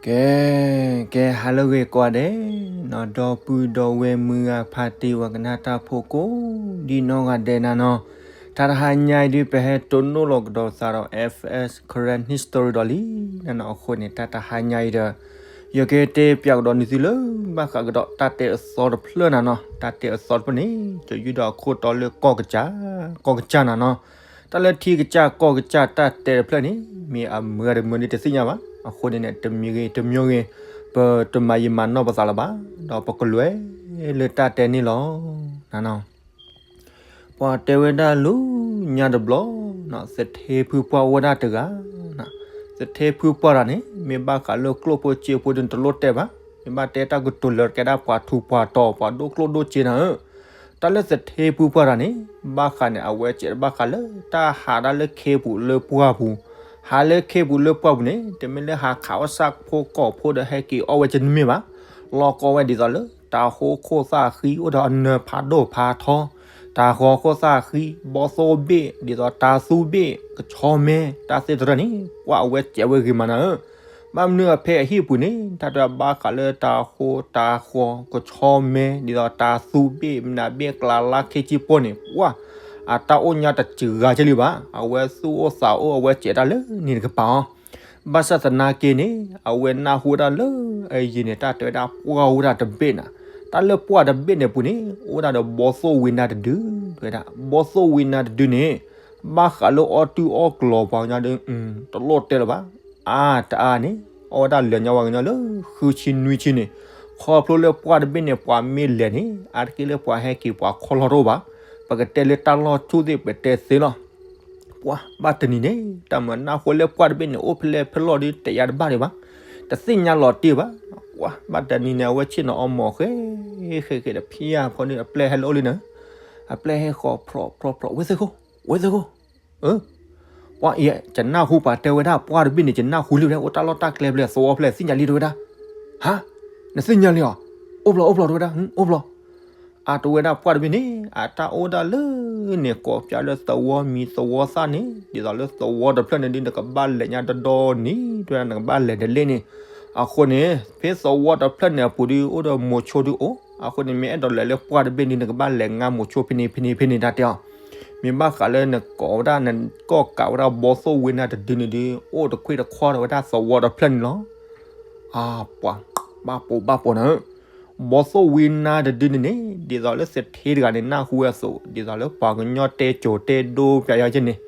ကဲ, ကဲ ဟါလၢအဂ့ၤကိးဂၤဒဲးနီၤ, ဒီပုၢ်ဒီဝဲၢ်မုၢ်ဂၤဖါတံၢ်ဝဲကနၣ်တၢ်ဖိကိးဒံနီၢ်ဂၤဒဲးနၤနီၤ, တၢ်တဟါညါအံၤဒုး ပဟဲတိၢ်နီၣ်လီၤကဒီးသးဒီး F S Karen History ဒီးလံနၤနီၤ, အဃိန့ၣ် တၢ်တဟါညါအံၤဒီး ယကတဲပၠးကဒီးနသုလၢ ဘၣ်ဃးကဒီးတၢ်တဲအသီတဖျၢၣ်နၤနီၤ, တၢ်တဲအသီတဖျၢၣ်န့ၣ် ကယူၢ်ဒီးအခိၣ်တီလၢကီၢ်ကစၢ်, ကီၢ်ကစၢ်နၤနီၤ, တၢ်လၢထံကစၢ်ကီၢ်ကစၢ်တၢ်တဲတဖျၢၣ်န့ၣ် မ့ၢ်အမုာ်ဂ့ၤတမုာ်ဂ့ၤတသ့ၣ်ညါဘၣ်, အဃိန့ၣ်န့ၣ် တမံၤဂ့ၤတမံၤဂ့ၤ ပတမၤယံာ်မၤနီၢ်ပသးလၢၤဘၣ်, ဒီးပကလဲၤလၢတၢ်တဲန့ၣ်လီၤနၤနီၤ. ပှၤတဲဝဲဒၣ်လၢညါတဘျီ, သထ့ဖုပှၢ်အိၣ်ဝဲဒၣ်တဂၤ, သထ့ဖုပှၢ်တဂၤန့ၣ် မ့ၢ်ဘၣ်ဃးလၢကျိၣ်ဖိစ့ဖိဒုးတလိၣ်တဲဘၣ်, မ့ၢ်ဘၣ်တဲတၢ်ကတိၤလၢကဲဒၣ်ပှၤထူးပှၤတီၤ ပှၤဒိၣ်ကျိၣ်ဒိၣ်စ့နၤဧၢ, တၢ်လၢသထ့ဖုပှၢ်တဂၤန့ၣ် ဘၣ်ဃးန့ၣ် အဝဲစဲးဘၣ်ဃးလၢတၢ်ဟးဒၣ်လၢခ့ပူၤလၢပှၢ်ပူၤ, ဟးလၢခ့ပူၤလၢပှၢ်ပူၤန့ၣ် တမ့ၢ်လၢဟးခးအီၣ်ဆၣ်ဖိကီၢ်ဖိဒီးဟဲက့ၤအီၣ်ဝဲကန့ၢ်မ့ၢ်ဘၣ်, လီၢ်ကီၢ်ဝဲဒ်သိးလၢ တၤဟိခိၣ်သၣ်ဃံအိၣ်ဒီးအနၢၤဖးဒိၣ်ဖးထီ, တၤဟိခိၣ်သၣ်ဃံ, ဘီသိၣ်ဘ့ၣ် ဒ်သိးတၤသူဘ့ၣ် ကဆီမဲ တၢ်သ့ၣ်တဖၣ်န့ၣ် ပှၤအဝဲစဲးဝဲဂ့ၤမးနၤဧၢ, ဘၣ်မနုၤအဖဲအဟံၣ်ပူၤန့ၣ် တၢ်တဲဘၣ်ဃးလၢတၤဟိတၤဃီ ကဆီမဲ ဒ်သိးတၤသူဘ့ၣ် မနၤဘ့ၣ်ကျါလါခ့ကၠံပီၢ်န့ၣ် ပှၤ အတၢ်အိၣ်ညါတစှၤကဲလံဘၣ်, အဝဲသူၣ်အိၣ်သးအိၣ် အဝဲစဲးတၢ်လၢန့ၣ်တကပၤအီၤ ဘၣ်ဆၣ်သနာ်က့န့ၣ် အဝဲနၢ်ဟူဝဲဒၣ်လၢ အယံၤန့ၣ် တၢ်တဲဝဲဒၣ်ပှၢ်အိၣ်ဝဲဒၣ်တဘ့ၣ်နၤ, တၢ်လၢပှၢ်တဘ့ၣ်န့ၣ်အပူၤန့ၣ် အိၣ်ဝဲဒၣ်ဒီးဘီသိၣ်ဝံနါတဒု, တဲဝဲဒၣ် ဘီသိၣ်ဝံနါတဒုန့ၣ် ဘၣ်ဃးလၢအီၣ်တူၢ်အီၣ်ကျီၤပှၤကညီဒီး တလိၣ်တဲလၢၤဘၣ်, အါတအါန့ၣ် အီၣ်ဝဲဒၣ်လၢညါပှၤကညီလၢ ဃုဆံနွံဆံန့ၣ်, ခီဖျိလၢပှၢ်တဘ့ၣ်န့ၣ် ပှၤမ့ၢ်လဲၤန့ၣ် အါတက့ၢ်လၢပှၤဟဲက့ၤပှၤခီလီၤတအိၣ်ဘၣ်, ပကတဲလၢတၢ်လီၢ်ထူၣ်သ့ၣ်ပတဲသ့လီၤ ပှၤဘၣ်တနံၤန့ၣ် တၢ်မၤနၢ်ဟူလၢပှၢ်တဘ့ၣ်န့ၣ် အိၣ်ဖဲလဲၣ်ဖဲလဲၣ်ဒီး တယါတဘၣ်ဒံးဘၣ်, တသ့ၣ်ညါလီၤတံၢ်ဘၣ်, ပှၤဘၣ်တနံၤန့ၣ် အဝဲဆ့ၣ်နီၤအီမီၤဃဲ ဃဲဃဲဒီးဖံယါဖီန့ၣ် အပျဲၢ်ဟဲလၢအအိၣ်လံနၤ, အပျဲၢ်ဟဲဃီၤဖြီဖြီဖြီ ဝဲသ့ၣ်ခိၣ် ဝဲသ့ၣ်ခိၣ်, ပှၤအံၤ ယနၢ်ဟူပှၤတဲဝဲဒၣ် ပှၢ်တဘ့ၣ်န့ၣ် ယနၢ်ဟူလံဝဲဒၣ် အိၣ်တၢ်လီၢ်တၢ်ကျဲဖျဲၣ် သဝီဖျဲၣ် သ့ၣ်ညါလံတဲဝဲဒၣ်, ဟါ, နသ့ၣ်ညါလံဧါ, အိၣ်ဘျီအိၣ်ဘျီတဲဝဲဒၣ်, အိၣ်ဘျီ အတဲဝဲဒၣ်ပှၢ်တဘ့ၣ်န့ၣ် အတၢ်အိၣ်ဒၣ်လၢန့ၣ် ကိးပၠးလၢသဝီမံၤသဝီသၣ်န့ၣ် ဒ်သိးလၢသဝီတဖျၢၣ်န့ၣ်ဒုး နကဘၣ်လဲၤညါဒီဒီနံၤ တဲဝဲဒၣ် နကဘၣ်လဲၤတလ့ၣ်န့ၣ်, အဃိန့ၣ် ဖဲသဝီတဖျၢၣ်န့ၣ်အပူၤဒုး အိၣ်ဒီးမိၤဆိဒုးအိၣ်, အဃိန့ၣ် မ့ၢ်အဲၣ်ဒိးလဲၤလၢပှၢ်တဘ့ၣ်ဒုး နကဘၣ်လဲၤငါမိၤဆိဖဲန့ၣ်ဖဲန့ၣ်ဖဲန့ၣ် တၢ်တဲအီၤ, မ့ၢ်ဘၣ်ဃးလၢနကိးဝဲဒၣ် နကီၢ်ကးဝဲဒၣ်ဘီသိၣ်ဝံနါတဒုန့ၣ်ဒုး အိၣ်တခွ့တခွီဒီးဝဲဒၣ်သဝီတဖျၢၣ်န့ၣ်လီၤ. အပှၤ ဘၣ်ပိာ်ဘၣ်ပိာ်နၤဧၢ, ဘီသိၣ်ဝံနါတဒုန့ၣ်န့ၣ် ဒ်သိးလၢသထ့တဂၤန့ၣ် နၢ်ဟူဝဲအသိး ဒ်သိးလၢပှၤကညီတဲစိၤတဲဒိပၠးယၤက့န့ၣ်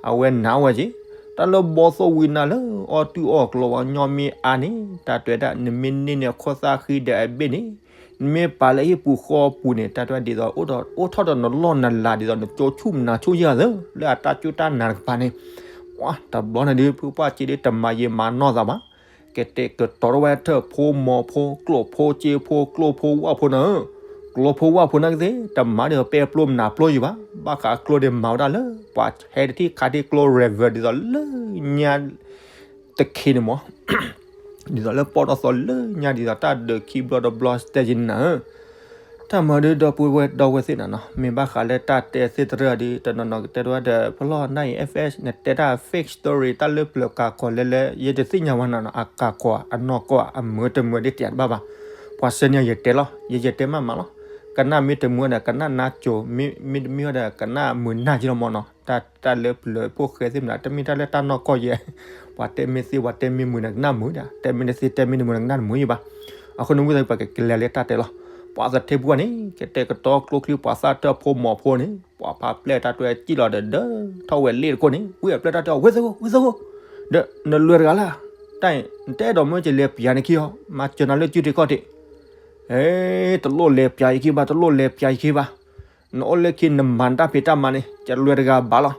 အဝဲနာ်ဝဲက့, တၢ်လၢဘီသိၣ်ဝံနါလၢ အီၣ်တူၢ်အီၣ်ကျီၤပှၤကညီမ့ၢ်အါန့ၣ် တၢ်တဲဝဲဒၣ် နမ့ၢ်န့ၢ်န့ၢ်အခိၣ်သၣ်ဃံဒီးအဘ့ၣ်န့ၣ် နမ့ၢ်ပာ်လၢဟံၣ်ပူၤဃီပူၤန့ၣ် တၢ်တဲဝဲဒ်သိး အိၣ်ထီၣ်ဒီးနလီၢ်နလၤ ဒ်သိးနကၠိဆူၣ်နၤဆူၣ်ယဲၢ်သၢ လၢအတၢ်စူၢ်တၢ်နာ်တကပၤန့ၣ်, ပှၤတဘျီန့ၣ်ဒုး ဖုပှၢ်စ့ဒုး တမၤယံာ်မၤနီၢ်သးဘၣ်, ကတဲာ်ကတီၤထီၣ်ဝဲထၢၣ်ဖိမီၤဖိ ကျိာ်ဖိစ့ဖိ ကျိာ်ဖိဝၣ်ဖိနၤဧၢ, ကျိာ်ဖိဝၣ်ဖိနၤကသ့ၣ် တမၤဒီးပဲပျိမနၤပျိယံၤဘၣ်, ဘၣ်ဃးကျိာ်န့ၣ်မၤဝဲဒၣ်လၢ ပှၤဟဲတထံၣ်ခးထံၣ်ကျိာ် river ဒ်သိးလၢညါ တခ့န့ၣ်မး ဒ်သိးလၢပီၢ်ဒီသီလၢညါ ဒ်သိးတၢ်ဒုးခံဘျီတဘျီ တဲက့န့ၣ်နၤဧၢ, တၢ်မၤဒုး ဒီပုၢ်ဝဲၢ်ဒီဝဲၢ်သ့ၣ်နၤနီၤ မ့ၢ်ဘၣ်ဃးလၢတၢ်တဲသ့ၣ်တဖၣ်ဒုး တနီၤနီၤကတဲတဝဲဒီး ဖျီၣ်နၢ်အံၤ F S နတဲတၢ် fake story တၢ်လၢပျၢၤကးကီးလဲလဲ ယတသ့ၣ်ညါဝဲနၤနီၤ အကးကီးအနီၢ်ကီၢ်အမုာ်တမုာ်ဒ်တယါတဘၣ်ဘၣ်, ပှၤစဲန့ၣ်ယတဲလီၤ ယယတဲမးမးလီၤ, ကနၣ်မ့ၢ်တမုာ်ဒီး ကနၣ်နါစိၤ မ့တမ့ၢ်ဒီး ကနၣ်မုာ်နၢ်က့လီၤမးနီၤ တၢ် တၢ်လၢပျၢၤဖိၣ်ဃဲသ့ၣ်မနုၤ တမ့ၢ်တၢ်လၢတၢ်နီၢ်ကီၢ်ယဲၢ်, ပှၤတဲမ့ၢ်သ့ ပှၤတဲမ့ၢ်မုာ်န့ၣ် ကနၣ်မုာ်ဒၣ် တဲမ့ၢ်တသ့ တဲမ့ၢ်တမုာ်န့ၣ် ကနၣ်တမုာ်ယံၤဘၣ်, အဃိန့ၣ် ဝံသးပှၤကကလဲၤလၢတၢ်တဲလီၤ, ပှၤသထ့ပှၢ်န့ၣ် ကတဲာ်ကတီၤကျိချံ ပှၤသၣ်ထၢၣ်ဖိမီၤဖိန့ၣ် ပှၤဖးပျဲၢ်တၢ်တွဲကံၣ်လီၤဒီး ဒၢထီၣ်ဝဲလ့ၣ်တခိၣ်န့ၣ် ဝံအပျဲၢ်တၢ်တဲအီၤ ဝဲသကိး ဝဲသကိး, ဒီးနလွဲတဂၤလၢ်, တၢ်အံၤ နတအဲၣ်ဒိးမၢကလဲၤပျးန့ၣ်ခံအီၤ မၤစၢၤနၤလၢစုတ့ၢ်ခီၣ်ထံး တလိၣ်လဲၤပျးယခံဘၣ် တလိၣ်လဲၤပျးယခံဘၣ်, နအိၣ်လၢခံနမၤနတၢ်ဖံးတၢ်မၤန့ၣ် ကလွဲတဂၤဘၣ်လီ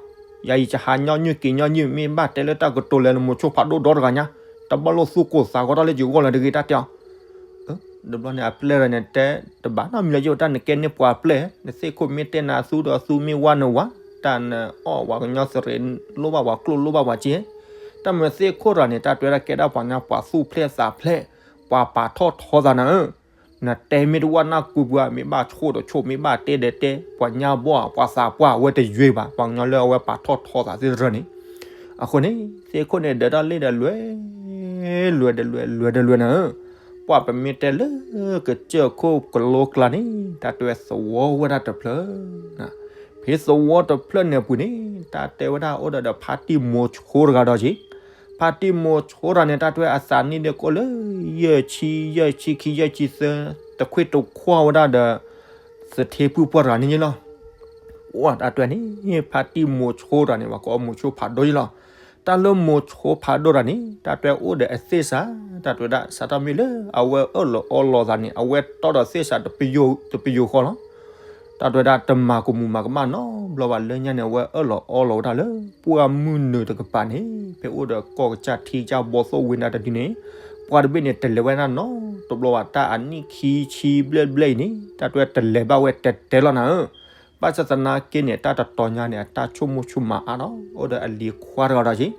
ၤ, ယၤယကဟးညီနုၢ်က့ၤညီနုၢ် မ့ၢ်ဘၣ်တဲလၢတၢ်ကတိၤလဲၣ် နမိၤဆိဖးဒိၣ်ဒီတဂၤညါ, တဘၣ်လိာ်သူၣ်ကိၢ်သးဂီၤတၢ်လၢယဂီၢ်လၢၤတဂ့ၤတၢ်တဲအီၤ တဘျီန့ၣ် အပျဲၢ်တဂၤန့ၣ် တဲတဘၣ်နီတမံၤလၢၤ ယအိၣ်တၢ်နကဲန့ၢ်ပှၤပျဲၢ် နသ့ၣ်ခိၣ်မ့ၢ်တဲနၤသူဒီးသူမ့ၢ်ဝါနဝၤ, တၢ်နအီၣ်ပှၤကညီသရ့ၤ လိၣ်ဘၣ်ပှၤကျိၣ်လိၣ်ဘၣ်ပှၤစ့, တၢ်မ့ၢ်သ့ၣ်ခိၣ်တဂၤန့ၣ် တၢ်တွဲတၢ်ကဲဒၣ်ပှၤညါ ပှၤသူၣ်ဖျဲးသးဖျဲး, ပှၤပာ်ထီၣ်ထီသးနၤဧၢ, နတဲမ့ၢ်တဝၣ်နၢ်ကူပှၤ မ့ၢ်ဘၣ်ဆိၣ်ဒီးဆိၣ် မ့ၢ်ဘၣ်တဲဒီးတဲ ပှၤညါဘီၣ် ပှၤသးပှၢ် အဝဲတယွဲဘၣ် ပှၤကညီလၢအဝဲပာ်ထီၣ်ထီသးသ့ၣ်တဖၣ်န့ၣ်, အဃိန့ၣ် သ့ၣ်ခိၣ်န့ၣ် ဒၢးတၢ်လ့ၣ်ဒီးလွဲၢ် လွဲၢ်ဒီးလွဲၢ် လွဲၢ်ဒီးလွဲၢ်နၤဧၢ, ပှၤပမ့ၢ်တဲလၢကစၢၢ်ခိၣ်ကလိကျါန့ၣ် တၢ်တဲဝဲသဝီဝဲဒၣ်တဖျၢၣ်, ဖဲသဝီတဖျၢၣ်န့ၣ်အပူၤန့ၣ် တၢ်တဲဝဲဒၣ်အိၣ်ဒီးဒီးဖါတံၢ်မိၤဆိတဂၤဒီးက့ၤ, ဖါတံၢ်မိၤဆိတဂၤန့ၣ် တၢ်တဲဝဲအသးနံၣ်ဒၣ်ကအိၣ်လၢ ယဲၢ်ဆံ ယဲၢ်ဆံခံ ယဲၢ်ဆံသၢ တခွ့တခွါဝဲဒၣ်ဒီး သထ့ပုၢ်ပှၢ်တဂၤန့ၣ်လီၤ. အိၣ်တၢ်တဲန့ၣ် ဖါတံၢ်မိၤဆိတဂၤန့ၣ် ပှၤကိးမိၤဆိဖးဒိၣ်ယ့လီၤ. တၢ်လၢမိၤဆိဖးဒိၣ်တဂၤန့ၣ် တၢ်တဲအိၣ်ဒီးအသ့ၣ်စး, တၢ်တဲဝဲဒၣ် စးထီၣ်မ့ၢ်လၢအဝဲအၢၣ်လီၤအီလီၤသးန့ၣ် အဝဲတီဒီးသ့ၣ်စးတပယိၤဃီလီၤ. တၢ်တဲဝဲဒၣ်တမၤကမူၤမၤကမၣ်နီတဘျီဘၣ်လၢညါန့ၣ် အဝဲအၢၣ်လီၤအီလီၤဝဲဒၣ်လၢ ပှၢ်မုၢ်နုာ်တကပၤန့ၣ် ဖဲအိၣ်ဒီးကီၢ်ကစၢ်ထံကစၢ်ဘီသိၣ်ဝ့နၤတဒုန့ၣ် ပှၢ်တဘ့ၣ်န့ၣ် တလဲၤဝဲဒၣ်နီတဘျီဘၣ် တၢ်အနံၣ်ခံဆံဘျဲၣ်ဘျဲၣ်အံၤန့ၣ် တၢ်တဲဝဲတလဲၤဘၣ်ဝဲတဲတဲလီၤနၤဧၢ. ဘၣ်ဆၣ်သနာ်က့န့ၣ် တၢ်တတီၤညါန့ၣ် အတၢ်ဆိကမိၣ်ဆိကမးအါထီၣ် အိၣ်ဒီးအလံၤခွါတဂၤဒီးက့ၤ,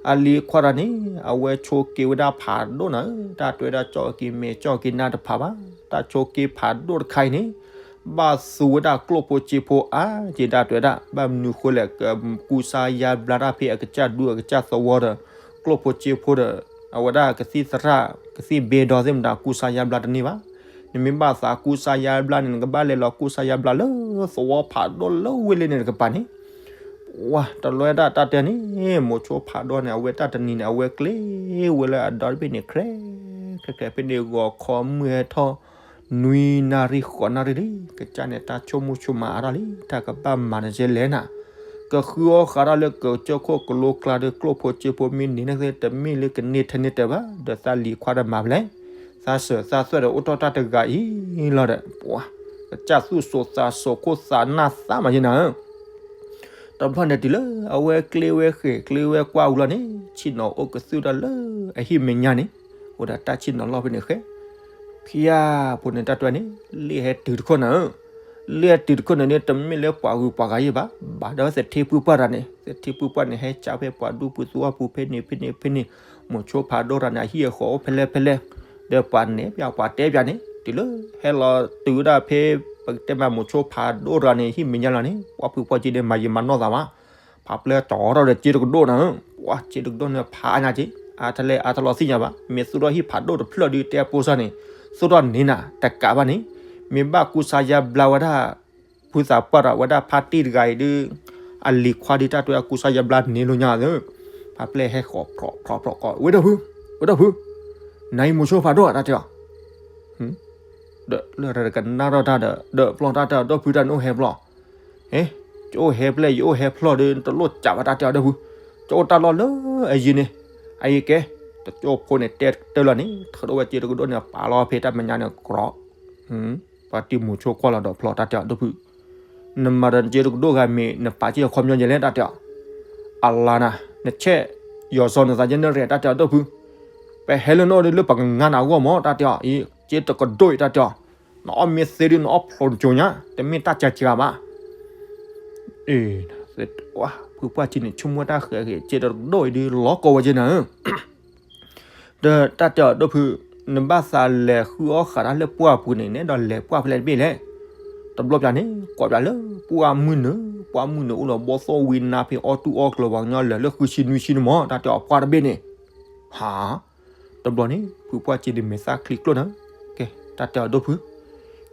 အလံၤခွါတဂၤန့ၣ် အဝဲဆိးက့ဝဲဒၣ်ဖးဒိၣ်နၤဧၢ, တၢ်တဲဝဲဒၣ်ကၠီၣ်က့ၤမဲာ်ကၠီၣ်က့ၤနါတဖးဘၣ်, တၢ်ဆိးက့ဖးဒိၣ်တခါအံၤန့ၣ် ဘၣ်သူဝဲဒၣ်ကျိၣ်ဖိစ့ဖိအါက့ၤ တၢ်တဲဝဲဒၣ် ဘၣ်မနုၤဃိလဲၣ် ကကူစါယါဘျါတၢ်ဖဲအကစၢ်ဒူအကစၢ်သဝီဒီး ကျိၣ်ဖိစ့ဖိဒီး အဝဲဒၣ်ကသံၣ်သရၣ် ကသံၣ်ဘ့ဒီသ့ၣ်မတၤ ကူစါယါဘျါတန့ၢ်ဘၣ်. နမ့ၢ်ဘၣ်သးကူစါယါဘျါန့ၣ် နကဘၣ်လဲၤလီၤကူစါယါဘျါလၢသဝီဖးဒိၣ်လၢဝ့ၢ်လ့န့ၣ်တကပၤန့ၣ် ပှၤတလီၤတၢ်တၢ်တဲန့ၣ် မိၤဆိဖးဒိၣ်န့ၣ် အဝဲတၢ်တနံၤန့ၣ် အဝဲကျ့ဝဲလၢအဒီတဘ့ၣ်န့ၣ် ခြဲး ခြဲး ခြဲး ဖဲန့ၣ်ဂီၤခီမုၢ်ဟဲထီၣ် နွံနၣ်ရံၣ်ဃိးနၣ်ရံၣ်လံ ကစၢ်န့ၣ် တၢ်ဆိကမိၣ်ဆိကမးအါထီၣ်လံ တၢ်ကဘၣ်မၤတကဲလဲၣ်နၤ ကဃုအီၣ်ဃးတၢ်လၢကစၢၢ်ခိၣ်ကလိကျါဒီး ကျိၣ်ဖိစ့ဖိမ့ၢ်န့ၢ်န့ၣ် တမ့ၢ်လၢကန့ၢ်ထဲန့ၣ်တၢ်ဘၣ် ဒီးသးလံၤခွါဒီးမၤဖဲလဲၣ် သးစၢၤသးသွဲၣ်ဒီးအိၣ်ထီၣ်တၢ်တဂၤအံၤလီၤဒီး ပှၤ ကစၢ်သူၣ်စိၤသးစိၤခိၣ်သးနၢ်သးမးယဲနၤဧၢ တဘျီန့ၣ်တုၤလၢ အဝဲကျ့ဝဲဃ့ၢ်ကျ့ဝဲကွၢ်ဝံၤလီၤန့ၣ် ဆ့ၣ်နီၤအိၣ်ကသုၣ်တၢ်လၢအဟံၣ်မဲာ်ညါန့ၣ် အိၣ်ဒီးတၢ်ဆ့ၣ်နီၤလီၢ်ဖဲန့ၣ်ဃဲ ဖျါဖိန့ၣ်တၢ်တဲန့ၣ် လ့ၣ်ဟဲတုၤတခိၣ်နၤဧၢ, လ့ၣ်ဟဲတုၤတခိၣ်န့ၣ်န့ၣ် တမ့ၢ်လၢပှၤဂုၤပှၤဂၤယဲဘၣ်, ဘၣ်ဒီးသထ့ပုၢ်ပှၢ်တဂၤန့ၣ် သထ့ပုၢ်ပှၢ်န့ၣ် ဟဲကၢဖဲပှၤဒူပူၤသဝီပူၤဖဲန့ၣ်ဖဲန့ၣ်ဖဲန့ၣ်, မိၤဆိဖးဒိၣ်တဂၤန့ၣ် အဟံၣ်အဃီအိၣ်ဖဲလဲၣ်ဖဲလဲၣ်, ဒီးပှၤနဲၣ်ပၠးပှၤတဲပၠးန့ၣ် တုၤလၢဟဲလီၤတုၤဝဲဒၣ်ဖဲ ပကတဲမးမိၤဆိဖးဒိၣ်တဂၤန့ၣ် ဟံၣ်မဲာ်ညါလီၤန့ၣ် ပှၤဖုပှၢ်က့န့ၣ် မၤယံာ်မၤနီၢ်သးမး ဖးပျဲတီထီၣ်ဒီးစ့တကဒိၣ်နၤဧၢ, ပှၤစ့တကဒိၣ်န့ၣ်ဖးအါညါက့, အါတလဲၣ်အါတလီၤသ့ၣ်ညါဘၣ်, မ့ၢ်သူၣ်ထီၣ်ဟံၣ်ဖးဒိၣ်တဖျၢၣ်ဒုးတဲအပိစၢ်န့ၣ်, သူၣ်ထီၣ်န့ၢ်နၤတကးဘၣ်န့ၣ်, မ့ၢ်ဘၣ်ကူစါယါဘျါဝဲဒၣ်, ဖုသးပှၢ်ဒီးဝဲဒၣ်ဖါတံၢ်တဂၤအံၤဒုး, အလံၤခွါဒုးတၢ်တဲအကူစါယါဘျါန့ၢ်လိာ်ညါသၢ, ဖးပျဲဟဲဃီၤဖျိးဖျိးဖျိးကီး ဝဲဒီးဖု, ဝဲဒီးဖု, နၤအံၤမိၤဆိဖးဒိၣ်တၢ်တဲအီၤ ဒီးလၢတၢ်တကနၣ်ထီၣ်တၢ်ဒီး ဒီးပျီတၢ်တဲအီၤဒီးဖုတၢ်နအိၣ်ဟဲဖျိး, ဟ့, ယအိၣ်ဟဲဖျဲၣ်ယအိၣ်ဟဲဖျိးဒီး တလိၣ်ကးဘၣ်တၢ်တဲအီၤဒီးဖု, ကအိၣ်တၢ်လီၢ်လၢအယံၤန့ၣ်, အယံၤကဲ, တကၠိဖိန့ၣ်တဲတၢ်လီၤန့ၣ် ထုးထီၣ်ဝဲစ့တကဒိၣ်န့ၣ် ပာ်လီၤဖဲတၢ်မဲာ်ညါန့ၣ်ကြီ, ပှၤတံၢ်မိၤဆိကွၢ်လီၤဒီးဖျိးတၢ်တဲအီၤဒီးဖု နမၤဒီးစ့တကဒိၣ်ဂၤမ့ၢ် နပာ်စ့အခီပညီယဲလဲၣ်တၢ်တဲအီၤ, အလါနၤ, နဆဲး, ယီၤစီၤနသးယဲနရဲၣ်တၢ်တဲအီၤဒီးဖု, ပဟဲလၢနအိၣ်ဒုးလၢပကငါနၤအဂီၢ်မးတၢ်တဲအီၤ, အံၤ, စ့တကဒိၣ်အံၤတၢ်တဲအီၤ, နအီၣ်မ့ၢ်သ့ဒုးနအီၣ်ဖျိးတကၠိညါ, တမ့ၢ်တၢ်ကကၤဘၣ် အ့, ဖုပှၢ်ထံန့ၣ် ဆိကမိၣ်တၢ်ဃဲးဃဲး စ့တကဒိၣ်အံၤဒုးလီၤကီဝဲက့နၤဧၢ, ဒီးတၢ်တဲအီၤဒီးဖု, နဘၣ်သးလဲၤဃုအီၣ်ဃးတၢ်လၢပှၢ်ပူၤန့ၣ် နဲဒီးလဲၤပှၢ်ဖဲလဲၣ်တဘ့ၣ်လဲၣ်, တဘျီပၠးန့ၣ် ကွၢ်ပၠးလၢပှၢ်မုၢ်နုာ်, ပှၢ်မုၢ်နုာ်အိၣ်လီၤဘီသိၣ်ဝံနါဖဲအီၣ်တူၢ်အီၣ်ကျၢၤပှၤကညီလၢာ်လၢဃုဆံနွံဆံန့ၣ်မး တၢ်တဲအီၤပှၢ်တဘ့ၣ်န့ၣ်, ဟါ တဘျီန့ၣ် ဖုပှၢ်စ့ဒုးမဲာ်သၣ်ချံကျိၣ်နၤ, ကဲ, တၢ်တဲအီၤဒီးဖု,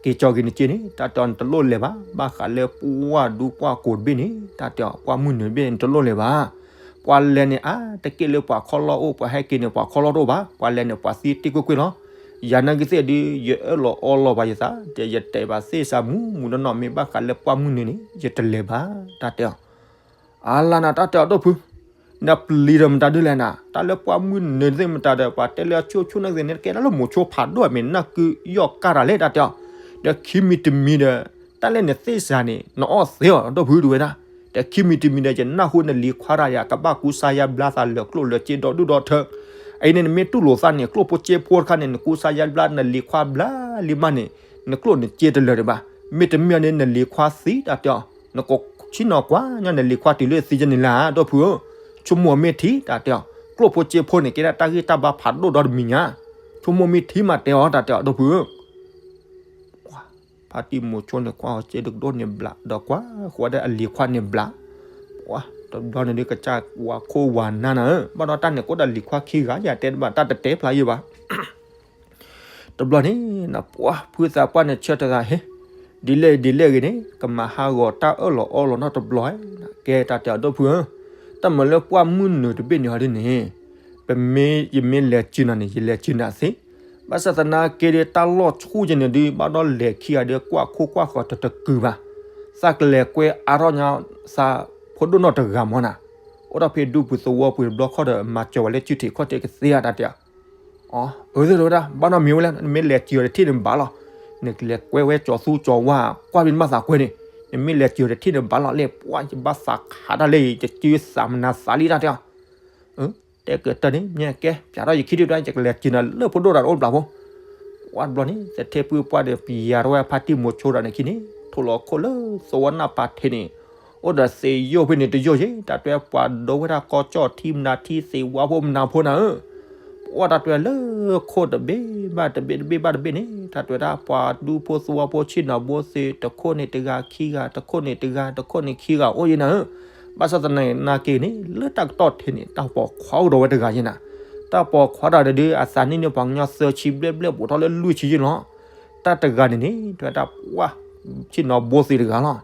က့ၤကၠီက့ၤနစ့န့ၣ် တၢ်တဲအီၤနတလိၣ်လဲၤဘၣ်, ဘၣ်ဃးလၢပှၢ်ဒူပှၢ်ကိာ်တဘ့ၣ်န့ၣ် တၢ်တဲအီၤပှၢ်မုၢ်နုာ်တဘ့ၣ်န့ၣ် နတလိၣ်လဲၤဘၣ်, ပှၤလဲၤန့ၣ်အါတက့ၢ်လၢပှၤခီလီၢ်အိၣ် ပှၤဟဲက့ၤန့ၣ်ပှၤခီလီၢ်တအိၣ်ဘၣ်, ပှၤလဲၤန့ၣ်ပှၤသံတ့ၢ်ကွ့ၢ်ကွ့ၢ်လီၤ, ယၤနာ်က့သ့ၣ်ဒုး ယအၢၣ်လီၤအီလီၤဘၣ်ယသး ဒီးယတဲဘၣ်သ့ၣ်စးမူးမူးနီၢ်နီၢ် မ့ၢ်ဘၣ်ဃးလၢပှၢ်မုၢ်နုာ်န့ၣ် ယတလဲၤဘၣ်, တၢ်တဲအီၤ အလါနၤတၢ်တဲအီၤဒိၣ်ဖု, နပျံၤဒီးမတၤဒုလဲၣ်နၤ, တၢ်လၢပှၢ်မုၢ်နုာ်သ့ၣ်မတၤဒီး ပှၤတဲလၢအဆိဆိနာ်က့သ့ၣ်န့ၣ် တကဲတၢ်လၢမိၤဆိဖးဒိၣ်မ့ၢ်နၢ်ကုယီၢ်ကၢ်တၢ်လဲၣ်တၢ်တဲအီၤ, ဒီးခံမံၤတမံၤဒီး တၢ်လၢနသ့ၣ်စးန့ၣ် နအီၣ်သ့အီၤဒိၣ်ဖုဒုဝဲဒၣ်, ဒီးခံမံၤတမံၤဒီး ယနၢ်ဟူနလံၤခွါတၢ်ယၤ ကဘၣ်ကူစါယါဘျါသးလၢာ်ကျိၣ်လၢာ်စ့ဒီဒူၣ်ဒီထၢ, အအံၤန့ၣ် နမ့ၢ်တူၢ်လိာ်သးန့ၣ် ကျိၣ်ဖိစ့ဖိတခါန့ၣ် နကူစါယါဘျါနလံၤခွါဘျါလံမးန့ၣ် နကျိၣ်နစ့တလၢာ်ဒံးဘၣ်, မ့တမ့ၢ်န့ၣ် နလံၤခွါသံတၢ်တဲအီၤ, နကဆံးနီၤကွၢ်ညီနလံၤခွါတုၤလၢသံယဲန့ၣ်လၢ် ဒိၣ်ဖုဧၢ, ဆိကမိၣ်မ့ၢ်ထံတၢ်တဲအီၤ, ကျိၣ်ဖိစ့ဖိန့ၣ် ကဲဒၣ်တၢ်ဂ့ၢ်တၢ်ဘါဖးဒိၣ်ဒီတမံၤညါ, ဆိကမိၣ်မ့ၢ်ထံမးတဲအီၤတၢ်တဲအီၤဒိၣ်ဖုဧၢ ဖါတံၢ်မိၤဆိန့ၣ်ကွၢ်အီၤစ့တကဒိၣ်န့ၣ်ဘျး ဒီးကွၢ်ဃီၤဒီးအလံၤခွါန့ၣ်ဘျး, ပှၤ တဘျီန့ၣ်ဒုးကစၢ်ဝၤခိၣ်ဝၤနၢ်နၤဧၢ, ဘၣ်ဒီးတၢ်န့ၣ်ကအိၣ်ဒီးလံၤခွါခံဂၤ ယတဲတဘၣ်တၢ်တတဲဖျါယံာ်ဘၣ်. တဘျီန့ၣ် နပှၢ်ဖုသးပှၢ်န့ၣ် ဆၢထၢၣ်သးဟ့, ဒ်လဲၣ်ဒ်လဲၣ်ဂ့ၤန့ၣ် ကမၤဟးဂီၤတၢ်အၢၣ်လီၤအီလီၤနီတဘျီဧါ, ကဲတၢ်တဲအီၤဒိၣ်ဖုဧၢ, တၢ်မၤလၢပှၢ်မုၢ်နုာ်တဘ့ၣ်န့ၣ်ဟီဒ်န့ၣ်, ပမ့ၢ် ယမ့ၢ်လဲၤစၢၤနၤန့ၣ် ယလဲၤစၢၤနၤသ့, ဘၣ်ဆၣ်သနာ်က့ဒီး တၢ်လီၢ်ဆူၣ်ကဲန့ၣ်ဒုး ဘၣ်ဒီးလဲၤခံဂၤဒီး ကွၢ်ခိၣ်ကွၢ်ဃီၤတတကုာ်ဘၣ်, သးကလဲၤကွဲအါထီၣ်ညါ သးဖိဒိၣ်နီၢ်တဂၤမီၢ်နၤ, အိၣ်ဒီးဖဲဒူပူၤသဝီပူၤတဘျီခီဒီး မၤစၢၤဝဲလၢစုထံးခီၣ်ထံးကသ့ဧါတၢ်တဲအီၤ အၢ သ့ၣ်တဝဲဒၣ် ဘၣ်နီတမံၤဝဲလဲၣ်, နမ့ၢ်လဲၤစၢၤအီၤတထံၣ်န့ၣ်ဘၣ်လီၤ, နကလဲၤကွဲဝဲကၠီၤသူကၠီၤဝါ ကွၢ်ဖဲနဘၣ်သးကွဲန့ၣ်, နမ့ၢ်လဲၤစၢၤအီၤတထံၣ်န့ၣ်ဘၣ်လီၤလဲၣ်, ပှၢ်ယဘၣ်သးခးတၢ်လၢ ယစၢၤသးမနၤသးလံတၢ်တဲအီၤ, တဲကတၢၢ်န့ၣ် မ့ၢ်ကဲ ပျးထီၣ်ယခံထံၣ်တၢ် ယကလဲၤစၢၤနၤလၢဖိဒိၣ်တဂၤအိၣ်တဘျီဖိ ဝဲတဘျီန့ၣ် သထ့ပုၢ်ပှၢ်ဒီးပျးထီၣ်ဝဲဖါတံၢ်မိၤဆိတဂၤန့ၣ်ခံန့ၣ် ထိၣ်လီၤခိၣ်လၢသဝီနၢ်ပၤထံးန့ၣ်, အိၣ်ဒီးသ့ယိၣ်ဖဲန့ၣ်တယိၣ်ယ့ၣ် တၢ်တဲပှၤဒိဝဲဒၣ်ကီၢ်ကၠီၣ်ထံမနၤထံသ့ဝါဖိမနၤဖိနၤဧၢ, ပှၢ်တၢ်တဲလၢခိၣ်တဘ့ၣ်ဘၣ်တဘ့ၣ်တဘ့ၣ်ဘၣ်တဘ့ၣ်န့ၣ် တၢ်တဲဝဲဒၣ်ပှၤဒူဖိသဝီဖိဆ့ၣ်နီၤဘိသ့ တခိၣ်န့ၣ်တဂၤခံဂၤ တခိၣ်န့ၣ်တဂၤ တခိၣ်န့ၣ်ခံဂၤအိၣ်ယ့ၣ်နၤဧၢ, ဘၣ်ဆၣ်သနာ်က့န့ၣ် လၢတၢ်ကတီၢ်ထံးန့ၣ် တၢ်ပိာ်ခွါအိၣ်ဒီးဝဲတဂၤယ့ၣ်နၤ, တၢ်ပိာ်ခွါတဂၤဒီး အသးနံၣ်န့ၣ်ပှၤကညီသၢဆံဘျဲၣ်ဘျဲၣ် ဘူးထီၣ်လၢလွံၢ်ဆံယ့ၣ်လီၤ, တၢ်တဂၤန့ၣ်န့ၣ် တဲဝဲဒၣ်ပှၢ် ဆ့ၣ်နီၤဘိသ့တဂၤလီၤ,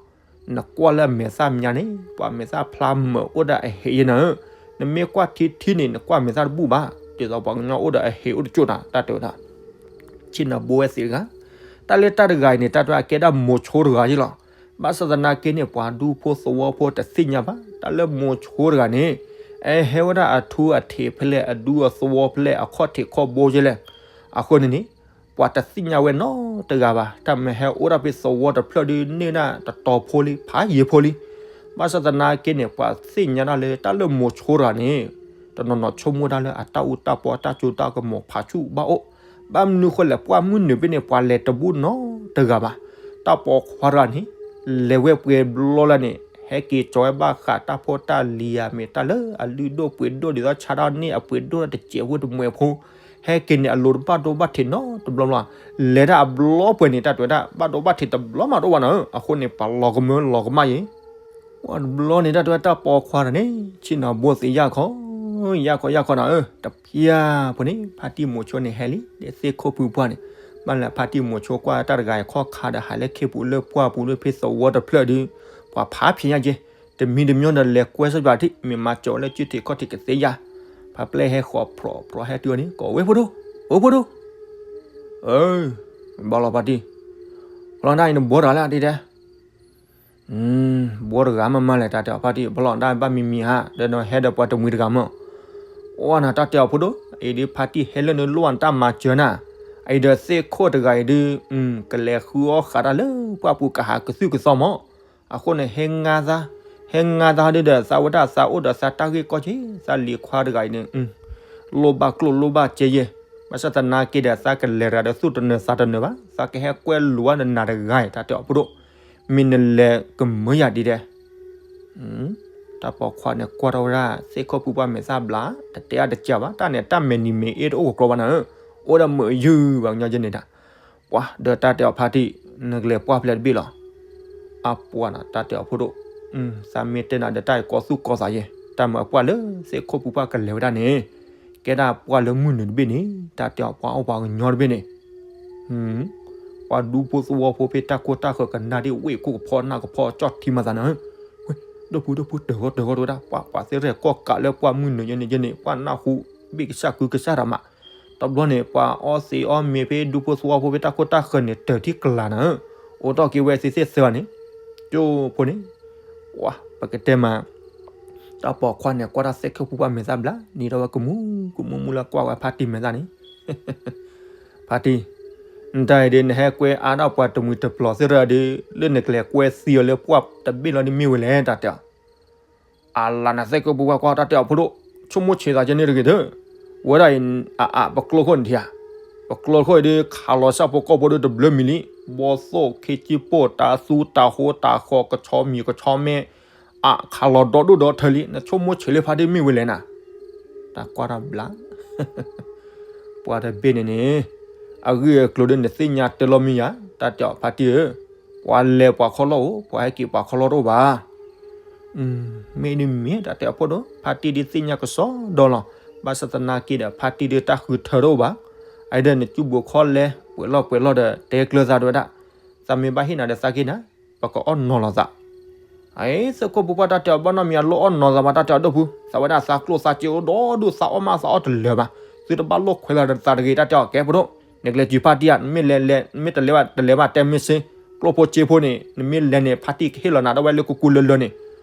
နကွၢ်လၢအမဲာ်သၣ်မညါန့ၣ် ပှၤမဲာ်သၣ်ဖျါမၢၤအိၣ်ဒီးအဟ့ၣ်ယ့ၣ်နၤဧၢ, နမ့ၢ်ကွၢ်ထံထံန့ၣ် နကွၢ်မဲာ်သၣ်တဘူၣ်ဘၣ်, ဒ်သိးပှၤကညီအိၣ်ဒီးအဟ့ၣ်အိၣ်တကၠိၢ်နၤ တၢ်တဲဝဲဒၣ် ဆ့ၣ်နီၤဘိဝဲသ့တဂၤ, တၢ်လၢတၢ်တဂၤအံၤန့ၣ် တၢ်တဲအကဲဒၣ်မိၤဆိတဂၤယ့ၣ်လီၤ, ဘၣ်ဆၣ်သနာ်က့န့ၣ် ပှၤဒူဖိသဝီဖိတသ့ၣ်ညါဘၣ် တၢ်လၢမိၤဆိတဂၤန့ၣ်, အဟဲဝဲဒၣ်အထူအထံးဖဲလဲၣ် အဒူအသဝီဖဲလဲၣ် အခီၣ်ထံးခီၣ်ဘိယ့ၣ်လဲၣ်, အဃိန့ၣ်န့ၣ် ပှၤတသ့ၣ်ညါဝဲနီတဂၤဘၣ်, တၢ်မ့ၢ်ဟဲအိၣ်ဒၣ်ဖဲသဝီတဖျၢၣ်ဒုးန့ၢ်ဒၣ်တတီၤဖိလံ ဖးယံၤဖိလံ, ဘၣ်ဆၣ်သနာ်က့န့ၣ် ပှၤသ့ၣ်ညါဒၣ်လၢတၢ်လၢမိၤဆိတဂၤန့ၣ်, တနီၤနီၤဆိကမိၣ်ဒၣ်လၢအတၢ်အူတၢ်ပီတၢ်စိတၢ်ကမီၤဖးဆူၣ်ဘၣ်အိၣ်, ဘၣ်မနုၤဃိလဲၣ် ပှၢ်မုၢ်နုာ်ဘ့ၣ်န့ၣ် ပှၤလဲၤတဘူၣ်နီတဂၤဘၣ်, တၢ်ပိာ်ခွါတဂၤန့ၣ် လဲၤဝဲပှဲၤဘျီလၢန့ၣ် ဟဲက့ၤကၠီၤဝဲဘၣ်ဃးတၢ်ဖိတၢ်လံၤဧါ မ့ၢ်တၢ်လၢအလုၢ်ဒိၣ်ပှ့ၤဒိၣ်ဒ်သိးဆါတၢ်န့ၣ် အပှ့ၤဒိၣ်တစဲးဖိတမှဲးဖိ ဟဲက့ၤန့ၣ် အလိၤတဘၣ်ဒိဘၣ်ထံးနီတဘျီဘျီ, လဲၤဒၣ်အဘျီပှဲၤန့ၣ် တၢ်တဲဝဲဒၣ် ဘၣ်ဒိဘၣ်ထံးတဘျီမးတအိၣ်ဘၣ်နၤဧၢ, အဃိန့ၣ် ပှၤလီၤကမၢလီၤကမၣ်ယ့ၣ်, ဝံၤတဘျီန့ၣ် တၢ်တဲဝဲတၢ်ပိာ်ခွါတဂၤန့ၣ် ဆ့ၣ်နီၤဘိသ့ယၢ်ခီ, ယၢ်ခီယၢ်ခီနၤဧၢ, တဖျၢၣ်ဖိန့ၣ် ဖါတံၢ်မိၤဆိန့ၣ်ဟဲလံ ဒီးသ့ၣ်ခိၣ်ဖုပှၢ်န့ၣ်, ဘၣ်လၢဖါတံၢ်မိၤဆိကွၢ်တၢ်တဂၤအံၤခီၣ်ခါဒီးဟးလၢခ့ပူၤလၢပှၢ်ပူၤလၢဖဲသဝီတဖျၢၣ်ဒုး, ပှၤဖးဖျဲးညါက့ၤ, တမံၤတမံၤဒီးလဲၤကွဲစၢ်ပှၤထံၣ် မ့ၢ်မၤစၢၤဝဲလၢစုထံးခီၣ်ထံးကသ့ယၢ်, ဖါပျဲၢ်ဟဲဃီၤဖြီးဖြီးဟဲတုၤအီၤန့ၣ် ကိးဝဲဖိဒိၣ်, အိၣ်ဖိဒိၣ်, အၢ, ဘၣ်လီၤဖါတံၢ်, ဖျီဒၣ်အံၤနဘှီတဂၤလၢအဒ်တဲ ဘှီတဂၤမးမးလဲၣ် တၢ်တဲအီၤဖါတံၢ် ဖျီဒၣ်ဘၣ်မံၤမံၤဧါ ဒီးနဟဲဒီးပှၤတမှံၤတဂၤမး, အီနၤ တၢ်တဲအီၤဖိဒိၣ် အံၤဒုးဖါတံၢ်ဟဲလၢနလိၣ်အတၢ်မၤစၢၤနၤ, အံၤဒီးသ့ၣ်ခိၣ်တဂၤအံၤဒုး ကလဲၤဃုအီၣ်ဃးတၢ်လၢပှၢ်ပူၤကဟးကသုၣ်ကသီမး, အဃိန့ၣ် ဟဲငါသး, ဟဲငါသးဒုးဒီး သးဝဲဒၣ်သးအိၣ်ဒီးသးတၢ်ဂ့ၢ်ကီၢ်က့ၤ သးလံၤခွါတဂၤအံၤန့ၣ် လိၣ်ဘၣ်ကျိၣ်လိၣ်ဘၣ်စ့ယဲၢ်, ဘၣ်ဆၣ်သနာ်က့ဒီး သးကလဲၤတဂၤဒီးသူၣ်တနၢၤသးတနၢၤဘၣ်, သးကဟဲကွဲလိာ်ဘၣ်နနၤတဂၤအံၤ တၢ်တဲအီၤဖိဒိၣ်, မ့ၢ်နလဲၤကမၢယၤဒ်တဲ, တၢ်ပိာ်ခွါန့ၣ် ကွၢ်ထီၣ်ဝဲဒၣ် သ့ၣ်ခိၣ်ဖုပှၢ်မဲာ်သၣ်ဘျး, တတဲအါတစှၤဘၣ်, တၢ်န့ၣ် တၢ်မဲာ်နံၤမဲာ်အ့တအိၣ်ကကျီဘၣ်နၤဧၢ, အိၣ်ဒီးမုာ်ယုၢ်ဘၣ်ကညီယဲန့ၣ်တၢ်, ပှၤဒီးတၢ်တဲအီၤဖါတံၢ်, နကလဲၤပှၢ်ဖဲလဲၣ်တဘ့ၣ်လီၤ အပှၤနီၤ တၢ်တဲအီၤဖိဒိၣ်, သးမ့ၢ်တဲနၤဒီးတၢ်အံၤကီသူၣ်ကီသးယဲ, တၢ်မၤပှၢ်လၢသ့ၣ်ခိၣ်ဖုပှၢ်ကလဲၤဝဲဒၣ်န့ၣ်, ကဲဒၣ်ပှၢ်လၢမုၢ်နုာ်တဘ့ၣ်န့ၣ် တၢ်တဲအီၤပှၤအီၣ်ပှၤကညီတဘ့ၣ်န့ၣ်, ပှၤဒူဖိသဝီဖိဖဲတၢ်ကိၢ်တၢ်ဃၢၤကနၣ်ဒ်ဝ့ၢ်ကိၢ်ကဖီနၢ်ကဖီကၠီၣ်ထံမၤသးနၤဧၢ, ဝဲ, ဒိၣ်ဖုဒိၣ်ဖု တၢၤဂီၤတၢၤဂီၤတဝဲဒၣ် ပှၤပှၤသ့ၣ်ရဲၣ်ကီၢ်ကးလၢပှၢ်မုၢ်နုာ်ယဲန့ၣ်ယဲန့ၣ် ပှၤနၢ်ဟူ ဘ့ၣ်ကစၢ်ကုကစၢ်တၢ်မး တဘျီန့ၣ် ပှၤအီသံးအီမ့ၤဖဲဒူဖိသဝီဖိဖဲတၢ်ခိၣ်တၢ်ဃၢၤန့ၣ် တၢၤထံကလၤနၤဧၢ, အိးထီၣ်က့ၤဝဲသ့ၣ်သ့ၣ်သၢဂၤန့ၣ်, ကၠိဖိန့ၣ်, ပှၤပကတဲမး, တၢ်ပိာ်ခွါန့ၣ် ကွၢ်တၢ်သ့ၣ်ခိၣ်ဖုပှၢ်မဲာ်သၣ်ဘျး နံၤထီၣ်ဝဲကမူကမူမူလၢကွၢ်ဝဲဖါတံၢ်မဲာ်သၣ်န့ၣ်, ဖါတံၢ်, နတၢ်အံၤဒ်နဟဲကွဲအါဒၣ်ပှၤတမှံၤတပျီၤသ့ၣ်တဖၣ်ဒီး လၢနကလဲၤကွဲသံအီၤလၢပှၢ်တဘ့ၣ်လီၤဒ်မ့ၢ်ဝဲလဲၣ် တၢ်တဲအီၤ အလၤနသ့ၣ်ခိၣ်ဖုပှၢ်ကွၢ်တၢ်တဲအီၤဖိဒိၣ်, ဆိကမိၣ်ဆံးသးကဲန့ၣ်တဂ့ၤ, ဝဲဒၣ်အံၤ အအ ပကျိခိၣ်န့ၣ်ထံဧါ, ပကျိခိၣ်အံၤဒ်ခးလီၤဆၣ်ဖိကီၢ်ဖိဒ်တဘျၢမံၤလံ, ဘီသိၣ်ခ့ကၠံပိၢ်တၢ်သူတၢ်ဟိတၢ်ဃီကဆီမံၤကဆီမဲ, အခးလီၤဒီဒိၣ်ဒီထၢလံ, နဆိကမိၣ်ဆံးလၢဖါတံၢ်မ့ၢ်ဝဲလဲၣ်နၤ, တၢ်ကွၢ်တၢ်ဘျး ပှၤတဘ့ၣ်န့ၣ်န့ၣ်, အဂ့ၢ်အကျိၤဒ်နသ့ၣ်ညါတၢ်လီၤမ့ၢ်ယၤ, တၢ်တဲအီၤဖါတံၢ်ဧၢ, ပှၤလဲၤပှၤခီလီၢ်အိၣ် ပှၤဟဲက့ၤပှၤခီလီၢ်တအိၣ်ဘၣ်. မ့ၢ်ဒ်မ့ၢ်တၢ်တဲအဖိဒိၣ် ဖါတံၢ်ဒ်သ့ၣ်ညါကစီဒီလီၤ. ဘၣ်ဆၣ်သနာ်က့ဒီး ဖါတံၢ်ဒ်တၢ်ဃုထၢတအိၣ်ဘၣ်. အအံၤဒီးနကၠူဘိးခီလဲ ပှဲၤလီၢ်ပှဲၤလီၢ်ဒီးတဲကျၢၤသးတဝဲဒၣ်, သးမ့ၢ်ဘၣ်ဟ့ၣ်နၤဒီးသးက့ၤနၤ, ပကအီၣ်နီၤလီၤသး အသ့ၣ်ခိၣ်ဖိပှၢ်တၢ်တဲအီၤ ဘၣ်နီတမံၤအလိၣ်အီၣ်နီၤသးဘၣ် တၢ်တဲအီၤဒိၣ်ဖု, သးဝဲဒၣ်သးကျိၣ်သးစ့အိၣ်ဒီဒူၣ် သးအီၣ်မးသးအီၣ်တလၢာ်ဘၣ်, သုတဘၣ်လိၣ်ခွဲးလီၤသးတဂ့ၤ တၢ်တဲအီၤကဲဖိဒိၣ်, နကလဲၤစၢၤဖါတံၢ်ဧါ, နမ့ၢ်လဲၤ မ့ၢ်တလဲၤဘၣ်တလဲၤဘၣ်တဲမ့ၢ်စ့, ကျိၣ်ဖိစ့ဖိန့ၣ် နမ့ၢ်လဲၤန့ၣ် ဖါတံၢ်ကဟ့ၣ်လီၤနၤဒၣ်ဝဲလၢကူကူလၢလၢန့ၣ်,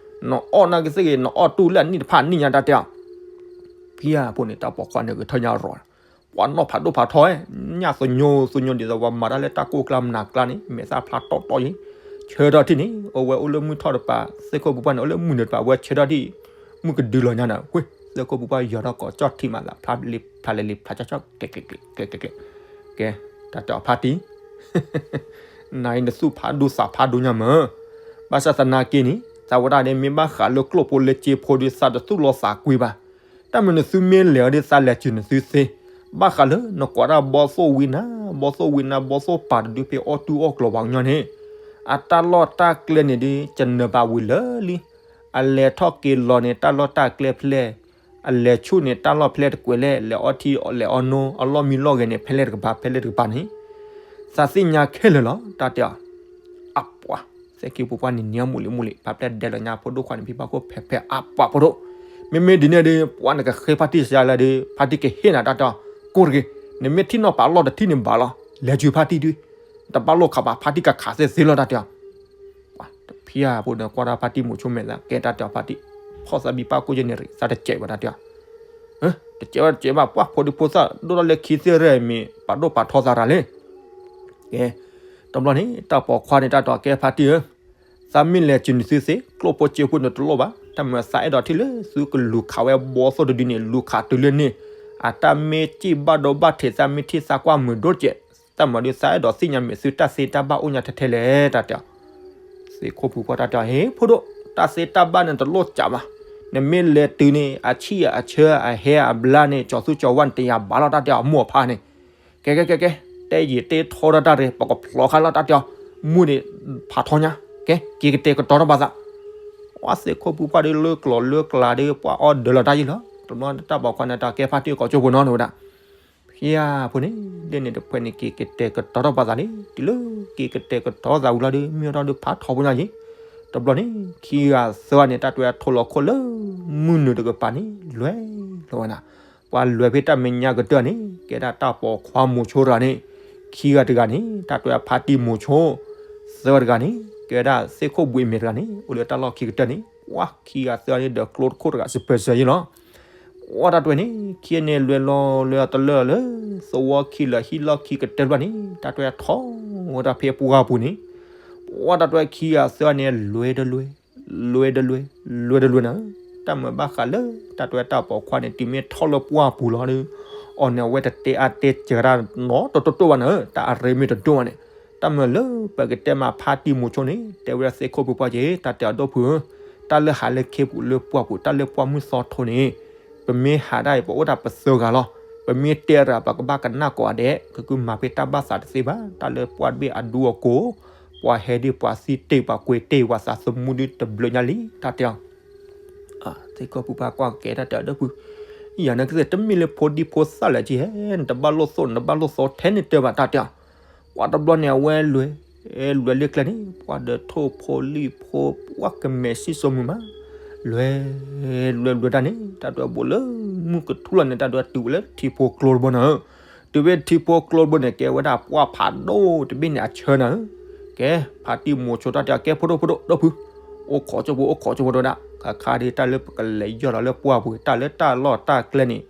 နအီၣ်နာ်က့သ့ၣ်ဂ့ၤ နအီၣ်တူၢ်လၢအနံၣ်တဖၣ်အနံၣ်ညါ တၢ်တဲအီၤ ဖံဧါဖိန့ၣ် တၢ်ပိာ်ခွါန့ၣ်ဂဲၤထၢၣ်ညါရီၤ, ပှၤနီၢ်ဖးဒိၣ်ဖးထီ, ညၣ်သညိသညိဒ်သိး ပှၤမၤတၢ်လၢတၢ်ကိၢ်ကျါမနၤကျါန့ၣ် မဲာ်သၣ်ဖျါတီတီယံၤ, ဆၢထီၣ်ထံၣ်န့ၣ် အဝဲအိၣ်လၢမုၢ်ထီၣ်တပၤ သ့ၣ်ခိၣ်ဖိပှၢ်န့ၣ် အိၣ်လၢမုၢ်နုာ်တပၤ အဝဲဆၢထီၣ်ထံၣ် မုၢ်ကဒုလီၤညါနၤ, ဝ့ၢ် သ့ၣ်ခိၣ်ဖိပှၢ်ယီၤထီၣ်ကိးကၠီၣ်ထံမးသး ဖျါလံၤဖျါကၠီကၠီ ကဲ ကဲ ကဲ ကဲ ကဲ, တၢ်တဲအီၤဖါတံၢ် နၤအံၤနသူၣ်ဖးဒိၣ်သးဖးဒိၣ်ညါမး, ဘၣ်ဆၣ်သနာ်က့န့ၣ် သးဝဲဒၣ်န့ၣ် မ့ၢ်ဘၣ်ဃးလၢကျိၣ်ဖိလၢစ့ဖိဒီး သးတသူၣ်လီၤသးကွံဘၣ်, တၢ်မ့ၢ်နသုမ့ၢ်လဲၤအီၤဒီး သးလဲၤစၢၤနသုသ့, ဘၣ်ဃးလၢနကွၢ်တၢ်ဘီသိၣ်ဝံနၤ, ဘီသိၣ်ဝံနၤဘီသိၣ်ပာ်တဒုဖဲအီၣ်တူၢ်အီၣ်ကျီၤပှၤကညီန့ၣ်, အတၢ်လီၢ်တၢ်ကျဲန့ၣ်ဒီး ကနၢၤဘၣ်ဝံၤလၢာ်လံ, အလဲၤထီၣ်က့ၤလီၤန့ၣ် တၢ်လီၢ်တၢ်ကျဲဖဲလဲၣ်, အလဲၤဆူၣ်န့ၣ် တၢ်လီၢ်ဖဲလဲၣ်တကွဲးလဲၣ်, လဲၤအီထံလဲၤအီနိ အလီၢ်မံလီၢ်ဂဲၤန့ၣ် ဖဲလဲၣ်တကပၤ ဖဲလဲၣ်တကပၤန့ၣ် သးသ့ၣ်ညါခဲလၢာ်လီၤ တၢ်တဲအီၤ, အပှၤ သ့ၣ်ခိၣ်ဖိပှၢ်န့ၣ် နံၤအီၣ်မူးလံမူးလံ ဖးဖျဲၣ်ဒဲးလီၤညါဖိဒိၣ်ခွါန့ၣ် ဖံဘၣ်ခိၣ်ဖဲဖဲအပှၤဖိဒိၣ်, မ့မ့ၢ်ဒ်န့ၣ်ဒီး ပှၤနကဃ့ဖါတံၢ်စှၤလၢဒီး ဖါတံၢ်ကဟ့ၣ်နၤတၢ်တဲအီၤ, ကိၢ်တဂ့ၤ, နမ့ၢ်ထံၣ်နီၢ်ပာ်လီၢ်တထံၣ်န့ၣ်ဘၣ်လီၤ, လဲၤစၢၤဖါတံၢ်ဒုး, တဘၣ်လိၣ်ခးဘၣ် ဖါတံၢ်ကခးသ့သ့လီၤ တၢ်တဲအီၤ ပှၤတဖံဧါဖိဒီး ကွၢ်တၢ်ဖါတံၢ်မိၤဆိမဲာ်သး ကဲတၢ်တဲအီၤဖါတံၢ်, ဖီၣ်သးဘံပၢ်ကိၢ်ယဲၢ်န့ၣ်ရံး သးတစဲးဘၣ် တၢ်တဲအီၤ, တစဲးဘၣ်တစဲးဘၣ် ပှၤဖိဒံဖိသၣ် ဒိၣ်ထီၣ်လၢခံသ့ၣ်ရဲၣ်မ့ၢ် ပာ်ဒိၣ်ပာ်ထီသးရၤလံ, ကဲ, တဘျီန့ၣ် တၢ်ပိာ်ခွါန့ၣ် တၢ်တဲအီၤကဲဖါတံၢ်ဧၢ, သးမ့ၢ်လဲၤစၢၤနသုသ့ ကျိၣ်ဖိစ့ဖိန့ၣ်တလိၣ်ဘၣ်, တၢ်မၤသးအဲၣ်ဒိးထံၣ်လၢသုကလူၤခးဝဲဘီသိၣ်တဒုန့ၣ် လူၤခးတုၤလၢန့ၣ်, အတၢ်မ့ၢ်စံၣ်ဘၣ်ဒိဘၣ်ထံး သးမ့ၢ်ထံၣ်သးကွၢ်မုာ်ဒိၣ်တကဲး, တၢ်မၤဒုးသးအဲၣ်ဒိးသ့ၣ်ညါမ့ၢ်သုတၢ်သ့တၢ်ဘၣ်အိၣ်ညါထဲထဲလဲၣ် တၢ်တဲအီၤ, သ့ၣ်ခိၣ်ဖိပှၢ်တၢ်တဲအီၤ ဟ့ၣ်ဖိဒိၣ် တၢ်သ့တၢ်ဘၣ်န့ၣ်တလိၣ်စးဘၣ်, နမ့ၢ်လဲၤတုၤန့ၣ် အဆံၣ်အဆၢအဟဲအဘျါန့ၣ် ကၠီၤသူကၠီၤဝါန့ၣ် တယၤဘၣ်လီၤ တၢ်တဲအီၤ မိၢ်အဖါန့ၣ်, ကဲကဲကဲကဲ, တဲယံာ်တဲထီဒီးတၢ်ရဲၣ် ပကဖျိးခါလီၤ တၢ်တဲအီၤ, မုၢ်န့ၣ်ဖးထီညါ, ကဲ က့ၤကတဲာ်ကတီၤထီၣ်ဘၣ်သး, ပှၤသ့ၣ်ခိၣ်ဖိပှၢ်ဒီးလၢကျိၤလၢကျါဒီး ပှၤအီၣ်ဒၢးလီၤတၢ်ယံၤလီၤ, တဘျီတၢ်ပိာ်ခွါန့ၣ် တၢ်ကဲဖါတံၢ်ကိးကၠိဖိနီၤ တဝဲဒၣ် ဖံဧါဖိန့ၣ် ဒ်န့ၣ်တဖဲန့ၣ် က့ၤကတဲာ်ကတီၤထီၣ်ဘၣ်သးလံ, တုၤလၢက့ၤကတဲာ်ကတီၤသးဝံၤလီၤဒီး မ့ၢ်အီၣ်ထီၣ်ဒီးဖးထီဖိညါယံၤ, တဘျီန့ၣ် ခံဂၤသၢဂၤန့ၣ် တၢ်တဲဝဲထိၣ်လီၤခိၣ်လၢ မုၢ်နုာ်တကပၤန့ၣ် လဲၤလီၤဝဲဒၣ်, ပှၤလဲၤဖဲတၢ်မဲာ်ညါကတၢၢ်န့ၣ် ကဲဒၣ်တၢ်ပိာ်ခွါမိၤဆိတဂၤန့ၣ်, ခံဂၤတဂၤန့ၣ် တၢ်တဲဝဲဖါတံၢ်မိၤဆိ, သၢဂၤတဂၤန့ၣ် ကဲဒၣ်သ့ၣ်ခိၣ်ဘှံးမဲာ်တဂၤန့ၣ် အိၣ်လၢတၢ်လီၢ်ခံကတၢၢ်န့ၣ်, ပှၤခံဂၤသၢဂၤန့ၣ် ဒီးကျိတခိၣ်တဂၤ စပၢၤစၢၤယံၤလီၤ ပှၤတၢ်တဲဝဲန့ၣ် ခံဂၤန့ၣ် လဲၤလီၤလဲၤတလၢာ်လၢ သဝီခံလၢဟံၣ်လီၢ်ခံကတၢၢ်တဖျၢၣ်န့ၣ် တၢ်တဲဝဲထီၣ်ဝဲဒၣ်ဖဲပှၢ်ပူၤန့ၣ်, ပှၤတၢ်တဲဝဲခံဂၤသၢဂၤန့ၣ် လဲၤတလဲၤ, လဲၤတလဲၤ, လဲၤတလဲၤနၤ, တၢ်မၤဘၣ်ဃးလၢ တၢ်တဲဝဲတၢ်ပိာ်ခွါန့ၣ် တုၤမ့ၢ်ထီၣ်လၢပှၢ်ပူၤလီၤဒီး အီၤန့ၣ် အဝဲတတဲအါတဲစှၤတၢ်နီတတိၢ်ဘၣ်နၤ, တၢ်အရ့မ့ၢ်တဒိၣ်ဘၣ်န့ၣ်, တၢ်မၤလၢပကတဲမးဖါတံၢ်မိၤဆိန့ၣ် တဲဝဲဒၣ်သ့ၣ်ခိၣ်ဖိပှၢ်က့ၤ တၢ်တဲအီၤဒီပုၢ်ဧၢ, တၢ်လၢဟးလၢခ့ပူၤလၢပှၢ်ပူၤ တၢ်လၢပှၢ်မုၢ်သီထိန့ၣ်, ပမ့ၢ်ဟးဒၣ်အံၤ ပအိၣ်ဒၣ်ပသၢဂၤလီၤ, ပမ့ၢ်တဲရၤ ပကဘၣ်ကနၣ်ကိးဂၤဒဲး, ကကုမၤဖဲတၢ်ဘၣ်သးတသ့ဘၣ်, တၢ်လၢပှၢ်တဘ့ၣ်အဒူအကိၢ်, ပှၤဟဲဒ်ပှၤသံတ့ၢ်ပှၤကွံာ်တ့ၢ်ပှၤသးသမူဒ်တဘျုးညါလံ တၢ်တဲအီၤ သ့ၣ်ခိၣ်ဖိပှၢ်ကွၢ်ကဲတၢ်တဲအီၤဒီပုၢ်, ယၤန့ၣ်ကသ့ၣ်တမ့ၢ်လၢဖိဒံဖိသၣ်လၢာ်က့ဟဲ, နတဘၣ်လိၣ်သိၣ် နတဘၣ်လိၣ်သီထဲန့ၣ်တဲဘၣ်တၢ်တဲအီၤ, ပှၤတဘျီန့ၣ် အဝဲလဲၤ, လဲၤလၢကျဲန့ၣ် ပှၤဒီးထိၣ်ဖိလံၣ်ဖိ ပှၤကမဲာ်စံၣ်စိမုာ်မး, လဲၤ, လဲၤလဲၤတၢ်န့ၣ် တၢ်တဲအီၤဘူးလၢမုၢ်ကထူလီၤန့ၣ် တၢ်တဲအီၤတုၤဝဲလၢထံဖိကျိတဘိနၤ တုၤဝဲထံဖိကျိတဘိန့ၣ် ကဲဝဲဒၣ်ပှၢ်ဖးဒိၣ်တဘ့ၣ်န့ၣ်အဆၢနၤဧၢ, ကဲ, ဖါတံၢ်မိၤဆိတၢ်တဲအီၤကဲဖိဒိၣ်ဖိဒိၣ်ဒီပုၢ်, အိၣ်ခိးကၠိဖိ အိၣ်ခိးကၠိဖိတဝဲဒၣ်, ခါခါဒ်တၢ်လၢပကလဲၤယီၢ်လီၤလၢပှၢ်ပူၤ တၢ်လၢတၢ်လီၢ်တၢ်ကျဲန့ၣ်,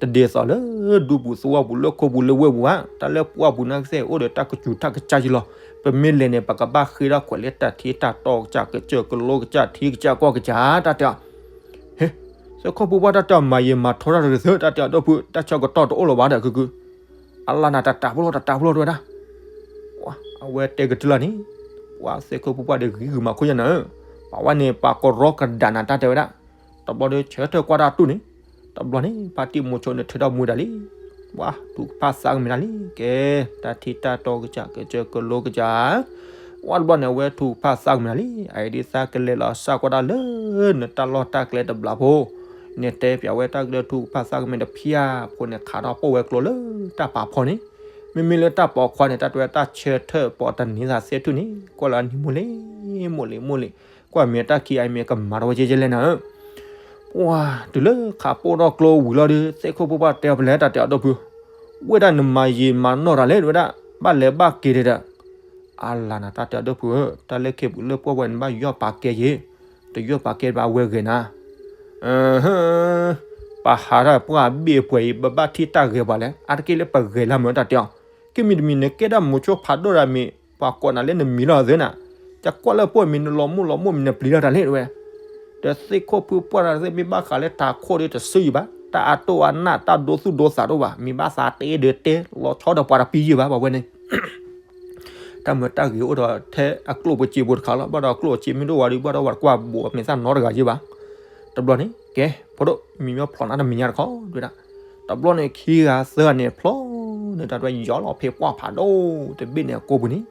တဒ်သိးလၢဒူပူၤသဝီပူၤလၢခိပူၤလၢဝ့ၢ်ပူၤဘၣ်, တၢ်လၢပှၢ်ပူၤန့ၣ်ကသ့ၣ်အိၣ်ဒီးတၢ်ကစူၤတၢ်ကစၢ်ယံၤလီၤ, ပမ့ၢ်လဲၤန့ၣ် ပကဘၣ်ဃ့ထီၣ်ကွဲးလၢတၢ်ထံတၢ်တီကစၢ် ကစၢၢ်ကလိကစၢ် ထံကစၢ်ကီၢ်ကစၢ် တၢ်တဲအီၤ ဟ့, သ့ၣ်ခိၣ်ဖိပှၢ်တၢ်တဲအီၤမၤယံာ်မၤထီတၢ်တဂ့ၤသၢ တၢ်တဲအီၤဒီပုၢ် တၢ်ဆၢကတီၢ်တအိၣ်လၢၤဘၣ်ဒီး ကုကု, အလၢနၤတၢ်တၢ်ဖိလီၤ တၢ်တၢ်ဖိလီၤတဝဲဒၣ်, အဝဲတဲကတုၤလီၤန့ၣ်, ပှၤသ့ၣ်ခိၣ်ဖိပှၢ်ဒီးဂံၤဂုာ်မၤခိၣ်ညါနၤဧၢ, ပှၤဝဲန့ၣ် ပှၤကရီကဒးနၤတၢ်တဲဝဲဒၣ်, တဘျီဒီးဆၢထၢၣ်ကွၢ်တၢ်တူၢ်န့ၣ်, တဘျီန့ၣ် ဖါတံၢ်မိၤဆိန့ၣ် ထုးထီၣ်မူဒါလံ, ပှၤတူၢ်ကဖၣ်သးကမ့ၢ်ဒၣ်လံ, ကဲ, တၢ်ထံတၢ်တီကစၢ် ကစၢၢ်ကလိကစၢ်, က ပှၢ်တဘျီန့ၣ် အဝဲထုကဖၣ်သးကမဲာ်လံ, အအံၤဒ်သးကလဲၤလီၤစၢ်ကွၢ်တၢ်လၢနတၢ်လီၢ်တၢ်ကျဲတဘျီဖိ, နတဲပၠးဝဲတၢ်ကလဲၤထုကဖၣ်သးကမဲာ်တဖၠၣ်ဖိန့ၣ် ခးထီၣ်ပိာ်ဝဲကျိလၢတၢ်ပာ်ဖီန့ၣ်, မ့မ့ၢ်လၢတၢ်ပိာ်ခွါန့ၣ် တၢ်တဲတၢ်ဆၢထၢၣ်ပိာ်တန့ၤသးသ့ၣ်ထူၣ်န့ၣ် ကွၢ်လၢအနံၤမိၢ်လံၤ မိၢ်လံၤ မိၢ်လံၤ, ကွၢ်မ့ၢ်တၢ်ခံအံၤမ့ၢ်ကမၤတဝဲကဲကဲလဲၣ်နၤ ပှၢ်တုၤလၢခးပိာ်ထီၣ်ကျိဝံၤလီၤဒီး သ့ၣ်ခိၣ်ဖိပှၢ်တဲအီၤ ပလဲၤတၢ်တဲအီၤ ဒီပုၢ်, ဝဲဒၣ်နမၤယံာ်မၤနီၢ်တၢ်လဲၣ် ဝဲဒၣ် ဘၣ်လဲၤဘၣ်က့ၤဒဲးဒီး, အလၤနၤ တၢ်တဲအီၤ ဒီပုၢ်ဧၢ, တၢ်လၢခ့ပူၤလၢပှၢ်ဝဲန့ၣ် ဘၣ်ယီၢ်ပာ်ကဲယ့ၣ်, တယီၢ်ပာ်ကဲဘၣ်ဝဲဂဲၤနၤ ပဟးထီၣ်ပှၢ်ဘ့ၣ်ပှဲၤအံၤ ပဘၣ်ထံၣ်တၢ်ဂဲၤပှၤလဲၣ်, အါတက့ၢ်လၢပဂဲၤလၢမ့ၢ်တၢ်တဲအီၤ, ကမံၤတမံၤနကဲဒၣ်မိၤဆိဖးဒိၣ်တၢ်မ့ၢ် ပှၤကိးနၤလၢနမံၤလီၤသ့နၤ, ကကွၢ်လၢပှၢ်မ့ၢ်နလီၤမိၢ်လီၤမိၢ်မ့ၢ်နပျံၤလီၤတၢ်လဲၣ်တဝဲ, ဒီးသ့ၣ်ခိၣ်ဖုပှၢ်တၢ်သ့ၣ်မ့ၢ်ဘၣ်ဃးလၢတၢ်ခိၣ်ဒီးတစုယံၤဘၣ်, တၢ်အတိၢ်အနၢ်တၢ်ဒိသူၣ်ဒိသးတအိၣ်ဘၣ်, မ့ၢ်ဘၣ်သးတဲဒီးတဲ လီၤဆီဒီးပှၤတပံၤယံၤဘၣ် ပှၤဝဲန့ၣ် တၢ်မၢတၢ်ဂ့ၤအိၣ်ဒီးထဲအကျိၣ်ပူၤစ့ပူၤတခါလီၤ, ဘၣ်ဒီးအကျိၣ်အစ့မ့ၢ်ဒိၣ်ဝဲဒီး ဘၣ်ဒီးဝဲတကွၢ်ဘိးမ့ၢ်သၣ်နီတဂၤယ့ၣ်ဘၣ်. တဘျီန့ၣ် ကဲ ဖိဒိၣ် မံၤမီၢ်ဖျိးနၤတမံၤညါတခီဒဝဲဒၣ်, တဘျီန့ၣ် ခံဂၤသၢဂၤန့ၣ် ဖျိးန့ၣ် တၢ်တဝဲယီၢ်လီၤဖဲပှၢ်ဖးဒိၣ်တဘ့ၣ်န့ၣ်အကိာ်ပူၤန့ၣ်,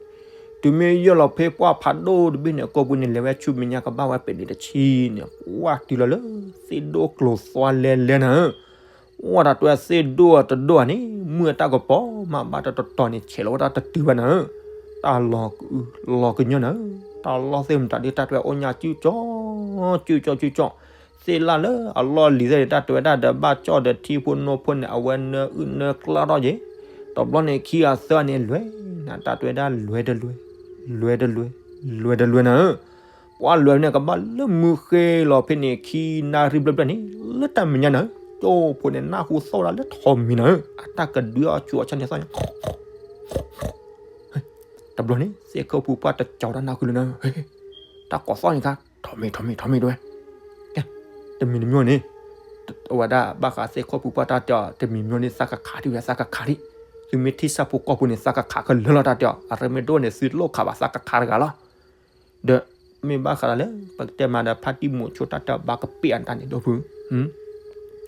တုၤမ့ၢ်ယီၢ်လီၤဖဲပှၢ်ဖးဒိၣ်တဘ့ၣ်န့ၣ်အကိာ်ပူၤန့ၣ် လဲၤဝဲဆူမဲာ်ညါကဘၣ်ဝဲပဲာ်န့ၣ်တဆံန့ၣ် ဝဲတုၤလီၤလၢ သ့ၣ်ဒိၣ်ကျိၤသွါလဲလဲနၤ ဝဲတၢ်တဝဲသ့ၣ်ဒိၣ်တဒိၣ်ဧါန့ၣ် မုၢ်အတၢ်ကပီၤမးဘၣ်တတီၤန့ၣ် ဆဲးလီၤဝဲတၢ်တတုၤဘၣ်နၤဧၢ, တၢ်လီၤကညီနၤဧၢ, တၢ်လီၢ်သ့ၣ်မတၤဒ်တၢ်တဝဲအိၣ်ညါစုကၠီ, စုကၠီစုကၠီ, သ့ၣ်လၢ်လၢအလီၢ်လံၤသ့ၣ်န့ၣ် တၢ်တဝဲဒၣ်ဒီးဘၣ်ကၠီၣ်ဒီးထံဖိနိဖိန့ၣ် အဝဲနၢအုၣ်နၢကျါထီၣ်ယ့ၣ်, တဘျီန့ၣ်ခံဂၤသၢဂၤန့ၣ် လွဲနၤ တၢ်တဝဲဒၣ်လွဲတလွဲ, လွဲတလွဲ, လွဲတလွဲနၤဧၢ ပှၢ်လွဲန့ၣ် ကဘၣ်လၢမုၢ်ဃ့လီၤဖဲန့ၣ် ခံနၣ်ရံၣ်ဘျဲၣ်ဘျဲၣ်န့ၣ် လၢတၢ်မဲာ်ညါနၤဧၢ, ကၠိဖိန့ၣ် နၢ်ဟူသီၣ်ဝဲဒၣ်လၢထိးမံၤနၤဧၢ, အတၢ်ကဒုးအီၣ်ဆူၣ်အီၣ်ဆါန့ၣ်သီၣ်ညါ, တဘျီန့ၣ် သ့ၣ်ခိၣ်ဖုပှၢ်တကၠီၤတၢ်နၢ်ဟူလၢနၤဧၢ, တၢ်ကိးသီၣ်န့ၣ်ခါ ထိးမံၤ ထိးမံၤ ထိးမံၤတဝဲ တမံၤတမံၤန့ၣ် အဝဲဒၣ်ဘၣ်ဃးသ့ၣ်ခိၣ်ဖုပှၢ်တၢ်တဲအီၤ တမံၤမံၤန့ၣ် သးကခးဒံးဝဲ သးကခးဒံး, သုမ့ၢ်ထံၣ်ဆၣ်ဖိကီၢ်ဖိန့ၣ် သးကခးခဲလၢာ်လီၤ တၢ်တဲအီၤ အရ့မ့ၢ်ဒိၣ်န့ၣ် သုတလိၣ်ခးဘၣ် သးကခးတဂၤလီၤ, ဒီးမ့ၢ်ဘၣ်ဃးဒီးလၢ ပကတဲမးဒီး ဖါတံၢ်မူၤဆိတၢ်တဲအီၤ ဘၣ်ကပ့ၢ်အတၢ်န့ၣ် ဒီပုၢ်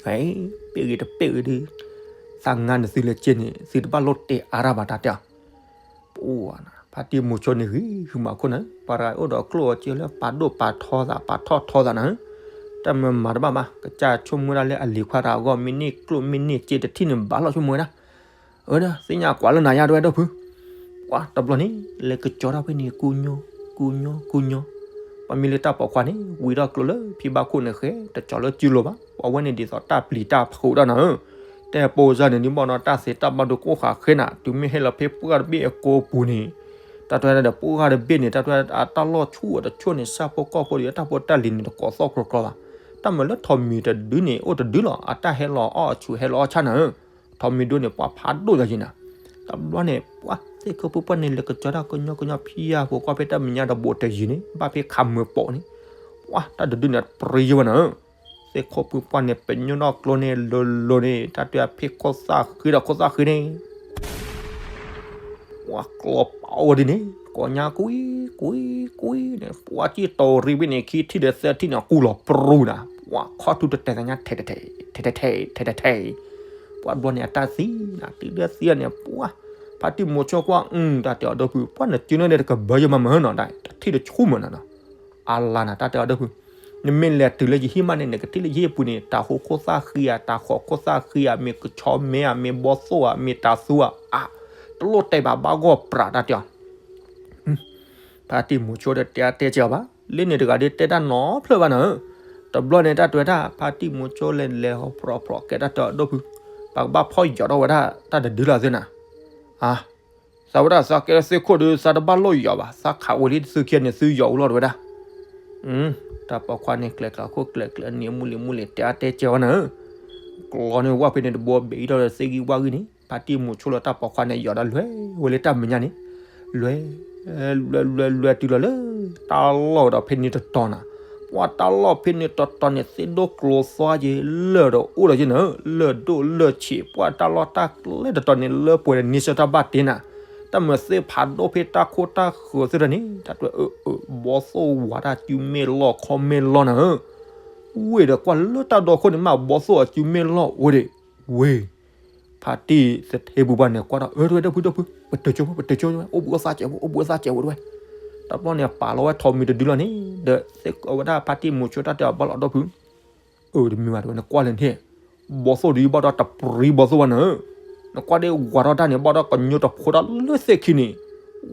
ပ့ၢ်ဂ့ၤတပ့ၢ်ဂ့ၤဒီး သးငါန့ၣ်သုလဲၤက့န့ၣ် သုတဘၣ်လိၣ်တဲအါတၢ်ဘၣ် တၢ်တဲအီၤ ပှၢ်နၤ ဖါတံၢ်မူၤဆိန့ၣ် ဂံၢ်ဂုာ်မးခိၣ်နၤ, ပှၤတဂၤအိၣ်ဒီးကျိၣ်အီၤက့လၢ ပာ်ဒိၣ်ပာ်ထီသး ပာ်ထီၣ်ထီသးနၤ, တၢ်မၤမၤတဘၣ်ဘၣ် ကစၢ်ဆိကမိၣ်ဒၣ်လၢအလံၤခွါတဂၤအဂီၢ် မ့ၢ်န့ၢ်ကျိၣ်မ့ၢ်န့ၢ်စ့တထံၣ်န့ၣ် ဘၣ်လီၤဆိကမိၣ်ဝဲဒၣ်, အဝဲဒၣ် သ့ၣ်ညါကွၢ်လၢနၤယါတဝဲ ဒီပုၢ်, ပှၢ်တဘျီန့ၣ် လဲၤကကၠီၤတၢ်ဖဲန့ၣ် ကူညီ ကူညီ ကူညီ, ပှၤမ့ၢ်လၢတၢ်ပိာ်ခွါန့ၣ် ဝံၤထီၣ်ကျိလၢဖံဘၣ်ခိၣ်န့ၣ်ဃဲ တကၠီၤလၢစုလိၤဘၣ်, ပှၤဝဲန့ၣ်ဒ်သိးတၢ်ပျံၤတၢ်ဖုးတၢ်နၤဧၢ, တဲပိာ်စၢ်န့ၣ် ဒ်ဘၣ်နီၤ တၢ်သ့တၢ်ဘၣ်ဒိကိးဃာ်ဃဲနၤ, တုၤမ့ၢ်ဟဲလီၤဖဲပှၢ်တဘ့ၣ်အကိာ်ပူၤန့ၣ်, တၢ်တဲဝဲဒၣ်ဒီး ပှၢ်တဘ့ၣ်န့ၣ် တၢ်တဲဝဲဒၣ် အတၢ်လီၢ်ဆူၣ်အတဆိၣ်န့ၣ် ဆၣ်ဖိကီၢ်ဖိဒီး တၢ်ဖိတၢ်လံၤန့ၣ် တကိးသီၣ်ကြီကြီဘၣ်, တၢ်မၤလၢထိးမံၤတဒုန့ၣ် အိၣ်တဒုလီၤ အတၢ်ဟဲလီၤအီၣ်အဆူၣ်ဟဲလီၤအီၣ်ဆါနၤဧၢ, ထိးမံၤဒုန့ၣ် ပှၤဖးဒိၣ်ယၤယံၤနၤ, တဘျီန့ၣ် ပှၢ်သ့ၣ်ခိၣ်ဖုပှၢ်န့ၣ် လဲၤကကၠီၤတၢ်ကညီကညီဖံယါဖိကွၢ်ဖဲတၢ်မဲာ်ညါဒီး ဘူးတယံၤန့ၣ် ဘၣ်ဖဲခးမၢပိာ်န့ၣ်, ပှၢ်တၢ်တဒုန့ၣ် ပြံယိဝဲနၤဧၢ, သ့ၣ်ခိၣ်ဖုပှၢ်န့ၣ် ပညိၣ်ထီၣ်ကျိန့ၣ် လိၤလိၤန့ၣ် တၢ်တဲဖဲခိၣ်သၣ်ဃံဒီးခိၣ်သၣ်ဃံန့ၣ် ပှၤကျီပာ်ဝဲဒ်န့ၣ် ကိးညါကွံ ကွံ ကွံန့ၣ် ပှၤစံၣ်တီၤရံဘ့ၣ်န့ၣ် ခံထံၣ်ဒီးသၢထံၣ်န့ၣ် ကူၣ်လီၤပြူနၤ, ပှၤခီၣ်ထူတတဲာ်သးညါ ထဲးထဲးထဲး ထဲးထဲးထဲး ပှၤတဘျီန့ၣ် အတၢ်သံနၤ တုၤလၢသံန့ၣ် ပှၤ ဖါတံၢ်မူၤဆိကွၢ် အု တၢ်တဲအီၤဒီပုၢ် ပှၤနစုန့ၣ်တကဘၢယမၤမၢနီၤ တထံၣ်တဆူၣ်မၢနီၤနီၤ, အလါနၤ တၢ်တဲအီၤဒီပုၢ် နမ့ၢ်လဲၤတုၤလၢယဟံၣ်မးန့ၣ် နကထံၣ်လၢယဟံၣ်ပူၤန့ၣ် တၢ်ဟိးခိၣ်သၣ်ဃံဧါ တၢ်ဃီၤခိၣ်သၣ်ဃံဧါ မ့ၢ်ကဆီမဲဧါ မ့ၢ်ဘီသိၣ်ဧါ မ့ၢ်တၢ်သူဧါ အါ တလိၣ်တဲဘၣ်ဘၣ်ဂီၢ်ပြး တၢ်တဲအီၤ ဖါတံၢ်မူၤဆိဒီးတဲအါတဲစဲအီၤဘၣ် လၢန့ၣ်တဂၤဒီးတဲတၢ်နီတဖျၢၣ်ဘၣ်နၤဧၢ, တဘျီန့ၣ် တၢ်တဲဝဲဒၣ် ဖါတံၢ်မူၤဆိလဲၤလဲၤဟီဖျိးဖျိးကဲတၢ်တဲအီၤဒီပုၢ်, ပကဘၣ်ဖီၣ်ယီၤထီၣ်ဝဲဒၣ်တၢ်တဒုလီၤသ့နၤ, အါ သးဝဲဒၣ်သးကဲထီၣ်သ့ၣ်ခိၣ်ဒီး သးတဘၣ်လိၣ်ယီၤဘၣ် သးခးဝံၤလံသုခံဂၤန့ၣ် သုယီၤအူလီၤတဝဲဒၣ်, တၢ်ပိာ်ခွါန့ၣ် ကျဲၤကျဲၤခိၣ်ကျဲၤကျဲၤန့ၣ် မုၢ်လံၤမုၢ်လံၤတဲအါတဲစဲအီၤနၤဧၢ, ကျီန့ၣ်ဝဲဖဲန့ၣ်တဘိဘဲးအံၤထီၣ်ဒီးသ့ၣ်ဂံၢ်ဝၣ်ဂံၢ်န့ၣ် ဖါတံၢ်မူၤဆိလၢတၢ်ပိာ်ခွါန့ၣ် ယီၤဒီးလွဲဝဲလၢတၢ်မဲာ်ညါန့ၣ်, လွဲ လွဲ လွဲ လွဲတုၤလီၤလၢ တၢ်လီၢ်ဒီးဖဲန့ၣ်တတီၤနၤ, ပှၤတၢ်လီၢ်ဖဲန့ၣ်တတီၤန့ၣ် သ့ၣ်ဒိၣ်ကျိၤသွါက့ၤ လၢၢ်ဒီးအိၣ်ဒီးက့ၤနၤဧၢ, လၢၢ်ဒိၣ်လၢၢ်ဆံး ပှၤတၢ်လီၢ်တၢ်ကျဲတတီၤန့ၣ် လၢပှဲၤဒီးန့ဆၢၣ်တၢ်ဘၣ်တ့နၤ, တၢ်မၤသ့ၣ်ဖးဒိၣ်ဖဲတၢ်ခိၣ်တၢ်ဃၢၤသ့ၣ်တဖၣ်န့ၣ် တၢ်တွဲအၢအၢ ဘီသိၣ်ဝးတၢ်စုမ့ၢ်လီၢ်ခီမ့ၢ်လီၢ်နၤဧၢ, ဝ့ၢ်ဒီးကွၢ်လၢတၢ်ဒီခိၣ်န့ၣ်မး ဘီသိၣ်အစုမ့ၢ်လီၢ်အိၣ်ဒံး, ဝ့ၢ် ဖါတံၢ်သထ့ပူၤပှၢ်န့ၣ် ကွၢ်ဒီး အၢ တဝဲဒီပုၢ်ဒီပုၢ် ပတုာ်ကၠိဖိ ပတုာ်ကၠိ အိၣ်ဘှံးအိၣ်သါစဲးဖိ အိၣ်ဘှံးအိၣ်သါစဲးဖိတဝဲ, တဘျီန့ၣ် ပာ်လီၤဝဲထိးမံၤတဒုလီၤန့ၣ် ဒီးသ့ၣ်ခိၣ်ဝဲဒၣ်ဖါတံၢ်မိၤဆိတၢ်တဲအီၤ ဘၣ်လီၤဒီပုၢ် အၢ တမ့ၢ်ဘၣ်တဲဝဲ နကွၢ်လဲၣ်န့ၣ်, ဘီသိၣ်ဒုးဘၣ်ဒီးတပြံဘီသိၣ်ဘၣ်နၤဧၢ, နကွၢ်ဒ်ဝၤထီၣ်တၢ်န့ၣ် ဘၣ်ဒီးကညိတဖိတၢ်လၢသ့ၣ်ခံန့ၣ်,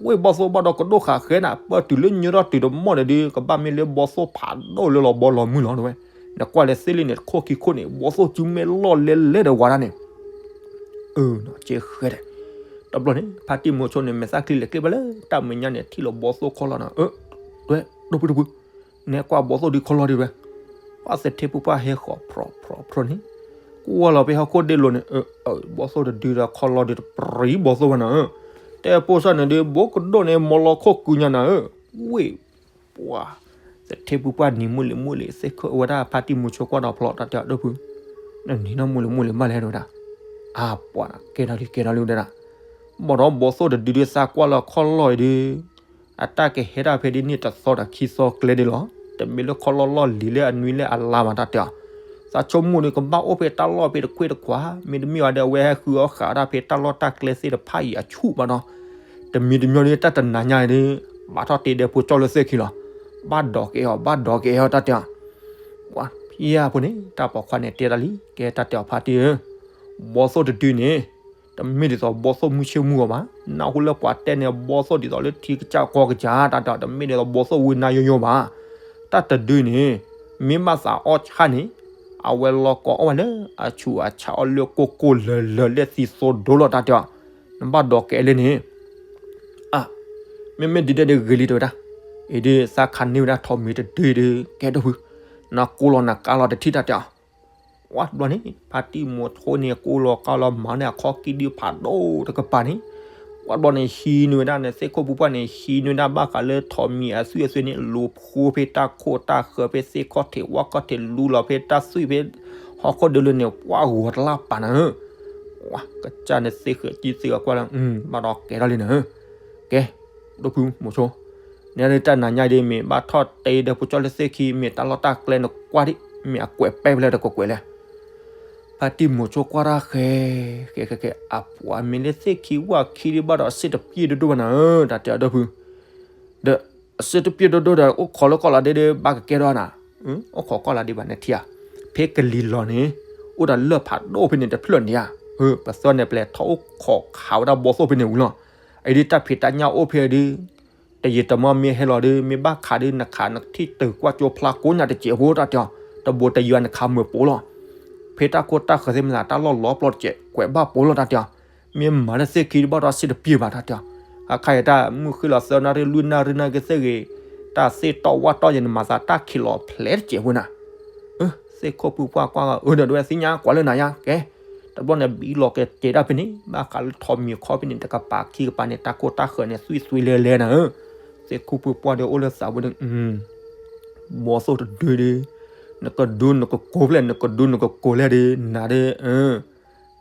ဝ့ၢ်ဘီသိၣ်ဘၣ်ဒီးကဒိၣ်ဃာ်ဃဲနၤ ပၢၢ်တုၤလၢညိထီၣ်တုၤတမီၢ်န့ၣ်ဒုး ကဘၣ်မ့ၢ်လၢဘီသိၣ်ဖးဒိၣ်လၢလီၤဘီလီၤမုၢ်လီၤတဲဝဲ, နကွၢ်လဲၤသ့လံန့ၣ် တခိၣ်ခံခိၣ်န့ၣ် ဘီသိၣ်စုမဲာ်လီၢ်လဲလဲဒီးဝၤဒၣ်န့ၣ် အၢ နီၢ်ကဲဃဲဒီး, တဘျီန့ၣ် ဖါတံၢ်မိၤဆိန့ၣ် မဲာ်သၣ်ချံလဲၤကျ့ဘၣ်လၢ တၢ်မဲာ်ညါန့ၣ် ထံၣ်လီၤဘီသိၣ်ခီလီၤနၤဧၢ, တဲဝဲ ဒီပုၢ်ဒီပုၢ်, နဲကွၢ်ဘီသိၣ်ဒုးခီလီၤဒံးဝဲ, ပှၤသထ့ဖုပှၢ်ဟဲဃီၤဖြီဖြီဖြီန့ၣ်, ကွၢ်လီၤဖဲဟီၣ်ခိၣ်ဒ့လိၤန့ၣ် ဘီသိၣ်တဒုဒီးခီလီၤဒံးတပြံဘီသိၣ်ဝဲနၤဧၢ, တဲပိၢ်စၢ်န့ၣ်ဒုး ဘိကဒိၣ်န့ၣ် မီလီၤခိၣ်ကုညါနၤဧၢ, ဝ့ၢ် ပှၤ သထ့ဖုပှၢ်နံၤမုၢ်လံၤမုၢ်လံၤ သ့ၣ်ခိၣ်ဝဲဒၣ်ဖါတံၢ်မိၤဆိကွၢ်ဒီးဖျီတၢ်တဲအီၤ ဒီပုၢ်, နနံၤနီၢ်မုၢ်လံၤမုၢ်လံၤဘၣ်လဲၣ်တဲဝဲဒၣ်, အါပှၤ ကဲထီၣ်လံကဲထီၣ်လံတဲဒၣ်, ဘၣ်ဒီးဘီသိၣ်တဒုဒုးသးကွၢ်လီၤခီလီၤအံၤဒုး, အတၢ်ကဟဲဒၣ်ဖဲဒ်န့ၣ်တသီဒီးခံသီကျဲဒ်လီၤ, တမ့ၢ်လၢခီလီၤလီၢ်လံၤလၢအနွံလၢအလါဘၣ်တၢ်တဲအီၤ, သးဆိကမိၣ်ဒုးကဘၣ်အိၣ်ဖဲတၢ်လီၢ်ဖဲတခွ့တခွါ, မ့တမ့ၢ်ဝဲဒီးအဝဲဟဲဃုအီၣ်ဃာ်ဝဲဒၣ်ဖဲတၢ်လီၢ်တၢ်ကျဲသ့ၣ်တဖၣ်အံၤအဆူၣ်ဘၣ်ဒီး, တမံၤတမံၤဒုးတၢ်တနၤညါအံၤဒုး, ဘၣ်ထီၣ်တ့ဒဲဖိကၠီလၢသ့ၣ်ခံလီၤ, ဘၣ်ဒိးကဲအီၤ ဘၣ်ဒိးကဲအီၤတၢ်တဲအီၤ ပှၤဖံယါဖိန့ၣ် တၢ်ပိာ်ခွါန့ၣ်တဲတၢ်လံ ကဲတၢ်တဲအီၤဖါတံၢ်ဧၢ, ဘီသိၣ်တဒုန့ၣ်, တမ့ၢ်ဒ်သိးဘီသိၣ်မုၢ်ဆ့ၣ်မုၢ်ဂီၤဘၣ်, နၢ်ဟူလၢပှၤတဲန့ၣ် ဘီသိၣ်ဒ်သိးလၢထံကစၢ်ကီကစၢ် တၢ်တဲအီၤ တမ့ၢ်ဒ်သိးဘီသိၣ်ဝံနါယိယိဘၣ်, တၢ်တဒုန့ၣ်, မ့ၢ်ဘၣ်သးအီၣ်ဆၣ်န့ၣ်, အဝဲလီၤကီအီၣ်ဝဲလၢအဆူၣ်အဆါအီၤလၢကိၢ်ကိၢ်လၢၤလၢၤလၢသံသိဒိလီၤတၢ်တဲအီၤ, နဘၣ်ဒိးကဲလၢန့ၣ် အါ, မ့မ့ၢ်ဒ်ဒဲးဒ်ဂ့ၤလံတဲဝဲဒၣ်, အံၤဒုးသးခးန့ၢ်ဝဲဒၣ်ထိးမံၤတဒုအံၤဒုး ကဲဒီပုၢ်, နကိးလီၤနကါလီၤတထံၣ်တၢ်တဲအီၤ, ဝဲတဘျီန့ၣ် ဖါတံၢ်မိၤဆိန့ၣ် ကိးလီၤကါလီၤမၤန့ၢ်အခီၣ်ကံၢ်ဒုးဖးဒိၣ်တကပၤန့ၣ်, ဝဲတဘျီန့ၣ် ဟံးန့ၢ်ဝဲဒၣ်န့ၣ် သ့ၣ်ခိၣ်ဖုပှၢ်န့ၣ် ဟံးန့ၢ်ဝဲဒၣ်ဘၣ်ဃးလၢထိးမံၤအသွံၣ်အသွဲန့ၣ် လူၤဖိဖဲတၢ်ခိၣ်တၢ်ဃၢၤဖဲသ့ၣ်ခီၣ်ထံးဝၣ်ခီၣ်ထံး လူၤလီၤဖဲတၢ်သွံၣ်ဖဲ ဟီၣ်ခိၣ်ဒုးလၢန့ၣ် ပှၢ်ဂီၤတလၢ်ပာ်နၤဧၢ, ဝဲကစၢ်န့ၣ်သ့ဃဲၤကံသ့အကွၢ်လၢ ဘၣ်ဒီးကဲထီၣ်လံနၤဧၢ, ကဲ, ဒီပုၢ်မိၤဆိ နဲဒုးတၢ်နၤညါဒ်မ့ၢ်ဘၣ်ထီၣ်တ့ဒဲဖိကၠီလၢသ့ၣ်ခံ မ့ၢ်တၢ်လီၢ်တၢ်ကျဲနကွၢ်ဒ် မ့ၢ်အကွဲးပဲဖဲလဲၣ်တကွဲးကွဲးလဲၣ်, ဖါတံၢ်မိၤဆိကွၢ်တၢ်ဃဲ, ဃဲဃဲဃဲ အပှၤမ့ၢ်လၢသ့ၣ်ခံဝၣ်ခံဒ်ဘၣ်ဒီးအစ့တပျ့ၢ်ဒိၣ်ဒိၣ်ဘၣ်နၤဧၢ တၢ်တဲအီၤဒီပုၢ်, ဒီးအစ့တပျ့ၢ်ဒိၣ်ဒိၣ်ဒီး အိၣ်ခိးလၢကီၢ်လီၤဒ့ဒီး ဘၣ်ကကဲထီၣ်နၤ, အိၣ်ခိးကီၢ်လီၤဒ့ဘၣ်နထံဧါ, ဖဲကလံၤလီၤန့ၣ်, အိၣ်ဒီးလၢၢ်ဖးဒိၣ်ဖဲန့ၣ်တဖျၢၣ်န့ၣ်ဧါ, ပသီန့ၣ်ပျဲၢ်ထီၣ်အိၣ်ခိးခးဝဲဒၣ်ဘီသိၣ်ဖဲန့ၣ်ဝံၤလီၤ, အံၤဒ်တၢ်ဖံးတၢ်ညၣ်အိၣ်ဖဲဒုး တယံာ်တမီၢ်မ့ၢ်ဟဲလီၤဒီး မ့ၢ်ဘၣ်ခးဒီးနခးနထံၣ်တုၤကွၢ်ကၠိဖျါကိးညါတစဲးဖိတၢ်တဲအီၤ, တဘိးတယွၤနခးမုာ်ပိာ်လီၤ, ဖဲတၢ်ခိၣ်တၢ်ဃၢၤသ့ၣ်မသး တၢ်လီၢ်လီၤပျီတစဲး ကွဲးဘၣ်ပိာ်လီၤတၢ်တဲအီၤ, မ့ၢ်မၤလၢသ့ၣ်ခံဒ်ဘၣ်ဒီးစ့တပျ့ၢ်ဘၣ်တၢ်တဲအီၤ, အခါခါအံၤတၢ်မုၢ်ဃ့လီၤသၢနၣ်ရံၣ်လွံၢ်နၣ်ရံၣ်နာ်က့သ့ၣ်ဂ့ၤ, တၢ်သ့ၣ်တီၢ်ဝၣ်တီၢ်ယဲန့ၣ် မၤသးတၢ်ခံးလီၤဖျဲးတစဲးဖိနၤ သ့ၣ်ခိၣ်ဖုပှၢ်ကွၢ်အၢ ဒီးဒဝဲသ့ၣ်ညါကွၢ်လၢနၤယါကဲ, တဘျီန့ၣ် ဘံလီၤကတဲာ်တၢ်ဖဲန့ၣ် ဘၣ်ဃးလၢထိးမံၤခီဖဲန့ၣ် တကပၤခံကပၤန့ၣ် တၢ်ခိၣ်တၢ်ဃၢၤန့ၣ် သွံၣ်သွံလၢလဲနၤဧၢ, သ့ၣ်ခိၣ်ဖုပှၢ်ဒီးအိၣ်လၢသးဝဲဒီး ဘီသိၣ်တဒုဒီး နကဒုနကကိးဖျဲၣ် နကဒုနကကိးလဲၣ်ဒီး နၤဒီး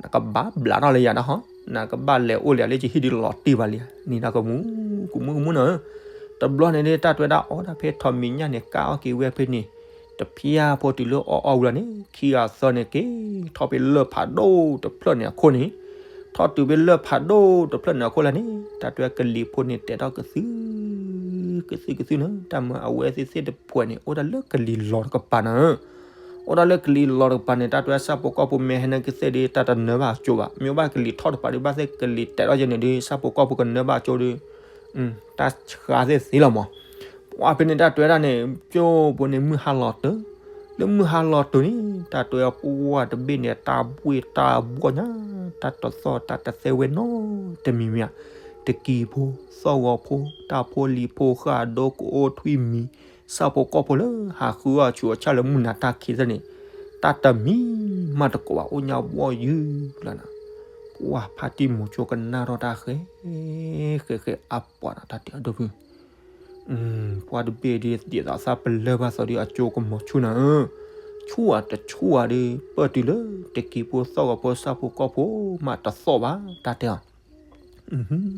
နကဘၣ်ဘျးထီၣ်လၢယၤဒၣ်ဟီ, နကဘၣ်လဲၤအိၣ်လၢယၤလၢယဟံၣ်ဒုးလီၤတံၢ်ဘၣ်လံ, နံၤနၤကမူ ကမူကမူနၤဧၢ, တဘျီန့ၣ်ဒ်တၢ်တွဲဒၣ်အီၣ်ဒၣ်ဖဲထိးမံၤညၣ်န့ၣ် ကၢ်အီၣ်က့ၤဝဲဖဲန့ၣ်, တဖျၢၣ်ဖိတုၤလၢအီၣ်အီၣ်ဝံၤလီၤန့ၣ် ခံဂၤသၢန့ၣ်က့ၤ ထီၣ်ဖဲလၢၢ်ဖးဒိၣ်တဖျၢၣ်န့ၣ်အခိၣ်န့ၣ်, ထီၣ်တုၤဖဲလၢၢ်ဖးဒိၣ်တဖျၢၣ်န့ၣ်အခိၣ်လၢန့ၣ် တၢ်တွဲကလံၤဖိန့ၣ် တဲထီၣ်ကသု ကသုကသုန့ၣ် တၢ်မၤအဝဲသ့ၣ်သ့ၣ်တဖှဲးန့ၣ် အိၣ်ဒၣ်လၢကလံၤလီၤတကပၤနၤဧၢ, အိၣ်ဒၣ်လၢကလံၤလီၤတကပၤန့ၣ် တၢ်တွဲဆၣ်ဖိကီၢ်ဖိမ့ၢ်ဟဲနၢ်က့ၤသ့ၣ်ဒီး တၢ်တနၢဘၣ်အကၠိဘၣ်, မ့ၢ်အိၣ်ဘၣ်ကလံၤထီၣ်တကပၤဒီး ဘၣ်သ့ၣ်ကလံၤတဲာ်ထီၣ်ယဲန့ၣ်ဒီး ဆၣ်ဖိကီၢ်ဖိကနၢဘၣ်အကၠိဒီး တၢ်ဆှါသ့ၣ်သ့လီၤမး, ပှၤဖဲန့ၣ်တၢ်တွဲဒၣ်န့ၣ် ကၠိဖိန့ၣ်မုၢ်ဟါလီၤတၢၢ်, လၢမုၢ်ဟါလီၤတၢၢ်န့ၣ် တၢ်တွဲပှၢ်တဘ့ၣ်န့ၣ် တၢ်ဘှ့ၣ်တၢ်ဘှီၣ်ညါ, တၢ်တသီၣ်တၢ်တသဲဝဲနီတမံၤမံၤဧါ, တကံၤဖိ, သီၣ်ဂီၤဖိ, တၢ်ဖိလံၤဖိ, ဃၣ်ဒိကအိၣ်ထွံၣ်မံၤ, ဆၣ်ဖိကီၢ်ဖိလၢဟးဃုအီၣ်ဆူးအဆၣ်လၢမုၢ်နၤတၢ်ခံးသ့ၣ်န့ၣ်, တၢ်တမံၤမးတကိးဘၣ် အိၣ်ညါဘှီၣ်ယုၢ်လီၤနၤ, ပှၤဖါတံၢ်မိၤဆိကနၣ်ထီၣ်တၢ်ဃဲ ဃဲဃဲအပှၤဒီးတၢ်တဲအီၤဒီပုၢ် ပှၤတဘ့ၣ်ဒ်ဒ်သိးသးပလၢၢ်ဘၣ်သိးဒီးအကၠိကမီၤဆူၣ်နၤဧၢ, ဆူၣ်ဧါတဆူၣ်ဧါဒီး ပၢၢ်တုၤလၢတကံၤဖိသီၣ်ဂီၤဖိဆၣ်ဖိကီၢ်ဖိ မးတသီၣ်ဘၣ် တၢ်တဲအီၤ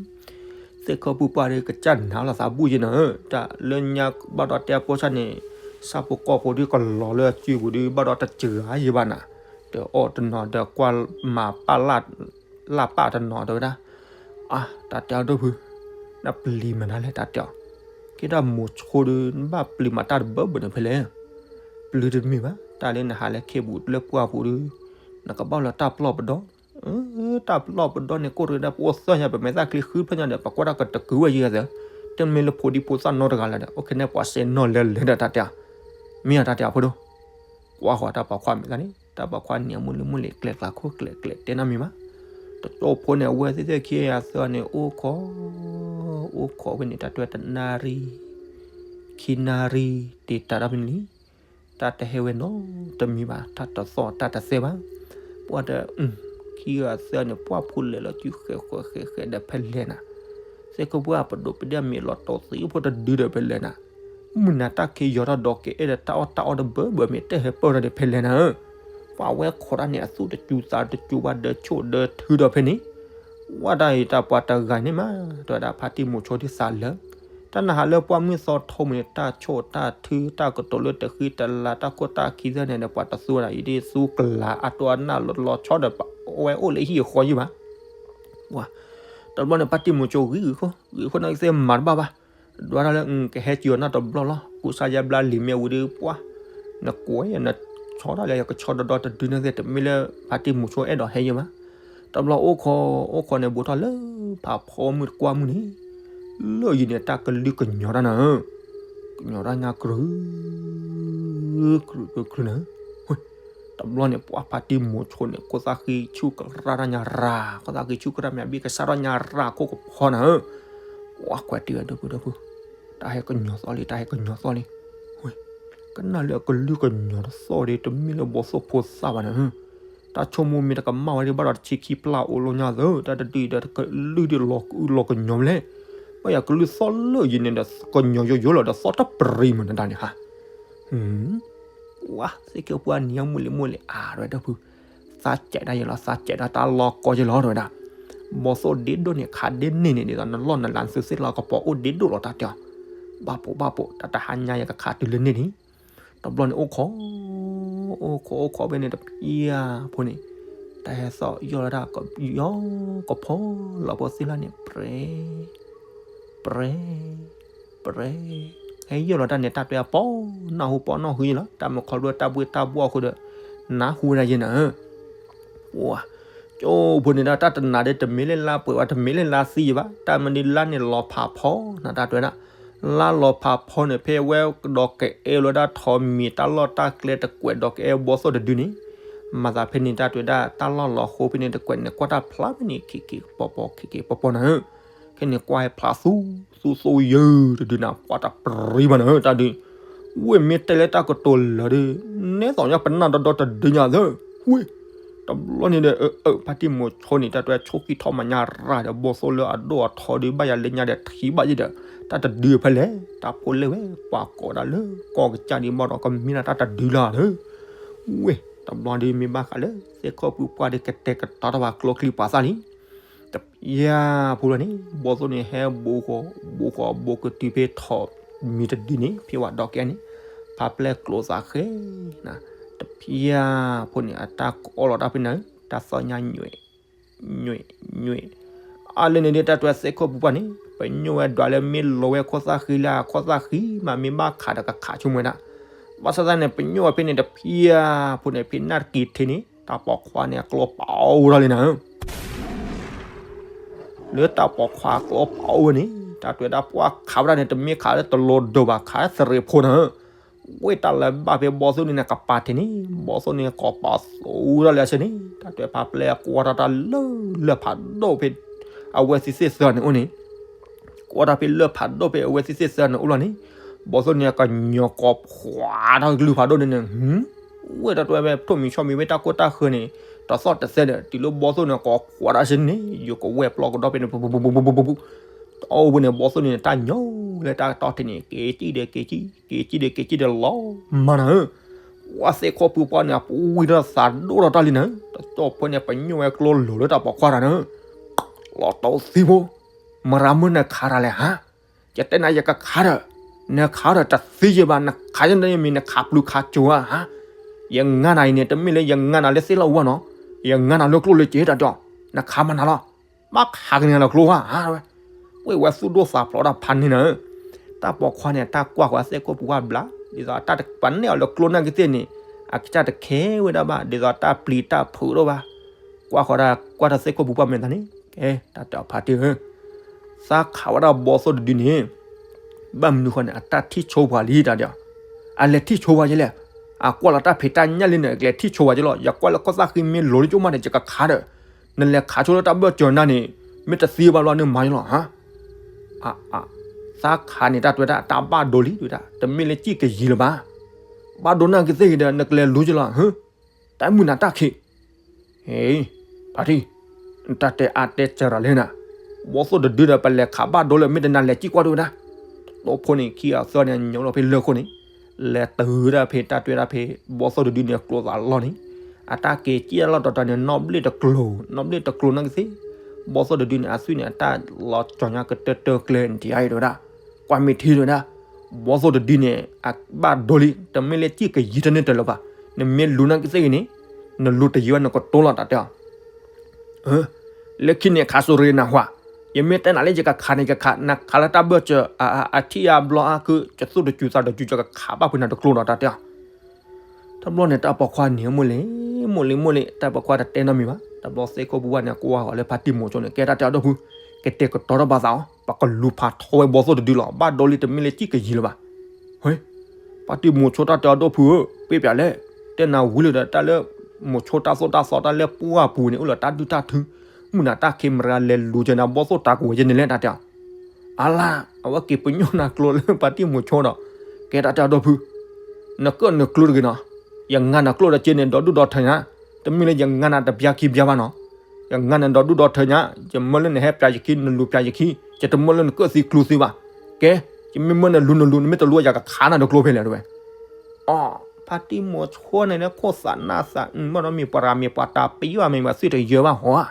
သ့ၣ်ခိၣ်ဖုပှၢ်ဒီးကစၢ်နၤလီၤသးဘူၣ်ယဲနၤဧၢ, တၢ်လၢညါဘၣ်ဒီးတဲအဖိဆၣ်န့ၣ်, ဆၣ်ဖိကီၢ်ဖိဒုးကလီၤလၢအစုပူၤဒုးဘၣ်ဒီးတစှၤယဲဘၣ်နၤ, တအီၣ်တနီၤဒီးကွၢ်မၤပၢ်လၢ်ပၢ်တနီၤတဲဝဲဒၣ်, အါ တၢ်တဲအီၤဒီပုၢ်, နပျံၤမနုၤလဲၣ်တၢ်တဲအီၤ, က တၢ်မိၤဆိဒီး နဘၣ်ပျံၤမးတၢ်တဘၢဘၢန့ၣ်ဖဲလဲၣ်. ပျံၤတမ့ၢ်ဘၣ်, တၢ်လၢနဟးလၢခ့ပူၤလၢပှၢ်ပူၤဒီး နကဘၣ်လီၤတၢ်ပျီၢ်ပဒီ, တၢ်ပျီၢ်ပဒီန့ၣ် ကိၣ်တရံးဒၣ်ပအိၣ်သၢညါ ပမဲာ်သၣ်ချံဃုဖျၢၣ်ညါဒီး ပကွၢ်တၢ်ကတကုၤဝဲယံၤသၢ, တမ့ၢ်လၢဖိဒံဖိသၣ်နီတဂၤလၢၤဒီး အိၣ်ခဲန့ၣ်ပှၤစဲနီၢ်လဲၤလဲၤဒီးတၢ်တဲ, မ့ၢ်အတၢ်တဲအဖိဒိၣ်, ကွၢ်ဃီၤတၢ်ပိာ်ခွါမဲာ်သၣ်န့ၣ် တၢ်ပိာ်ခွါနံၤအမုၢ်လံၤမုၢ်လံၤ ကျဲကျါခိၣ်ကျဲကျဲတဲနၢ်မံၤမး, တကၠိဖိန့ၣ် အဝဲသ့ၣ်သ့ၣ်ခံအသၢန့ၣ် အိၣ်ခိး, အိၣ်ခိးဝဲန့ၣ် တၢ်တွဲတနၣ်ရံၣ်, ခံနၣ်ရံၣ် တ့တၢ်တၢ်ဖဲန့ၣ်လံ, တၢ်တဟဲဝဲနီတမံၤဘၣ်, တၢ်တသီၣ်တၢ်တသဲဘၣ်, ပှၢ်တ, ခံဂၤသၢန့ၣ် ပှၢ်ဖိလဲၤလီၤစုဃဲးဃဲးဃဲးဃဲးဒီးဖဲလဲၣ်နၤ, သ့ၣ်ခိၣ်ပှၢ်ပဒိးပဒဲမ့ၢ်လီၤတီၤသံအဖိတဒုဒီးဖဲလဲၣ်နၤ, မုၢ်နၤတၢ်ခံယီၤထီၣ်ဒီးကအဲၣ်ဒီးတၢ်အီၣ်တၢ်အီတဘၢဘၢမ့ၢ် တၢ်ဟဲပၢၢ်ထီၣ်ဒီးဖဲလဲၣ်နၤဧၢ, ပှၤဝဲခိးတၢ်န့ၣ် အသူၣ်တစူၤသးတစူၤဘၣ် ဒၢးဆိၣ်ဒၢးထုဒီးဖဲန့ၣ်, ဝဲတၢ်အံၤတၢ်ပှၤတဂၤန့ၣ်မး တဲဝဲဒၣ်ဖါတံၢ်မိၤဆိဒ်သးလၢ တၢ်နဟးလၢပှၢ်မုၢ်သီထိမုၢ်န့ၣ် တၢ်ဆိၣ်တၢ်ထု တၢ်ကတိၤလၢတဃံတလၤ တၢ်ခိၣ်တၢ်ခံသ့ၣ်န့ၣ်ဒီး ပှၤတသူဝဲဒၣ်အံၤဒ်သူကလၤအတိၢ်အနၢ်လီၤဆီဒီး ပဝဲအိၣ်လၢဟံၣ်အဃီယံၤဘၣ်, တဘျီန့ၣ် ဖါတံၢ်မိၤဆိဂံၢ်ဂံၢ်ခိၣ် ဂံၢ်ခိၣ်န့ၣ်ကသ့မၤတဘၣ်ဘၣ်, ဒွးတၢ်လၢ ကဟဲစံၣ်အီၤနီတဘျီလီၤ ကူစါယါဘျါလံာ်မ့ၢ်ဝံၤဒီးပှၢ်, နကွဲးယၤနဆီတၢ်လၢယကဆီဒီဒီတဒုန့ၣ်သ့ၣ် တမ့ၢ်လၢဖါတံၢ်မိၤဆိအဲၣ်ဒိးဟဲယံၤဘၣ်, တဘျီအိၣ်ခိး အိၣ်ခိးန့ၣ် ဘူးထီၣ်လၢဖးဖီမုၢ်တကွၢ်မုၢ်န့ၣ်, လၢယံၤန့ၣ်တၢ်ကလုၢ်ကညီၤတၢ်နၤဧၢ, ကညီၤတၢ်ညါကြုာ်, ကြုာ်ကြုာ်ကြုာ်နၤဧၢ, တဘျီန့ၣ် ပှၢ်ဖါတံၢ်မိၤဆိန့ၣ် ခိၣ်သၣ်ဃံဆူၣ်ကရၣ်တၢ်ညါရၤ, ခိၣ်သၣ်ဃံဆူၣ်ကရၣ်မ့ၢ်ဘံၣ်ကစၢ်ထီၣ်ညါရၤခိၣ်ကဖီနၤဧၢ, ပှၢ်ကွဲးတ့ၢ်ဝဲဒီပုၢ်ဒီပုၢ်, တၢ်ဟဲကညီၤသီလံ တၢ်ဟဲကညီၤသီလံ, ကနၣ်လၢအကလုၢ်ကညီၤတသီၣ်ဒီး တမ့ၢ်လၢဘီသိၣ်ဖိသၣ်ဘၣ်နၤဧၢ, တၢ်ဆိကမိၣ်မ့ၢ်တကမၣ်ဝဲဒၣ်ဘၣ်ဒီးတဆံခံပျၢ်အိၣ်လီၤညါသၢ, တၢ်တဒုအံၤဒီးကလုၢ်ဒုးလီၤကအုလီၤကညီၤမလဲၣ်, ဘၣ်ယၤကလုၢ်သီၣ်လၢယံၤန့ၣ်ဒီး ကညီၤယိယိလီၤဒီးသီၣ်တပရံၤမးနတၢ်န့ၣ်ဟါ ဝါ သ့ၣ်ခိၣ်ပှၢ်နံၤအမုၢ်လံၤမုၢ်လံၤ အါ တဲဝဲဒီပုၢ်, သးစဲးဒၣ်ယဲလီၤ သးစဲးဒၣ်တၢ်လီၢ်ကီယဲလီၤ တဲဝဲဒၣ်, ဘီသိၣ်ဒ့ဒိၣ်န့ၣ် ခးဒ့န့ၢ်န့ၣ် ဒ်သိးနလီၢ်နလၤနသုးသ့ၣ်လီၤကပီၤအိၣ်ဒ့ဒိၣ်လီၤတၢ်တဲအီၤ, ဘၣ်ပိာ်ဘၣ်ပိာ် တၢ်တဟါညါယကခးတုၤလၢန့ၣ်န့ၣ်, တဘျီန့ၣ်အိၣ်ခိး, အိၣ်ခိးအိၣ်ခိးဖဲန့ၣ်တဖျၢၣ်ဖိန့ၣ်, တၢ်ဟဲသီၣ်ယီၢ်လီၤတၢ်ကယီကဖီလီၤဖိသ့ၣ်လၢန့ၣ် ပြဲ ပြဲ ပြဲ, ဟဲယီၢ်လီၤတၢ်န့ၣ် တၢ်တွဲအပီၢ်နၢ်ဟူပီၢ်နၢ်ဟူယဲလီၤ, တၢ်မုၢ်ခီဖျိတၢ်ဘှ့ၣ်တၢ်ဘှီၣ်အဃိဒီး နၢ်ဟူဝဲဒၣ်ယဲနၤဧၢ, ပှၤ, ကၠိဖိန့ၣ်ဒီး တၢ်တနၤဒီး တမ့ၢ်လၢလါပှဲၤဘၣ် တမ့ၢ်လၢလါသံယံၤဘၣ်, တၢ်မနုၤလါန့ၣ်လီၤဖးဖီနၤ တၢ်တွဲဒၣ်, လါလီၤဖးဖီန့ၣ် ဖဲဝဲကဒီးကအဲၣ်လီၤဒၣ်ထီၣ်မံၤတၢ်လီၢ်တၢ်ကျဲ တကွဲးဒီးကအဲၣ်ဘီသိၣ်တဒုန့ၣ်, မၤသးဖဲန့ၣ် တၢ်တွဲဒၣ် တၢ်လီၢ်လီၤဃိဖဲန့ၣ် တကွဲးန့ၣ် ကွၢ်တၢ်ဖျါဖဲန့ၣ် ခံက့ၤပီၤပီၤ ခံက့ၤပီၤပီၤနၤဧၢ, ခဲန့ၣ်ကွၢ်ဟဲဖျါသူ သူသူယုၢ်တဒုနၤ ပှၤတပရံၤဘၣ်နၤဧၢ တၢ်ဒုး, ဝ့ၢ်မ့ၢ်တဲလၢတၢ်ကတိၤလၢာ်ဒီး နဲသိးညါပနၢ်ဒီဒီတဒုညါသၢ, ဝ့ၢ်, တဘျီန့ၣ်ဒီး အၢ ဖါတံၢ်မိၤဆိန့ၣ် တၢ်တွဲဆိၣ်ကံၢ်ထီၣ်မၤညါရၤဒီး ဘီသိၣ်လၢအဒိၣ်အထီဒီး ဘၣ်ယၤလၢညါဒီးထံၣ်ဘၣ်ယဲဒီး တၢ်တဒုဖဲလဲၣ်, တၢ်ဖိလဲၣ်ဝဲ ပှၤကိးဒၣ်လၢကီၢ်ကစၢ်ဒံးဘၣ်ဒီး ကမ့ၢ်ဒၣ်တၢ်တဒုလၢ်ဒီး, ဝ့ၢ် တဘျီဒီးမ့ၢ်ဘၣ်ဃးလၢ သ့ၣ်ခိၣ်ပုၢ်ပှၢ်ဒီး ကတဲာ်ကတီၤတၢ်ဘၣ်ကျိချံပှၤသၣ်လံ တဖျၢၣ်ဖိလီၤန့ၣ် ဘီသိၣ်န့ၣ် ဟဲဘူးဃီၤ ဘူးဃီၤဘူးကတုၤဖဲထီၣ်မံၤတဒုန့ၣ် ဖဲဝဲဒီးကဲန့ၣ် ဖးပျဲၢ်ကျိသးဃဲနၤ, တဖျၢၣ်ဖိန့ၣ် အတၢ်ကအီၣ်လီၤတၢ်ဖဲနၤဧၢ တၢ်သီၣ်ညါညွဲၣ် ညွဲၣ် ညွဲၣ်, အါလၢန့ၣ်ဒီး တၢ်တွဲသ့ၣ်ခိၣ်ပုၢ်ပှၢ်န့ၣ် ပညိၣ်ဝဲဒွးလၢမ့ၢ်လီၤဝဲခိၣ်သၣ်ဃံလၢ ခိၣ်သၣ်ဃံမး မ့ၢ်ဘၣ်ခးဒီးကခးဆိကမိၣ်ဝဲဒၣ်, ဘၣ်ဆၣ်သနာ်က့န့ၣ် ပညိၣ်ဝဲဖဲန့ၣ်တဖျၢၣ်ဖိန့ၣ် ဖဲနၢ်တက့ၤထံးန့ၣ် တၢ်ပိာ်ခွါန့ၣ် အကျီပာ်အိၣ်ဝဲဒၣ်လံနၤဧၢ လၢတၢ်ပိာ်ခွါအကျီပာ်အိၣ်ဝဲန့ၣ် တၢ်တွဲဒၣ်ပှၢ်ခးဝဲဒၣ်န့ၣ် တမ့ၢ်ခးလၢတလိၤဒိၣ်ဘၣ် ခးသရ့းဖိနၤဧၢ, ဝ့ၢ်တၢ်လၢဘၣ်ဖဲဘီသိၣ်န့ၣ်န့ၣ် ကပၤထံးန့ၣ် ဘီသိၣ်န့ၣ် ကိးပာ်သူဝဲဒၣ်လၢအဆၢန့ၣ် တၢ်တွဲဖးပျဲၢ်ကွၢ်ထီၣ်တၢ်လၢလၢၢ်ဖးဒိၣ်ဖဲ အဝဲသ့ၣ်သ့ၣ်သၢန့ၣ်အိၣ်န့ၣ် ကွၢ်တၢ်ဖဲလၢၢ်ဖးဒိၣ်ဖဲအဝဲသ့ၣ်သ့ၣ်သၢန့ၣ်အိၣ်လီၤန့ၣ် ဘီသိၣ်န့ၣ် ကညီၤကိးဖှးထီၣ်ကလုၢ်ဖးဒိၣ်န့ၣ်န့ၣ် ဝ့ၢ်တၢ်တွဲဖဲထိၣ်မံၤဆီမံၤဝဲတၢ်ကိၢ်တၢ်ဃၢၤန့ၣ် တသီၣ်တသဲဒီး တုၤလၢဘီသိၣ်န့ၣ် ကိးဖှးတၢ်ဆၢန့ၣ် ယိၤကဝဲၢ်ပျီကဒီးဖဲန့ၣ် ပူၤပူၤပူၤပူၤပူၤပူၤပူၤ တအိၣ်ဝဲန့ၣ် ဘီသိၣ်န့ၣ် တၢ်ညီလၢတၢ်ကတီၢ်ထံးန့ၣ် က့ၤကံၣ်ဒီးက့ၤကံၣ် က့ၤကံၣ်ဒီးက့ၤကံၣ်ဒီးလီၤမးနၤဧၢ ဝဲသ့ၣ်ခိၣ်ပုၢ်ပှၢ်န့ၣ် အပူၤဝံၤဒီးသးဒိၣ်ထီၣ်တၢ်လံနၤဧၢ တကၠိဖိန့ၣ် ပညိၣ်ဝဲကျိလိၤလၢတၢ်ပိာ်ခွါတၢ်နၤဧၢ လီၤတိၢ်သံဖိ မရၤမုၢ်နခးတၢ်လဲၣ်ဟါ ယတဲနၤယကခးဒီး နခးဒီးတသံယဲဘၣ် နခးယဲမ့ၢ်နခးပျုၤခးစိၤဧါဟါ ယငါနၤအံၤန့ၣ် တမ့ၢ်လၢယငါနၤလၢသ့ၣ်လၢဝၢ်နီၤ ယငါနၤလၢကျိၣ်လၢစ့တၢ်ဒီး နခးမးနၤလီၤ ဘၣ်ခးကန့ၢ်လၢကျိဧါ ဝဲဝဲသူၣ်ဒိၣ်သးဖျိးတၢ်ဖးန့ၢ်နၤဧၢ တၢ်ပိာ်ခွါန့ၣ် တၢ်ကွၢ်ဃီၤသ့ၣ်ခိၣ်ပူၤပှၢ်ဘျါ, ဒ်သိးတၢ်တပာ်န့ၢ်အီၤလၢကျိနာ်က့ၤသ့ၣ်န့ၣ်, အကစၢ်တခဲဝဲဒၣ်ဘၣ်, ဒ်သိးတၢ်ပျံၤတၢ်ဖုးတအိၣ်ဘၣ်. ကွၢ်ဃီၤတၢ် ကွၢ်တၢ်သ့ၣ်ခိၣ်ပူၤပှၢ်မဲာ်သးန့ၣ်, ကဲ တၢ်တဲအီၤဖါတံၢ်ဧၢ, သးခးဝဲဒၣ်ဘီသိၣ်တဒုန့ၣ် ဘၣ်မနုၤဃီန့ၣ် အတၢ်ထံၣ်ဆိပှၤလံတၢ်တဲအီၤ, အလဲၤထံၣ်ဆိပှၤယဲလဲၣ်, အကွၢ်လီၤတၢ်ဖံးတၢ်ညၣ်လံန့ၣ် ကလဲၤထံၣ်ဆိပှၤယဲလီၤ, ယကွၢ်လၢကီၢ်သၣ်ဃံမ့ၢ်လိၤလၢကၠိမးန့ၣ် ယကခးဒီး, နလဲၤခးဆိလၢတၢ်ဘၢၣ်စၢၤနၤန့ၣ်, မ့ၢ်တသံဘၣ်ဘျီနမၤယလီၤဧါ သးခးန့ၣ် တၢ်တဲဝဲဒၣ် တၢ်ဘၣ်ဒိလံ တဲဝဲဒၣ်, တမ့ၢ်လၢစံၣ်ကယံၤလၢၤဘၣ်. ဘၣ်ဒိနာ်က့ၤသ့ၣ်ဂ့ၤဒီး နကလဲၤလူၤက့ၤလီၤ, ဟၢ, တၢ်မုၢ်နၤတၢ်ခံး, ဟ့, ဖါတံၢ်, နတၢ်တဲအါတဲစှၤတၢ်လဲၣ်နၤ, ဘီသိၣ်တဒုဒီး ပလဲၤခးဘၣ်ဒိလၢ မ့ၢ်တနၤလဲၤစံၣ်ကွၢ်တဲဝဲဒၣ်. တိဖိန့ၣ် ခံဂၤသၢဂၤန့ၣ် ညိးလီၤဖဲလၢၢ်ခိၣ်န့ၣ်, လဲၤတုၤတၢ်ဖဲ တၢ်တဲဒၣ်ဖဲ ဘီသိၣ်တဒုန့ၣ် ကျိသးလီၢ်န့ၣ်, အတၢ်က့ၤစံၣ်တၢ်လီၢ်တတီၤန့ၣ် နီၣ်ဘျ့ၣ်တကျိၤ, နီၣ်ဘျ့ၣ်တကျိၤနာ်က့ၤသ့ၣ်, ဘီသိၣ်တဒုန့ၣ် အသွံၣ်န့ၣ် အတၢ်လီၤကၠီၤညါကတၢၢ်တၢၢ်ကျဲန့ၣ် ထံၣ်အါအံၤတဲဝဲဒၣ်, ကွၢ်မ့ၢ်ထံတဲဝဲဒၣ်, ဘီသိၣ်တဒုန့ၣ် အဘၣ်ဒိလံ တမ့ၢ်လၢစံၣ်ကယံၤတန့ၢ်တလၢၤဘၣ်, နမ့ၢ်လူၤနာ်က့ၤသ့ၣ်ဂ့ၤန့ၣ်, နလူၤတယံၤဝဲနကတိၤလီၤတၢ်တဲအီၤ လၢခံန့ၣ်ခးစိရ့နၢ်ဟူဧါ, ယမ့ၢ်တဲနၤလၢယကခးန့ၣ်ယကခး, နခးလၢတၢ်ဘၢၣ်စၢၤ အထံၣ်အါဘျီအါခု ယသူၣ်တစူၤသးတစူၤ ယကခးဘၣ်ဖုးနၤတကျိဒီးတၢ်တဲအီၤ. တဘျီန့ၣ် တၢ်ပိာ်ခွါန့ၣ် မိၢ်လံ, မိၢ်လံ, မိၢ်လံ, တၢ်ပိာ်ခွါတတဲနီတမံၤဘၣ်. တဘျီသ့ၣ်ခိၣ်ပူၤဘၣ်န့ၣ် ကွၢ်ဃီၤလၢဖါတံၢ်မိၤဆိန့ၣ် ကဲတၢ်တဲအီၤဒီပုၢ်, ကတဲာ်ကတီၤထီၣ်ဘၣ်သးအီၤ, ပကလူၤဖးထီဝဲဘီသိၣ်တဒုလီၤ, ဘၣ်ဒိလံ တမ့ၢ်လၢစံၣ်ကယံၤလၢၤဘၣ်. ဟဲ, ဖါတံၢ်မိၤဆိတၢ်တဲအီၤဒီပုၢ်ဧၢ, ပ့ၢ်ပျးလဲၣ်, တဲနၤဝံၤလၢဒီးတၢ်လၢ မိၤဆိတၢ်သိၣ်တၢ်သီတၢ်လၢပှၢ်ပူၤန့ၣ် အိၣ်လၢတၢ်ဒုၣ်တၢ်ထု, မုၢ်နၤတၢ်ခံးမတၤလဲၤလူၤက့ၤနၤဘီသိၣ်တၢ်ကဝဲၤယဲန့ၣ်လဲၣ်တၢ်တဲအီၤ. အလါ, အဝဲက့ၤပညိၣ်နၤကျိလၢဖါတံၢ်မိၤဆိဒီး, ကဲတၢ်တဲအီၤဒီပုၢ်, နကၢၣ်နကျိတဂ့ၤနီၤ, ယငါနၤကျိဒီးက့ၤန့ၣ် ဒီဒူၣ်ဒီထၢညါ, တမ့ၢ်လၢယငါနၤတပျၢ်ခံပျၢ်ဘၣ်နီၤ, ယငါနၤဒီဒူၣ်ဒီထၢညါ, ယမၢလၢနဟဲပျးယခံ နလူၤပျးယခံ, ယတမၢလၢနကၢၣ်သံကျိသ့ဘၣ်. ကဲ, ယမ့ၢ်မၢနလူၤနလူၤ နမ့ၢ်တလူၤယကခးနၤဒီးကျိဖဲလဲၣ်တဲဝဲ. အီ, ဖါတံၢ်မိၤဆိန့ၣ်လၢခိၣ်သးနၢ်သးအုး ဘၣ်ဒီးမ့ၢ်ပှၤရၤမ့ၢ်ပှၤတၢ်ပယီၤမ့ၢ်ပှၤသွံၣ်တယၢဘၣ်ဟီဧါ,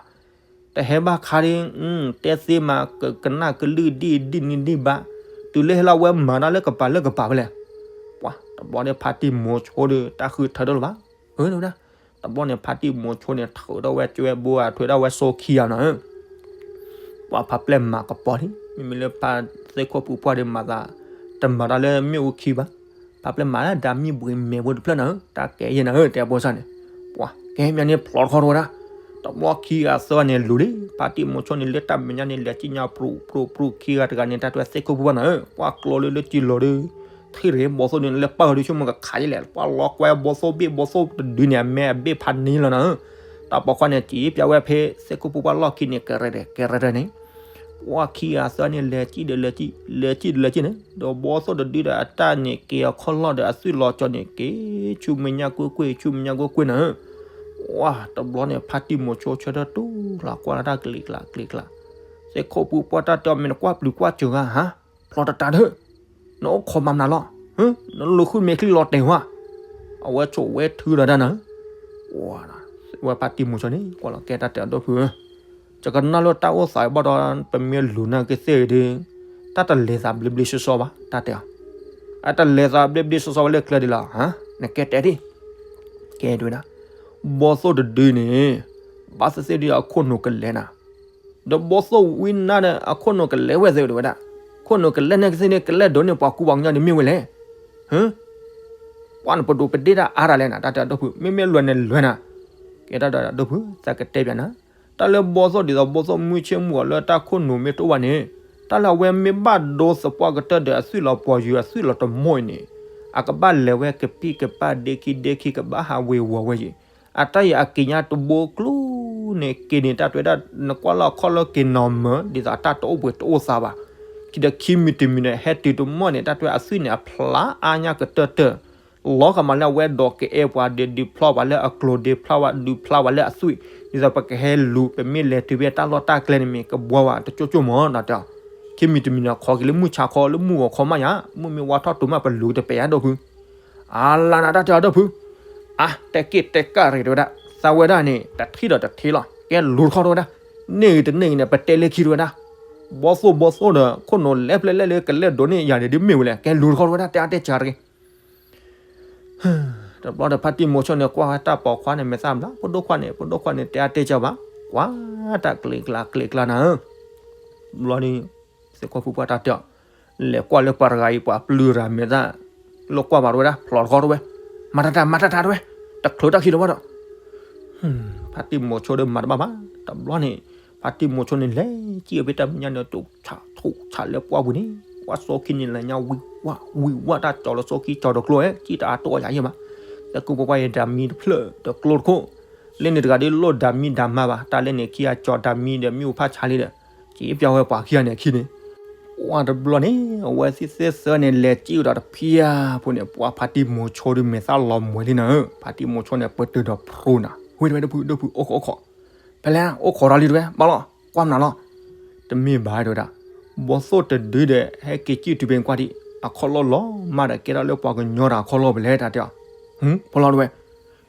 တဟဲဘၣ်ခါဒ်, တဲသ့မး ကနၣ်ကလုၢ်ဒ်ဒ်နံၤဒ်ဘၣ်, တုၤလၢဟဲလီၤဝဲမၤတၢ်လၢကပၤလၢကပၤဖဲလဲၣ်. ပှၤတဘျီန့ၣ် ဖါတံၢ်မိၤဆိဒီး တၢ်ဃုထၢဒီးလၢၤဘၣ်, အၢ တဲဝဲဒၣ်. တဘျီန့ၣ် ဖါတံၢ်မိၤဆိန့ၣ် ထုးထီၣ်ဝဲကၠိဝဲဘိ အထွဲဒၣ်ဝဲစိခံဂၤနီၤဧၢ ပှၤဖးပျဲၢ်မၤကပီၤလံ, မ့မ့ၢ်လၢဖါသ့ၣ်ခိၣ်ပူၤပှၢ်ဒီး မၤသး, တမၤတၢ်လၢမ့ၣ်အူခံဘၣ်, ဖးပျဲၢ်မၤလၢဒၣ်မံဘှံးမဲာ်ဖိတဖျၢၣ်နီၤဧၢ, တၢ်ကဲယဲၢ်နီၤဧၢ တဲအဖိစၢ်န့ၣ်, ပှၤကဲမးန့ၣ်ဖျိးတခီတဲဝဲဒၣ်, တဘျီခံဂၤသၢဂၤန့ၣ်လူၤလံ, ဖါတံၢ်မိၤဆိန့ၣ် လၢတၢ်မဲာ်ညါန့ၣ် လဲၤကံၣ်ညါပြူးပြူးပြူးခံဂၤတဂၤန့ၣ် တၢ်တဲသ့ၣ်ခိၣ်ပူၤပှၢ်နီၤဧၢ, ပှၤကျိလၢလၢကံလိၤဒီး ထံၣ်တဂ့ၤ ဘီသိၣ်ဒုန့ၣ် လၢပၢ်ဂၤဒုဆိကမိၣ်ကခးယဲလဲၣ်, ပှၤလီၤကွဲဘီသိၣ်ဘ့ၣ် ဘီသိၣ်တဒုန့ၣ် အမဲအဘ့ၣ်ဖးန့ၢ်လီၤနီၤဧၢ, တၢ်ပိာ်ခွါန့ၣ် စံးပျးဝဲဖဲသ့ၣ်ခိၣ်ပူၤပှၢ်လီၢ်ခံန့ၣ် ကရဲၣ်ရဲၣ် ကရဲၣ်ရဲၣ်န့ၣ်, ပှၤခံဂၤသၢဂၤန့ၣ် လဲၤကံၣ်ဒီးလဲၤကံၣ်, လဲၤကံၣ်ဒီးလဲၤကံၣ်န့ၣ်, ဒီးဘီသိၣ်တဒုဒီးအတၢ်န့ၣ်က့ၤအခီၣ်လီၢ်ဒီးအသွံၣ်လီၤကၠီန့ၣ်က့ၤ, ဆူမဲာ်ညါကွ့ၢ်ကွ့ၢ် ဆူမဲာ်ညါကွ့ၢ်ကွ့ၢ်နီၤဧၢ, ပှၤတဘျီန့ၣ် ဖါတံၢ်မိၤဆိဆၢထၢၣ်တူၢ်လီၤ ကွၢ်လၢတၢ်ကလံၤကျါကလံၤကျါ, သ့ၣ်ခိၣ်ပူၤပှၢ်တၢ်တဲအီၤ မ့ၢ်နကွၢ်ပျုၤကွၢ်စၢၤဂၤဟါ, ဖျိးတတးဒီး နအိၣ်ခိးမၤမနုၤလီၤ, နလူၤဃုမ့ၢ်ချံလီၤတဲာ်ဝဲ, အဝဲဆိးဝဲထုးဒီးတၢ်နီၤ, ဝဲဖါတံၢ်မိၤဆိန့ၣ် ကွၢ်လီၤကဲတၢ်တဲအီၤဒီပုၢ်ဧၢ, ယကနၣ်လၢတၢ်အိၣ်သးဘၣ်ဒီး ပမ့ၢ်လူၤနာ်က့ၤသ့ၣ်ဂ့ၤဒီး တၢ်တလဲၤသးဘျ့ဘျ့ဆှီဆှီဘၣ် တၢ်တဲအီၤ, အတလဲၤသးဘျ့ဘျ့ဆှီဆှီဘၣ်လၢကျဲဒ်လဲၣ်, နကဲတဲဒ် ကဲတဲဝဲဒၣ်, ဘီသိၣ်တဒုန့ၣ် ဘၣ်သ့ၣ်သ့ၣ်ဒီးအခိၣ်နူာ်ကလဲၤနၤ, ဒီးဘီသိၣ်ဝံနါဒီး အခိၣ်နူာ်ကလဲၤဝဲသ့ၣ်တဲဝဲဒၣ်, ခိၣ်နူာ်ကလဲၤနာ်က့ၤသ့ၣ်န့ၣ် ကလဲၤဒိးန့ၢ်ပှၤကူပှၤကညီဒ်မ့ၢ်ဝဲလဲၣ်, ဟၢ, ပှၤန့ၣ်ပဒိးပဒ့ၣ်တၢ်အါတၢ်လဲၣ်နၤ တၢ်တဲအီၤဒီပုၢ်, မ့မ့ၢ်လွဲန့ၣ်လွဲနၤ, ကဲတၢ်တဲအီၤဒီပုၢ် သးကတဲပျးနၤ, တၢ်လၢဘီသိၣ်ဒ်သိးဘီသိၣ်မုၢ်ဆ့ၣ်မုၢ်ဂီၤလၢတၢ်ခိၣ်နူာ်မ့ၢ်တအိၣ်ဘၣ်န့ၣ်, တၢ်လၢအဝဲမ့ၢ်ဘၣ်ဒိသပှၢ်ကတၢၢ်ဒီးအသွံၣ်လီၤပှီၤယုာ် အသွံၣ်လီၤတမီၢ်အံၤန့ၣ်, အကဘၣ်လဲၤဝဲကပံၢ်ကပၢ်ဒ့ခံဒ့ခံ ကဘၣ်ဟးဝ့ၤဝီၤဝဲယံၤ, အတၢ်အံၤအက့ၤညါတဘိကျိန့ၣ် က့ၤန့ၣ် တၢ်တဲဝဲဒၣ် နကွၢ်လၢအခီၣ်လၢက့ၤနီၢ်မၢၤ ဒ်သိးအတၢ်တအိၣ်ဘှံးတအိၣ်သးဘၣ်, ခံဒီးခံမံၤတမံၤန့ၣ် ဟဲတုၤတမီၢ်န့ၣ် တၢ်တဲဝဲအသွံၣ်န့ၣ်အဖျါအါညါကတၢၢ်တၢၢ် လီၤဂာ်မးလၢအဝဲဒိးကအဲၣ်ပှၤဒီးဒုးဖျီပှၤလၢအကျိၤ ဒုးဖျီပှၤ ဒုးဖျီပှၤလၢအသွံၣ်, ဒ်သိးပကဟဲလူၤ ပမ့ၢ်လဲၤတုၤဖဲတၢ်လီၢ်တၢ်ကျဲန့ၣ်မ့ၢ် ကဘှီဝဲတကၠိကၠိမၢ် တၢ်တဲအီၤ, ခံမံၤတမံၤန့ၣ် ခိးက့ၤလၢမုၢ်ဆါခီလၢမုၢ်ဂီၤခီမးယါ, မုၢ်မ့ၢ်ဝါထီၣ်တုၤမး ပလူၤတပဲာ်ယါဒီပုၢ်, အလါနၤ တၢ်တဲအီၤဒီပုၢ်, အါ တဲက့ၢ်တဲကၢ်ရ့ၣ်တဲဝဲဒၣ်, သးဝဲဒၣ်န့ၣ် တထံၣ်ဒီးတထံၣ်လီၤ ကဲလူၤတခီတဲဝဲဒၣ်, န့ၢ်ဂ့ၤတန့ၢ်ဂ့ၤန့ၣ် ပတဲလၢခံတဲဝဲဒၣ်, ဘီသိၣ်ဘီသိၣ်ဒီး ခိၣ်နူာ်လဲၤဖျဲၣ်လဲၣ်လၢကလဲၤဒိးန့ၢ်ယၤန့ၣ်ဒ်မ့ၢ်ဝဲလဲၣ် ကဲလူၤတခီတဲဝဲဒၣ် တဲအါတဲစှၤတဂ့ၤ တဘျီဒီးဖါတံၢ်မိၤဆိန့ၣ် ကွၢ်ဝဲတၢ်ပိာ်ခွါန့ၣ် မဲာ်သၣ်ဘျါ ဖိဒိၣ်ခွါန့ၣ် ဖိဒိၣ်ခွါန့ၣ် တဲအါတဲစှၤဘၣ် ကွၢ်တၢ်ကျ့ကျါကျ့ကျါနၤဧၢ, ဘျီဒီး သ့ၣ်ခိၣ်ဖိပှၢ်တၢ်တဲအီၤ, လဲၤကွၢ်လၢပှၤတဂၤအံၤ ပှၤပျုၢ်ရၤမဲာ်သၣ်, လိၣ်ကွၢ်ဘၣ်တဝဲဒၣ် ဖျိးတခီတဝဲ, မၤတၢ်တၢ် မၤတၢ်တၢ်တဝဲ, တချုးတၢ်ခံတဝဲဒီး ဖါတံၢ်မိၤဆိဒီးမၤတဘၣ်ဘၣ်, တဘျီန့ၣ် ဖါတံၢ်မိၤဆိန့ၣ်လဲၤစံၣ်အီၤဖဲတၢ်မဲာ်ညါန့ၣ် တူၢ်ဆးထူၣ်ဆးလၢပှၢ်ပူၤန့ၣ်, ဝဲစီခံန့ၣ်လဲၤညါဝံၤဝါ ဝံၤဝါ တၢ်ကၠီၤလၢစီခံကၠီၤတကျိၤ စံၣ်တအါတိၢ်အယၤယဲၢ်ဘၣ်, သဲခိၣ်ဖိပှၢ်အံၤ ဓာတ်မီးတဖျၢၣ်တကျိတခိၣ်, လၢန့ၣ်တဂၤဒီးလိၣ် ဓာတ်မီး ဓာတ်မီး ဘၣ်, တၢ်လဲၣ်န့ၣ်ခံဂၤကၠီၤ ဓာတ်မီး ဒီးမ့ၣ်အူဖးဆါလံဒီး, က့ၤပျီဝဲပှၤခံဂၤန့ၣ်အခံန့ၣ် ဝဲတဘျီန့ၣ် အဝဲသ့ၣ်သ့ၣ်သၢန့ၣ် လဲၤစံၣ်ဝဲဒီးတဖျၢၣ်ဖိန့ၣ် ပှၤဖါတံၢ်မိၤဆိဒီးမဲာ်သၣ်လီၤမှဲၤလံနၤဧၢ, ဖါတံၢ်မိၤဆိန့ၣ် ပတုာ်ဒီးဖရိနၤ, ဝ့ၢ်တဝဲဒိၣ်ဖု ဒိၣ်ဖု အိၣ်ခိးအိၣ်ခိး, ဖဲလဲၣ် အိၣ်ခိးဒီးလံတဝဲ ဘၣ်လီၤ ကွၢ်မနုၤလီၤ, တမ့ၢ်ဘၣ်တဝဲဒၣ်, ဘီသိၣ်တဒုဒီး ဟဲက့ၤစံၣ်တုၤဖဲကွၢ်ဒံး အခီၣ်လီၢ်လီၤမၢ်ဒီး ကဲထီၣ်လၢပှၤကညီဒီးအခီၣ်လီၢ်ဖဲလဲၣ် တၢ်တဲအီၤ, ဟူ ဖီလီၤတဝဲ,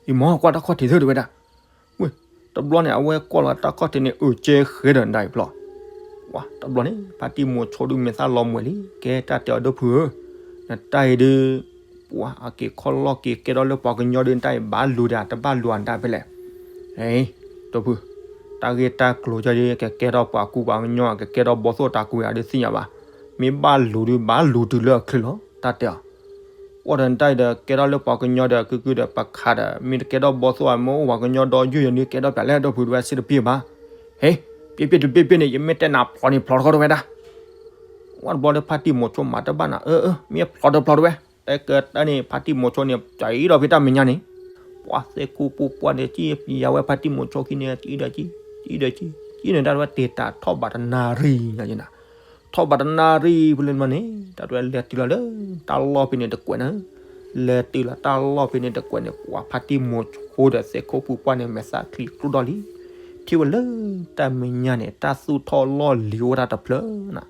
အံၤမ့ၢ်ကွၢ်တၢ်ခီၣ်ထံးသၢတဝဲဒၣ် ဝ့ၢ် တဘျီန့ၣ် အဝဲကွၢ်လီၤတၢ်ခီၣ်ထံးန့ၣ် အုးကဲဃဲဒီးဒၣ်အံၤဖျီ, ဝါ တဘျီန့ၣ် ဖါတံၢ်မိၤဆိဒုးမဲာ်သၣ်လီၤမှဲၤလံ, ကဲတၢ်တဲအီၤဒိၣ်ဖုဧၢ, နတၢ်အံၤဒုး, ပှၤအက့ၤခီၣ်လီၢ်က့ၤကဲထီၣ်လၢပှၤကညီဒုး နတၢ်အံၤဘၣ်လူၤဒီး တဘၣ်လူၤအတၢ်ဖဲလဲၣ်, ဒိၣ်ဖု, တၢ်ဂ့ၢ်တၢ်ကျိၤကဒုး ကကဲထီၣ်ပှၤကူပှၤကညီ ကကဲထီၣ်ဘီသိၣ်တၢ်ကူဧါဒုးသ့ၣ်ညါဘၣ်, မ့ၢ်ဘၣ်လူၤဒုး ဘၣ်လူၤတုၤလၢအချ့လီၤ တၢ်တဲအီၤ ကွၢ်ဒီးနတၢ်အံၤဒီး ကဲထီၣ်လၢပှၤကညီဒီး ကုကုဒီးပခးဒီး မ့ၢ်တကဲထီၣ်ဘီသိၣ်အမ့ၢ်အိၣ်ပှၤကညီဒီးယုၢ်ယၤဒုး ကဲထီၣ်ပၠးလဲၣ်ဒိၣ်ဖု တဝဲစ့တပ့ၢ်ဘၣ်, ဟ့, ပ့ၢ်ပ့ၢ်တပ့ၢ်ပ့ၢ်န့ၣ် ယမ့ၢ်တဲနၤဖျိးန့ၣ်ဖျိးတခီတဝဲဒၣ်, ဝဲတဘျီဒီးဖါတံၢ်မိၤဆိမၤတဘၣ်နၤ အၢ အၢ မ့ၢ်ဖျိးတဖျိးတဝဲ, တၢ်ကတၢၢ်န့ၣ် ဖါတံၢ်မိၤဆိန့ၣ် ကၠီၤအံၤဒီးဖဲတၢ်မဲာ်ညါန့ၣ်, ပှၤသဲခိၣ်ပူၤပှၢ်န့ၣ် စံၣ်ပျံၤယၤဝဲဖါတံၢ်မိၤဆိခံန့ၣ် စံၣ်ဒီးစံၣ်, စံၣ်ဒီးစံၣ်, စံၣ်န့ၣ် တၢ်တဝဲတ့ၢ်တၢ်ထီၣ်ဘးတနၣ်ရံၣ်ညါယဲၢ်နၤ, ထီၣ်ဘးတနၣ်ရံၣ်ဖဲလဲၣ်န့ၣ် တၢ်တဝဲလဲၤတုၤလီၤလၢ တၢ်လီၢ်ဖဲန့ၣ်တကွဲးနၤ, လဲၤတုၤလီၤတၢ်လီၢ်ဖဲန့ၣ်တကွဲးန့ၣ် ပှၤဖါတံၢ်မိၤဆိဒီးသဲခိၣ်ပူၤပှၢ်န့ၣ် မဲာ်သၣ်ချံကျိၣ်ဒီၣ်လံ, ထံၣ်ဝဲလၢတၢ်မဲာ်ညါန့ၣ် တၢ်သူၣ်ထီၣ်လီၢ်လံၤအိၣ်ဝဲဒၣ်တဖျၢၣ်နၤ,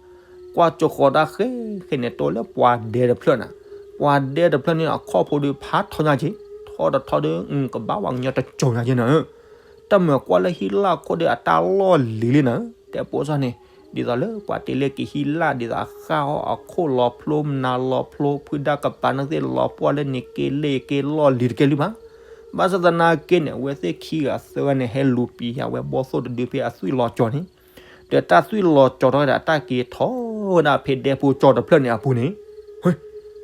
ကွၢ်ကၠိဃီၤတၢ်ဃဲဃဲန့ၣ် တိလၢပှၤဒဲတဖျၢၣ်နၤ, ပှၤဒဲတဖျၢၣ်န့ၣ် အခီၣ်ဖိဒီးဖးထီညါက့ၤ, ထီတထီဒီး ကဘၣ်ပှၤကညီတကၠီၤညါက့ၤနၤဧၢ, တၢ်မၤကွၢ်လၢဟံၣ်လၢ်ခိၣ်ဒီးအတၢ်လီၢ်လံၤလံနၤဧၢ, တဲပိစၢ်န့ၣ်, ဒ်သိးလၢပှၤတ့လၢက့ၤဟံၣ်လၢ် ဒ်သိးဃၣ်အီၤအခိၣ်လီၤဖျိ မနၤလီၤဖျိ ဖုဒၣ်ကပၤန့ၣ်သ့ၣ်လီၤပှီၢ်လၢန့ၣ်က့ၤလ့ၢ်က့ၤလီၢ်လံၤတကဲလံဘၣ်, ဘၣ်ဆၣ်သနာ်က့န့ၣ် အဝဲသ့ၣ်ခံဂၤသၢဂၤန့ၣ် ဟဲလူၤပျံၤယၤဝဲဘီသိၣ်တဒုဖဲအသွံၣ်လီၤကၠီၤန့ၣ်, ဒီးတၢ်သွံၣ်လီၤကၠီၤထီၣ်ဝဲဒၣ်အတၢ်က့ၤထီၣ်ဝဲဒၣ်ဖဲဒဲဖိကၠီတဖျၢၣ်န့ၣ်အပူၤန့ၣ်,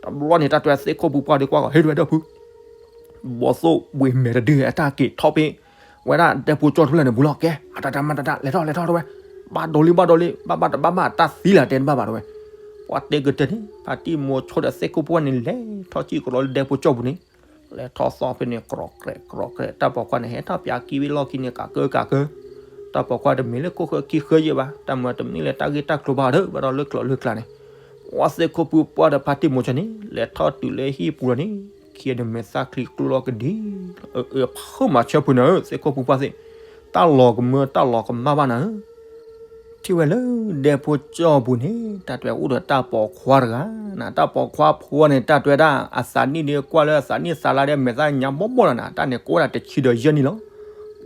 တဘျီန့ၣ် တၢ်တဝဲသ့ၣ်ခိၣ်ပူၤပှၢ်ဒီးကွၢ်ဂီၤ ဟ့ၣ်တဝဲဒၣ်ဖု ဘီသိၣ်ဝံၤမဲာ်တဒုအတၢ်က့ၤထီၣ်ဖဲ ဝဲဒၣ်ဒဲဖိကၠီတဖျၢၣ်န့ၣ်ပူၤလီၤ. ကဲ မၤတၢ်တၢ် မၤတၢ်တၢ် လဲၤထီၣ် လဲၤထီၣ်တဝဲ, ဘၣ်ဒိလံ ဘၣ်ဒိလံ ဘၣ်ဘၣ်တဘၣ်ဘၣ် တၢ်သံလၢတဲတဘၣ်ဘၣ်တဝဲ, ပှၤတဲကတၢၢ်န့ၣ် ဖါတံၢ်မိၤဆိဒီးသ့ၣ်ခိၣ်ပူၤပှၢ်န့ၣ် လဲၤထီၣ်စံၣ်ကဒီးလၢဒဲဖိကၠီပူၤန့ၣ်, လဲၤထီၣ်သီဖဲန့ၣ် ကြီးကြဲးကြီးကြဲး တၢ်ပိာ်ခွါန့ၣ် ဟဲထီၣ်ပၠးကံဝံၤလီၢ်ခံန့ၣ် ကးကၢကးကၢ, တၢ်ပိာ်ခွါတမ့ၢ်လၢခိၣ်ဃၢခံဃၢယဲၢ်ဘၣ်, တၢ်မၤတမ့ၢ်လၢတၢ်ဂ့ၢ်တၢ်ကျိၤဘၣ်ဒီး ဘၣ်ဒီးလၢကျိၤလၢကျါန့ၣ်, ပှၤသ့ၣ်ခိၣ်ပူၤပှၢ်ဒီးဖါတံၢ်မိၤဆိန့ၣ် လဲၤထီၣ်တုၤလၢဟံၣ်ပူၤလီၤန့ၣ်, ခံဂၤန့ၣ်မဲာ်သၣ်ချံကျိလီၤကဒံ, အၢ အၢ ဖုမၤဆၢဖုနၤဧၢ သ့ၣ်ခိၣ်ပူၤပှၢ်သ့ၣ်, တၢ်လီၤကမၢ တၢ်လီၤကမၣ်ဘၣ်နၤဧၢ ထံၣ်ဝဲလၢဒဲဖိကၠီပူၤန့ၣ် တၢ်တဝဲအိၣ်ဒီးတၢ်ပိာ်ခွါတဂၤ, တၢ်ပိာ်ခွါဖိန့ၣ် တၢ်တဝဲဒၣ် အသးနံၣ်ဒ်ကွၢ်လၢအသးနံၣ်သးလါဒီး မဲာ်သၣ်ညါဘီၣ်ဘီၣ်လီၤနၤ, တၢ်န့ၣ်ကအိၣ်ဒၣ်တဆံဒီးယဲၢ်နံၣ်လီၤ.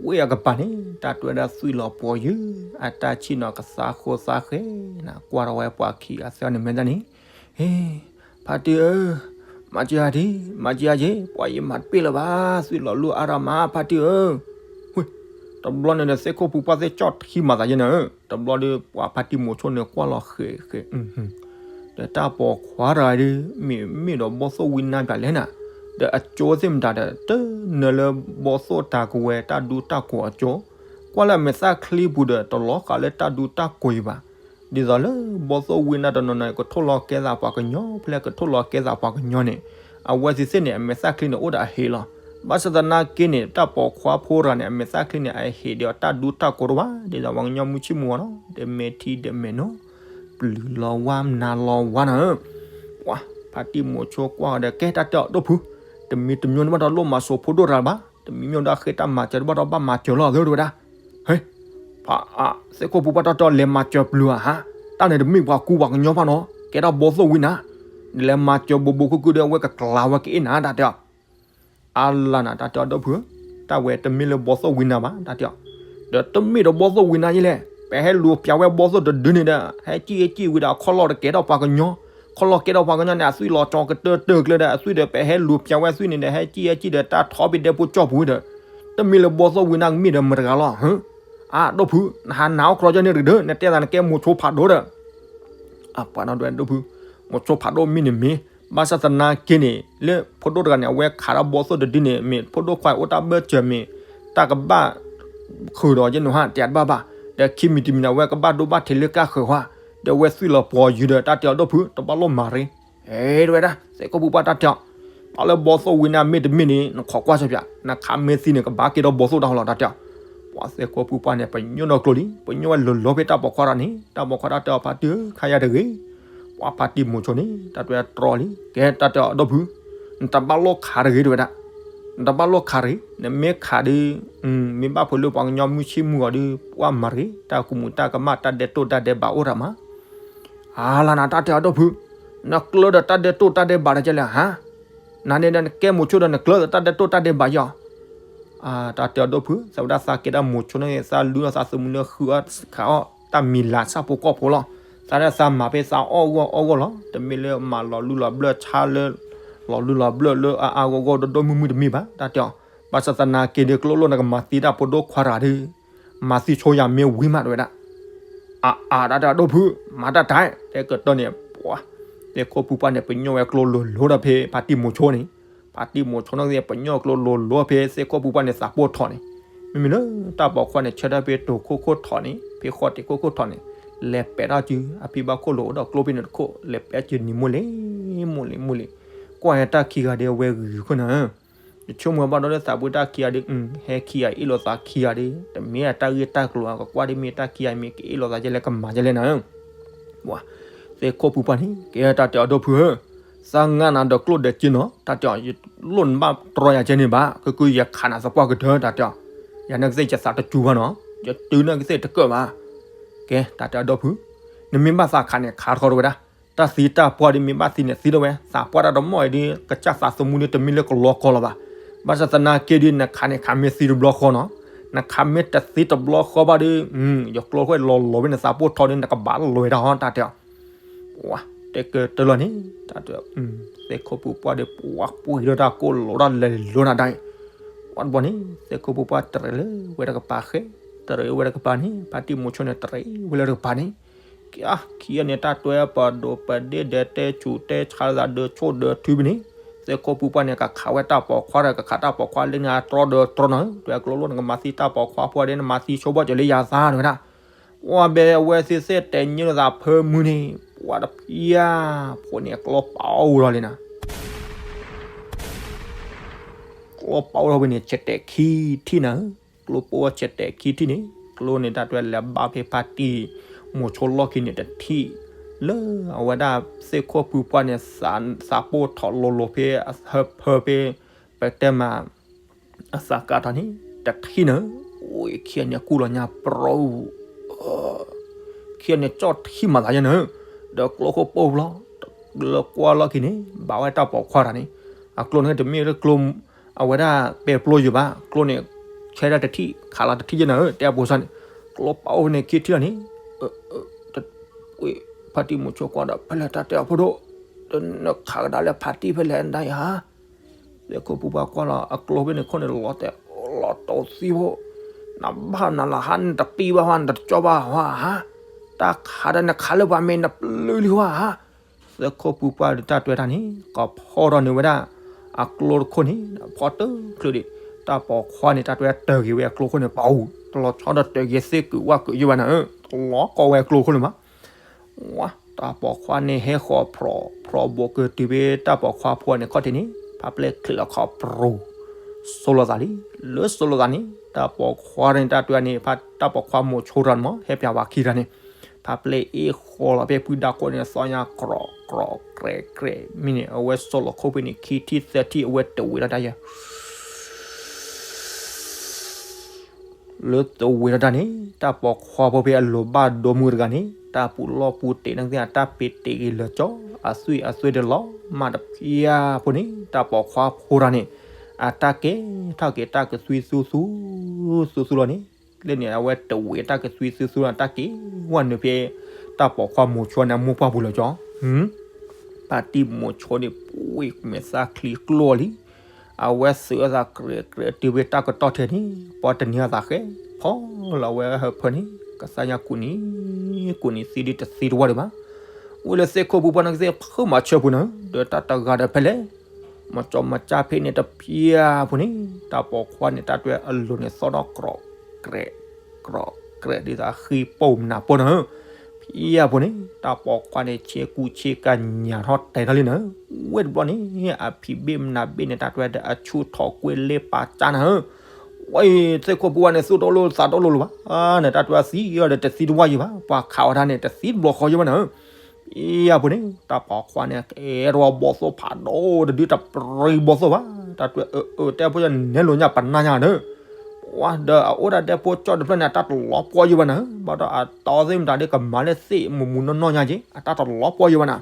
ဝ့ၢ်အကပၤန့ၣ် တၢ်တဝဲဒၣ်သွံၣ်လီၤပှီၤယုၢ်, အတၢ်ဆံၣ်နီၤကသါဃိသါဃဲနၤ, ကွၢ်ထီၣ်ဝဲပှၤခံဂၤသၢဂၤန့ၣ်မဲာ်သၣ်န့ၣ်, ဟ့, ဖါတံၢ်ဧၢ, မၤစၢၤယၤဒံး, မၤစၢၤယၤက့ၤ, ပှၤယမၤတပ့ၢ်လၢၤဘၣ်, သွံၣ်လီၤလူအါရၤမး ဖါတံၢ်ဧၢ, ဝ့ၢ် တဘျီန့ၣ်ဒီး သ့ၣ်ခိၣ်ပူၤပှၢ်သ့ၣ်ကၠီၣ်ထံမၤသးယဲၢ်နၤဧၢ, တဘျီဒီး ပှၤဖါတံၢ်မိၤဆိန့ၣ်ကွၢ်လီၤဃဲးဃဲး, ဒီးတၢ်ပိာ်ခွါတဂၤဒီး မ့ၢ်မ့ၢ်ဒီးဘီၣ်သိၣ်ဝံနါပၠးလဲၣ်နၤ, ဒီးအကၠိသ့ၣ်မတၤဒီး တနၢၤလၢဘီၣ်သိၣ်တၢ်ကဝဲၤတၢ်ဒူတၢ်ကိးအကၠိ, ကွၢ်လၢအမဲာ်သၣ်ချံပူၤဒီး တလီၤဃာ်လၢတၢ်ဒူတၢ်ကိးအံၤဘၣ်, ဒ်သိးလၢဘီၣ်သိၣ်ဝံနါတနီၤနီၤ ကထိၣ်လီၤကဲသးပှၤကညီ ဖဲလဲၣ်ကထိၣ်လီၤကဲသးပှၤကညီန့ၣ်, အဝဲသ့ၣ်သ့ၣ်န့ၣ် အမဲာ်သၣ်ချံန့ၣ်အိၣ်ဒီးအဟ့ၣ်လီၤ. ဘၣ်ဆၣ်သနာ်က့န့ၣ် တၢ်ပိာ်ခွါဖိတဂၤန့ၣ် အမဲာ်သၣ်ချံန့ၣ် အဟ့ၣ်ဒီးတၢ်ဒူတၢ်ကိးတဘၣ်, ဒ်သိးပှၤကညီမုၢ်ဆ့ၣ်မုၢ်ဂီၤနီၤ ဒဲမဲာ်ထံဒဲမဲာ်နိ, ပျုၤလီၤဝါမနၤလီၤဝါနၤဧၢ, ပှၤဖါတံၢ်မိၤဆိကွၢ်ဒီး ကဲတၢ်တဲအီၤဒိၣ်ဖု, တမံၤတမံၤန့ၣ်ဘၣ်ဒီးလိၣ်မၤစိာ်ဖိဒိၣ်တဂၤဘၣ်, တမံၤမ့ၢ်ဒီးဃ့တၢ်မၤစၢၤတဘၣ်ဒီးဘၣ်မၤစၢၤလီၤသၢတဝဲဒၣ် ဟဲ, ဖါအါ, သ့ၣ်ခိၣ်ပူၤပှၢ်တၢ်တဲအီၤ လဲၤမၤစၢၤပျုၤဧါဟါ, တၢ်န့ၣ်တမ့ၢ်ပှၤကူပှၤကညီဘၣ်နီၤ, ကဲထီၣ်ဘီၣ်သိၣ်ဝံနါ, နလဲၤမၤစၢၤဘိးဘိးကုၢ်ကုၢ်ဒီး အဝဲကကျးဝဲကအ့ၣ်နၤ တၢ်တဲအီၤ, အါလါနၤ တၢ်တဲအီၤဒိၣ်ဖု, တၢ်ဝဲတမ့ၢ်လၢဘီၣ်သိၣ်ဝံနါဘၣ် တၢ်တဲအီၤ, ဒီးတမ့ၢ်ဒီးဘီၣ်သိၣ်ဝံနါယဲၢ်လဲၣ်, ပဟဲလူၤပၠးဝဲဘီၣ်သိၣ်တဒုန့ၣ်ဒီး ဟဲစံၣ်ဟဲစံၣ်ဝံၤဒီးအခီၣ်လီၢ်တကဲထီၣ်ပှၤကညီ, ခီၣ်လီၢ်ကဲထီၣ်ပှၤကညီန့ၣ် အသွံၣ်လီၤကၠီၤကတၢၢ်တၢၢ်ကျၢၤဒီး အသွံၣ်ဒီး ပဟဲလူၤပၠးဝဲအသွံၣ်န့ၣ်ဒီး ဟဲစံၣ်ဟဲစံၣ်ဒီး တၢ်ထီၣ်ဖဲဒဲဖိကၠီပူၤဒီး, တမ့ၢ်လၢဘီၣ်သိၣ်ဝံနါကမ့ၢ်ဒီးမတၤတဂၤလီၤ, ဟါ, အါဒိၣ်ဖု, နဟးနၤအိၣ်ကြီကန့ၣ်တက့ၢ်ဒီး နတဲသးနကဲမိၤဆိဖးဒိၣ်ဒီး အပှၤနီၣ်ဒွဲၣ်ဒိၣ်ဖု, မိၤဆိဖးဒိၣ်မ့ၢ်န့ၣ်မ့ၢ်, ဘၣ်ဆၣ်သနာ်က့န့ၣ် လၢဖိဒိၣ်တဂၤန့ၣ် အဝဲခးဒီးဘီသိၣ်တဒုန့ၣ် မ့ၢ်ဖိဒိၣ်ခွါအိၣ်တၢ်ဘၢၣ်စၢၤမ့ၢ် တၢ်ကဘၣ်ဃုာ်ဒီးယဲၢ်န့ၣ်ဟါ တဲတဘၣ်ဘၣ်, ဒီးခံမံၤတမံၤန့ၣ် အဝဲကဘၣ်ဒိဘၣ်ထံးလၢကၢ်ဃုာ်ဝါ, ဒီးအဝဲသွံၣ်လီၤပှီၤယုာ်ဒီး တၢ်တဲအီၤဒိၣ်ဖု တဘၣ်လိၣ်မၤရ့, အဲ တဝဲဒၣ် သ့ၣ်ခိၣ်ဖုပှၢ်တၢ်တဲအီၤ, ပှၤလၢဘီသိၣ်ဝံၤန့ၣ်မ့ၢ်တမ့ၢ်န့ၣ် နခိးကွၢ်ဆၢဖၠး နခးမ့ၢ်သံန့ၣ် ကဘၣ်က့ၤဒီးဘီသိၣ်တၢ်ဟီလီၤ တၢ်တဲအီၤ, ပှၤသ့ၣ်ခိၣ်ဖုပှၢ်န့ၣ် ပညိၣ်ဒီးကျိလံ ပညိၣ်ဝဲလီၤလီၤဖဲတၢ်ပိာ်ခွါတဂၤန့ၣ် တၢ်ပိာ်ခွါတၢ်တဲအီၤဖါတံၢ်ဧၢ ခါယၤတဂ့ၤ, ပှၤဖါတံၢ်မိၤဆိန့ၣ် တၢ်တဲတြီလံ ကဲတၢ်တဲအီၤဒိၣ်ဖု, နတဘၣ်လိၣ်ခးတဂ့ၤ တဝဲဒၣ်, နတဘၣ်လိၣ်ခးတဂ့ၤ နမ့ၢ်ခးဒီး မ့ၢ်ဘၣ်ဖိလၢပှၤကညီမုၢ်ဆ့ၣ်မုၢ်ဂီၤဒီး ပှၤမၤရ့ တၢ်ကူၣ်မူတၢ်ကမၣ် တၢ်ဒဲးတိၢ်တၢ်ဒဲးဘးအိၣ်တၢ်မး, အါလၢနတၢ်တဲအီၤဒိၣ်ဖု, နကျၢဒီးတၢ်ဒဲးတိၢ်တၢ်ဒဲးဘးဒီးကဲလဲၣ်ဟါ, နန့ၣ်ဒီးနကဲမိၤဆိဒီး နကျၢဒီးတၢ်ဒဲးတိၢ်တၢ်ဒဲးဘးယီၤ တၢ်တဲအီၤဒိၣ်ဖု သးဝဲဒၣ်သးကဲဒၣ်မိၤဆိန့ၣ် သးလူဒီးသးသမူလၢဃုအီၣ်ခးအီၣ် တၢ်မံၤလၤဆၣ်ဖိကီၢ်ဖိလီၤ, သးဒၣ်သးမၤဖဲသးအီၣ်ဂီၢ်အီၣ်ဂီၢ်လီၤ, တမ့ၢ်လၢမၤလီၤလုၢ်လီၤဘျၢၣ်ဆါလၢ လီၤလုၢ်လီၤဘျၢၣ်လၢအအါဂီၢ်ဂီၢ်ဒိၣ်ဒိၣ်မုၢ်မုၢ်တမ့ၢ်ဘၣ် တၢ်တဲအီၤ, ဘၣ်ဆၣ်သနာ်က့ဒီး ကျိလိၣ်နကမၤသံတၢ်ဖိဒိၣ်ခွါတဂၤဒီး မၤသံဆိယၤမ့ၢ်ဝံၤမး တဝဲဒၣ် အါအါ တၢ်တဲအီၤဒိၣ်ဖု မၤတၢ်တၢ် တဲကတၢၢ်န့ၣ် ပှၤ သ့ၣ်ခိၣ်ဖုပှၢ်န့ၣ် ပညိၣ်ဝဲကျိလိၤလိၤဒီးဖဲဖါတံၢ်မိၤဆိန့ၣ်, ဖါတံၢ်မိၤဆိန့ၣ် ပညိၣ်ကျိလိၤလိၤဖဲသ့ၣ်ခိၣ်ဖုပှၢ်န့ၣ် သးပိၢ်ထီၣ်န့ၣ်, မ့မ့ၢ်လၢတၢ်ပိာ်ခွါန့ၣ် ဆၢထၢၣ်ဖဲတိၤခိၣ်ခိၣ်ထီၣ်န့ၣ် ဖဲဃီတ့ၢ်ခိၣ်ခိၣ်ထီၣ်န့ၣ်, လဲၤပဲာ်ထီၣ်စု အဖံဘၣ်ခိၣ်လိာ်အိၣ်ဒီးကျိဖဲန့ၣ်တခိၣ် လဲၤပဲာ်စုနံၤမိၢ်လံ, မိၢ်လံ မိၢ်လံ, ကွၢ်ဟဲတၢ်ခံဂၤဒီးအဝဲဂုာ်ခိၣ်နၤ ယဆိကမိၣ်ဘၣ်ဒီးလၢသးပှၢ်တၢ်ခံဂၤဒီး ဟဲခံဂၤအ့ၣ်လိာ်သးခံဂၤဒီး တမ့ၢ်အတၢ်ဂ့ၢ်တၢ်ကျိၤအကကွၢ်ဒ်မ့ၢ်တၢ်ခံဂၤမ့ၢ်ကအ့ၣ်လိာ်သးကဲလဲၣ်ကမၤကဲလဲၣ်နၤ, ပှၤ သ့ၣ်ခိၣ်ဖုပှၢ်န့ၣ် ကဲတၢ်တဲအီၤဒိၣ်ဖုဧၢ, သးငါနၤဒီးကျိၣ်ဒဲးက့နီၤ တၢ်တဲအီၤ ယလိၣ်နဘၣ်တြီယၤကဲန့ၣ်ဘၣ် ကကုယခးနၤသပှၢ်ကတၢၢ် တၢ်တဲအီၤ, ယၤန့ၣ်ကသ့ၣ်ယသးတစူၤဘၣ်နီၤ ယတုၤန့ၣ်ကသ့ၣ်တကၢၢ်ဘၣ်, ကဲတၢ်တဲအီၤဒိၣ်ဖု, နမ့ၢ်ဘၣ်သးခးန့ၣ် ခးထီၣ်တဝဲဒၣ် တၢ်သံတၢ်ပှၢ်ဒီးမ့ၢ်ဘၣ်သံန့ၣ်သံတဝဲ သးပှၢ်တၢ်တမီၢ်အံၤဒီး ကစၢ်သးသမူဒီးတမ့ၢ်လၢကလီကီလီၤဘၣ်, ဘၣ်ဆၣ်သနာ်က့ဒီး နခးန့ၣ်ခးမ့ၢ်သံတဘျီဃီနီၤ, နခးမ့ၢ်တသံတဘျီဃီဘၣ်ဒီး ယကျိတခိၣ်လီၤလီၤဖဲန့ၣ်သးပိၢ်ထီၣ်ဒီး နကဘၣ်လီၤဝဲဒၣ်ဟီ တၢ်တဲအီၤ, ပှၤ တဲကတၢၢ်လီၤန့ၣ် တၢ်တဲအီၤ, သ့ၣ်ခိၣ်ဖုပှၢ်ဒီး ပှၤပှ့ၤဒီးတၢ်ကိၢ်လိာ်တၢ်လဲၤလိာ်နၤဒၣ်အံၤ, ပှၤတဘျီန့ၣ် သ့ၣ်ခိၣ်ဖုပှၢ်တရံးလၢဝဲတကပၤဃဲ, တရံးဝဲတကပၤန့ၣ် ဖါတံၢ်မိၤဆိန့ၣ် တရံးဝဲလၢတကပၤန့ၣ် ကခံဂၤန့ၣ် တၢ်တွဲပဒိၣ်ပဒ့ၣ်ဒီးတဲဆူးတဲဆါသးဒီးဆိၣ်ဒီးထုပန့ၣ်, သ့ၣ်ခိၣ်ဖုပှၢ်န့ၣ် ကခးဝဲတၢ်ပိာ်ခွါဒီး ကခးတၢ်ပိာ်ခွါလၢန့ၣ် တြီဒီးတြီနီၤ, တွဲကျိလိၣ်နကမၤသံတၢ်ပိာ်ခွါဖိဒီး နမၤသံဆိဘၣ်ကၠီၤလၢယၤသးတဝဲဒၣ်, ပှၤဘဲအဝဲသ့ၣ်သ့ၣ်တဲညိၣ်လၢသးဖၢမုၢ်န့ၣ် ပှၤတဖျါ, ဖိန့ၣ်ကျိပာ်အိၣ်လီၤလံနၤ ကျိပာ်အိၣ်ထီၣ်ဖဲန့ၣ် ဆဲးတဲာ်ခံထံၣ်နၤ, ကျိပာ်အိၣ်ဆဲးတဲာ်ခံထံၣ်န့ၣ် ကျိန့ၣ်တၢ်တွဲလဲၤဘၣ်ဖဲဖါတံၢ်မိၤဆိလီၢ်ခံန့ၣ်တထံၣ်, လၢအဝဲဒၣ်သ့ၣ်ခိၣ်ဖုပှၢ်န့ၣ် သးပိၢ်ထီၣ်လိၤလိၤဖဲအဟၢဖၢဖဲ ပတဲမး အသးကါထီၣ်န့ၣ် တထံၣ်နၤ, အိၣ်ခံဂၤန့ၣ်ကူၣ်လီၤညါပြီ ခံဂၤန့ၣ်ကၠီၣ်ထံၣ်မၤသးယဲနၤ, ဒီးကျိခိၣ်ပိၢ်ဘျီ, လၢကွၢ်လီၢ်ခံန့ၣ် ဘၣ်ဝဲတၢ်ပိာ်ခွါတဂၤန့ၣ်, အကျိန့ၣ်တမ့ၢ်လၢကျိ, အဝဲဒၣ်ပဲာ်ပျိယိာ်ဘၣ်, ကျိန့ၣ် ဆဲဒၣ်တထံၣ် ခးလီၤတထံၣ်ယဲနၤဧၢ တဲအပိစါန့ၣ်, ကျိပာ်အိၣ်ဖဲန့ၣ်ခံထံၣ်လီၤန့ၣ်, ဝ့ၢ်ဖါတံၢ်မိၤဆိကွၢ်ဒီး ဖဲလဲၣ်တၢ်တဲအီၤဖိဒိၣ်, ဒီးနခးကဒါလၢဖါတံၢ်ဖဲလဲၣ်ဒၣ်ယၤ သ့ၣ်ခိၣ်ဖုပှၢ်ကွၢ်လီၤ အကျိဖဲန့ၣ်ခိၣ်န့ၣ်လီၤတဲာ်, လီၤတိာ်သံဖိ, နဘၣ်နၤလၢဟါ နတပံဘၣ်ဟါ နတကၠီဘၣ်ဟါ, တၢ်ခးဒီးနခးလၢပှၤမဲာ်နပျုၢ်လံဟါ, သ့ၣ်ခိၣ်ဖုပှၢ်ဒီးတၢ်တွဲတၢ်န့ၣ် ကဖီထီၣ်န့ၢ်ဝဲဒၣ် အကျိတခိၣ်န့ၣ် ဖီတချုးဒံး, တၢ်ပိာ်ခွါန့ၣ် တၢ်တွဲတၢ်ဂ့ၤဝဲအကျိခိၣ်န့ၣ် ပှၤအူ, တလီၤဆီဒီးတၢ်ဂ့ၤသ့ၣ်ကုာ်ဝၣ်ကုာ်ယိဘၣ်နၤဧၢ, တလီၤကီဝဲအကျိခိၣ်န့ၣ်မး ဝါ တၢ်ပိာ်ခွါန့ၣ်ဟဲဃီၤဖျိး, ဖျိးဘိးကတုၤဖဲတၢ်ပိာ်ခွါဖိန့ၣ်ခီၣ်ထံးန့ၣ် ဖးပျဲၢ်ချံးလီၤခီၣ်ပြူၤ, စိလိာ်သးလံ, လၢစိလိာ်သးန့ၣ် တၢ်ပိာ်ခွါန့ၣ် တၢ်တွဲန့ၣ် ဖးတၢ်ပိာ်ခွါမိၤဆိတဂၤန့ၣ်မး ဟဲပၠးဝၤခံဂၤန့ၣ်, ဖးပျဲၢ်အ့ၣ်ဃီၤလီၤဖဲဖုဒါခိၣ်န့ၣ် သီညါကြီးကြီးကြဲးကြဲး, မ့ၢ်န့ၣ် အဝဲစိလိာ်ခိၣ်ဖဲန့ၣ် ခံထံၣ်သၢထံၣ် အဝဲတဝံးလီၤတၢ်ယဲ လၢတဝံၤလီၤတၢ်န့ၣ် တၢ်ပိာ်ခွါဖိဖဲအလိၤဘၣ်ဒိမုၢ်တဂၤန့ၣ် တၢ်ပူၤလီၢ်ပူၤတ့ၢ်န့ၣ်ကသ့ၣ် အတၢ်ပ့ၤတ့ၢ်ဂ့ၤလၢာ်ကၠီ အသွံၣ်အသွဲဒီးလီၤမၢ်တဖျါဖိန့ၣ် တၢ်ပိာ်ခွါဖိတဂၤန့ၣ် အတၢ်ကဲထီၣ်က့ၤတၢ်ကသွံသူသူ သူသူလီၤန့ၣ် လၢန့ၣ် အဝဲတဝံၤတၢ်ကသွံသူသူလီၤ တၢ်က့ၤဝဲနုာ်ဖဲ တၢ်ပိာ်ခွါမိၤဆိန့ၣ် အမိၢ်ပှၢ်ပူၤလၢာ်ကၠီ ဖါတံၢ်မိၤဆိန့ၣ် ပှ့ၤမဲာ်သၣ်ချံကျိလံ အဝဲသုးအသးကြဲးကြဲးတုၤဖဲတၢ်ကတီၢ်ထဲန့ၣ် ပှၤတနံၤအသးဃဲ ဖီလီၤဝဲဟၢဖၢန့ၣ် ကစၢ်ညါကူၣ်နံၤ ကူၣ်နံၤသံဒ်တသံတဝၢ်ဒံးဘၣ်. အိၣ်လၢသ့ၣ်ခိၣ်ပူၤပှၢ်န့ၣ်ကသ့ၣ်ဖုမၤဆၢပူၤနၤဧၢ, ဒီးတၢ်တဂၤဒီးဖဲလဲၣ်, မၤကၠီမၤကၠၢ်ဖဲန့ၣ်တဖျၢၣ်ဖိန့ၣ် တၢ်ပိာ်ခွါန့ၣ် တၢ်တွဲအလိၤန့ၣ်သီၣ်ထီၣ် ကြီၣ်ကြဲး ကြီၣ်ကြဲး ဒ်သိးအဃံပိာ်မနၤပိာ်နၤဧၢ, ဖျၢၣ်ဖိန့ၣ် တၢ်ပိာ်ခွါန့ၣ် ဆ့ကူဆ့ကၤညၣ်ထီၣ်တဲထီၣ်လံနၤဧၢ, ဝဲၢ်တဘျီန့ၣ် အဖံးဘ့ၣ်မနၤဘ့ၣ်န့ၣ် တၢ်တွဲဒီးအဆူၣ်ထီၣ်ကွ့ၢ်လ့ပာ်ကၠၢ်နၤဧၢ, ဝဲသ့ၣ်ခိၣ်ပူၤပှၢ်န့ၣ် သူၣ်တအိၣ်လိာ်သးတအိၣ်လိာ်လၢၤဘၣ်, န့ၣ်တၢ်တွဲသံအီၤဒီးတသံတဝၢ်ယံၤဘၣ်, ပှၤခးအီၤတၢ်န့ၣ် တသံတဘျီဃီယံၤဘၣ်နၤဧၢ ဖျၢၣ်ဖိန့ၣ် တၢ်ပိာ်ခွါန့ၣ် ကဲထီၣ်ဘီၣ်သိၣ်ဖးဒိၣ်တဒု တပြံဘီၣ်သိၣ်ဘၣ်, တၢ်တွဲအၢအၢတဲဖိယနဲလိာ်ညါပနၢ်ညါဒီး, ပှၤဒီးအအိၣ်ဒၣ်ဒဲဖိကၠီၣ်တဖျၢၣ်န့ၣ် အတၢ်တလီၤပှီၢ်ယံၤဘၣ်နၤ, ဘၣ်ဒီးအတီသ့ၣ်မတၤဒ်ကမၤလၢသ့ၣ်မူးမူးနီၢ်နီၢ်ညါက့ၤ အတၢ်တလီၤပှီၢ်ယံၤဘၣ်နၤ,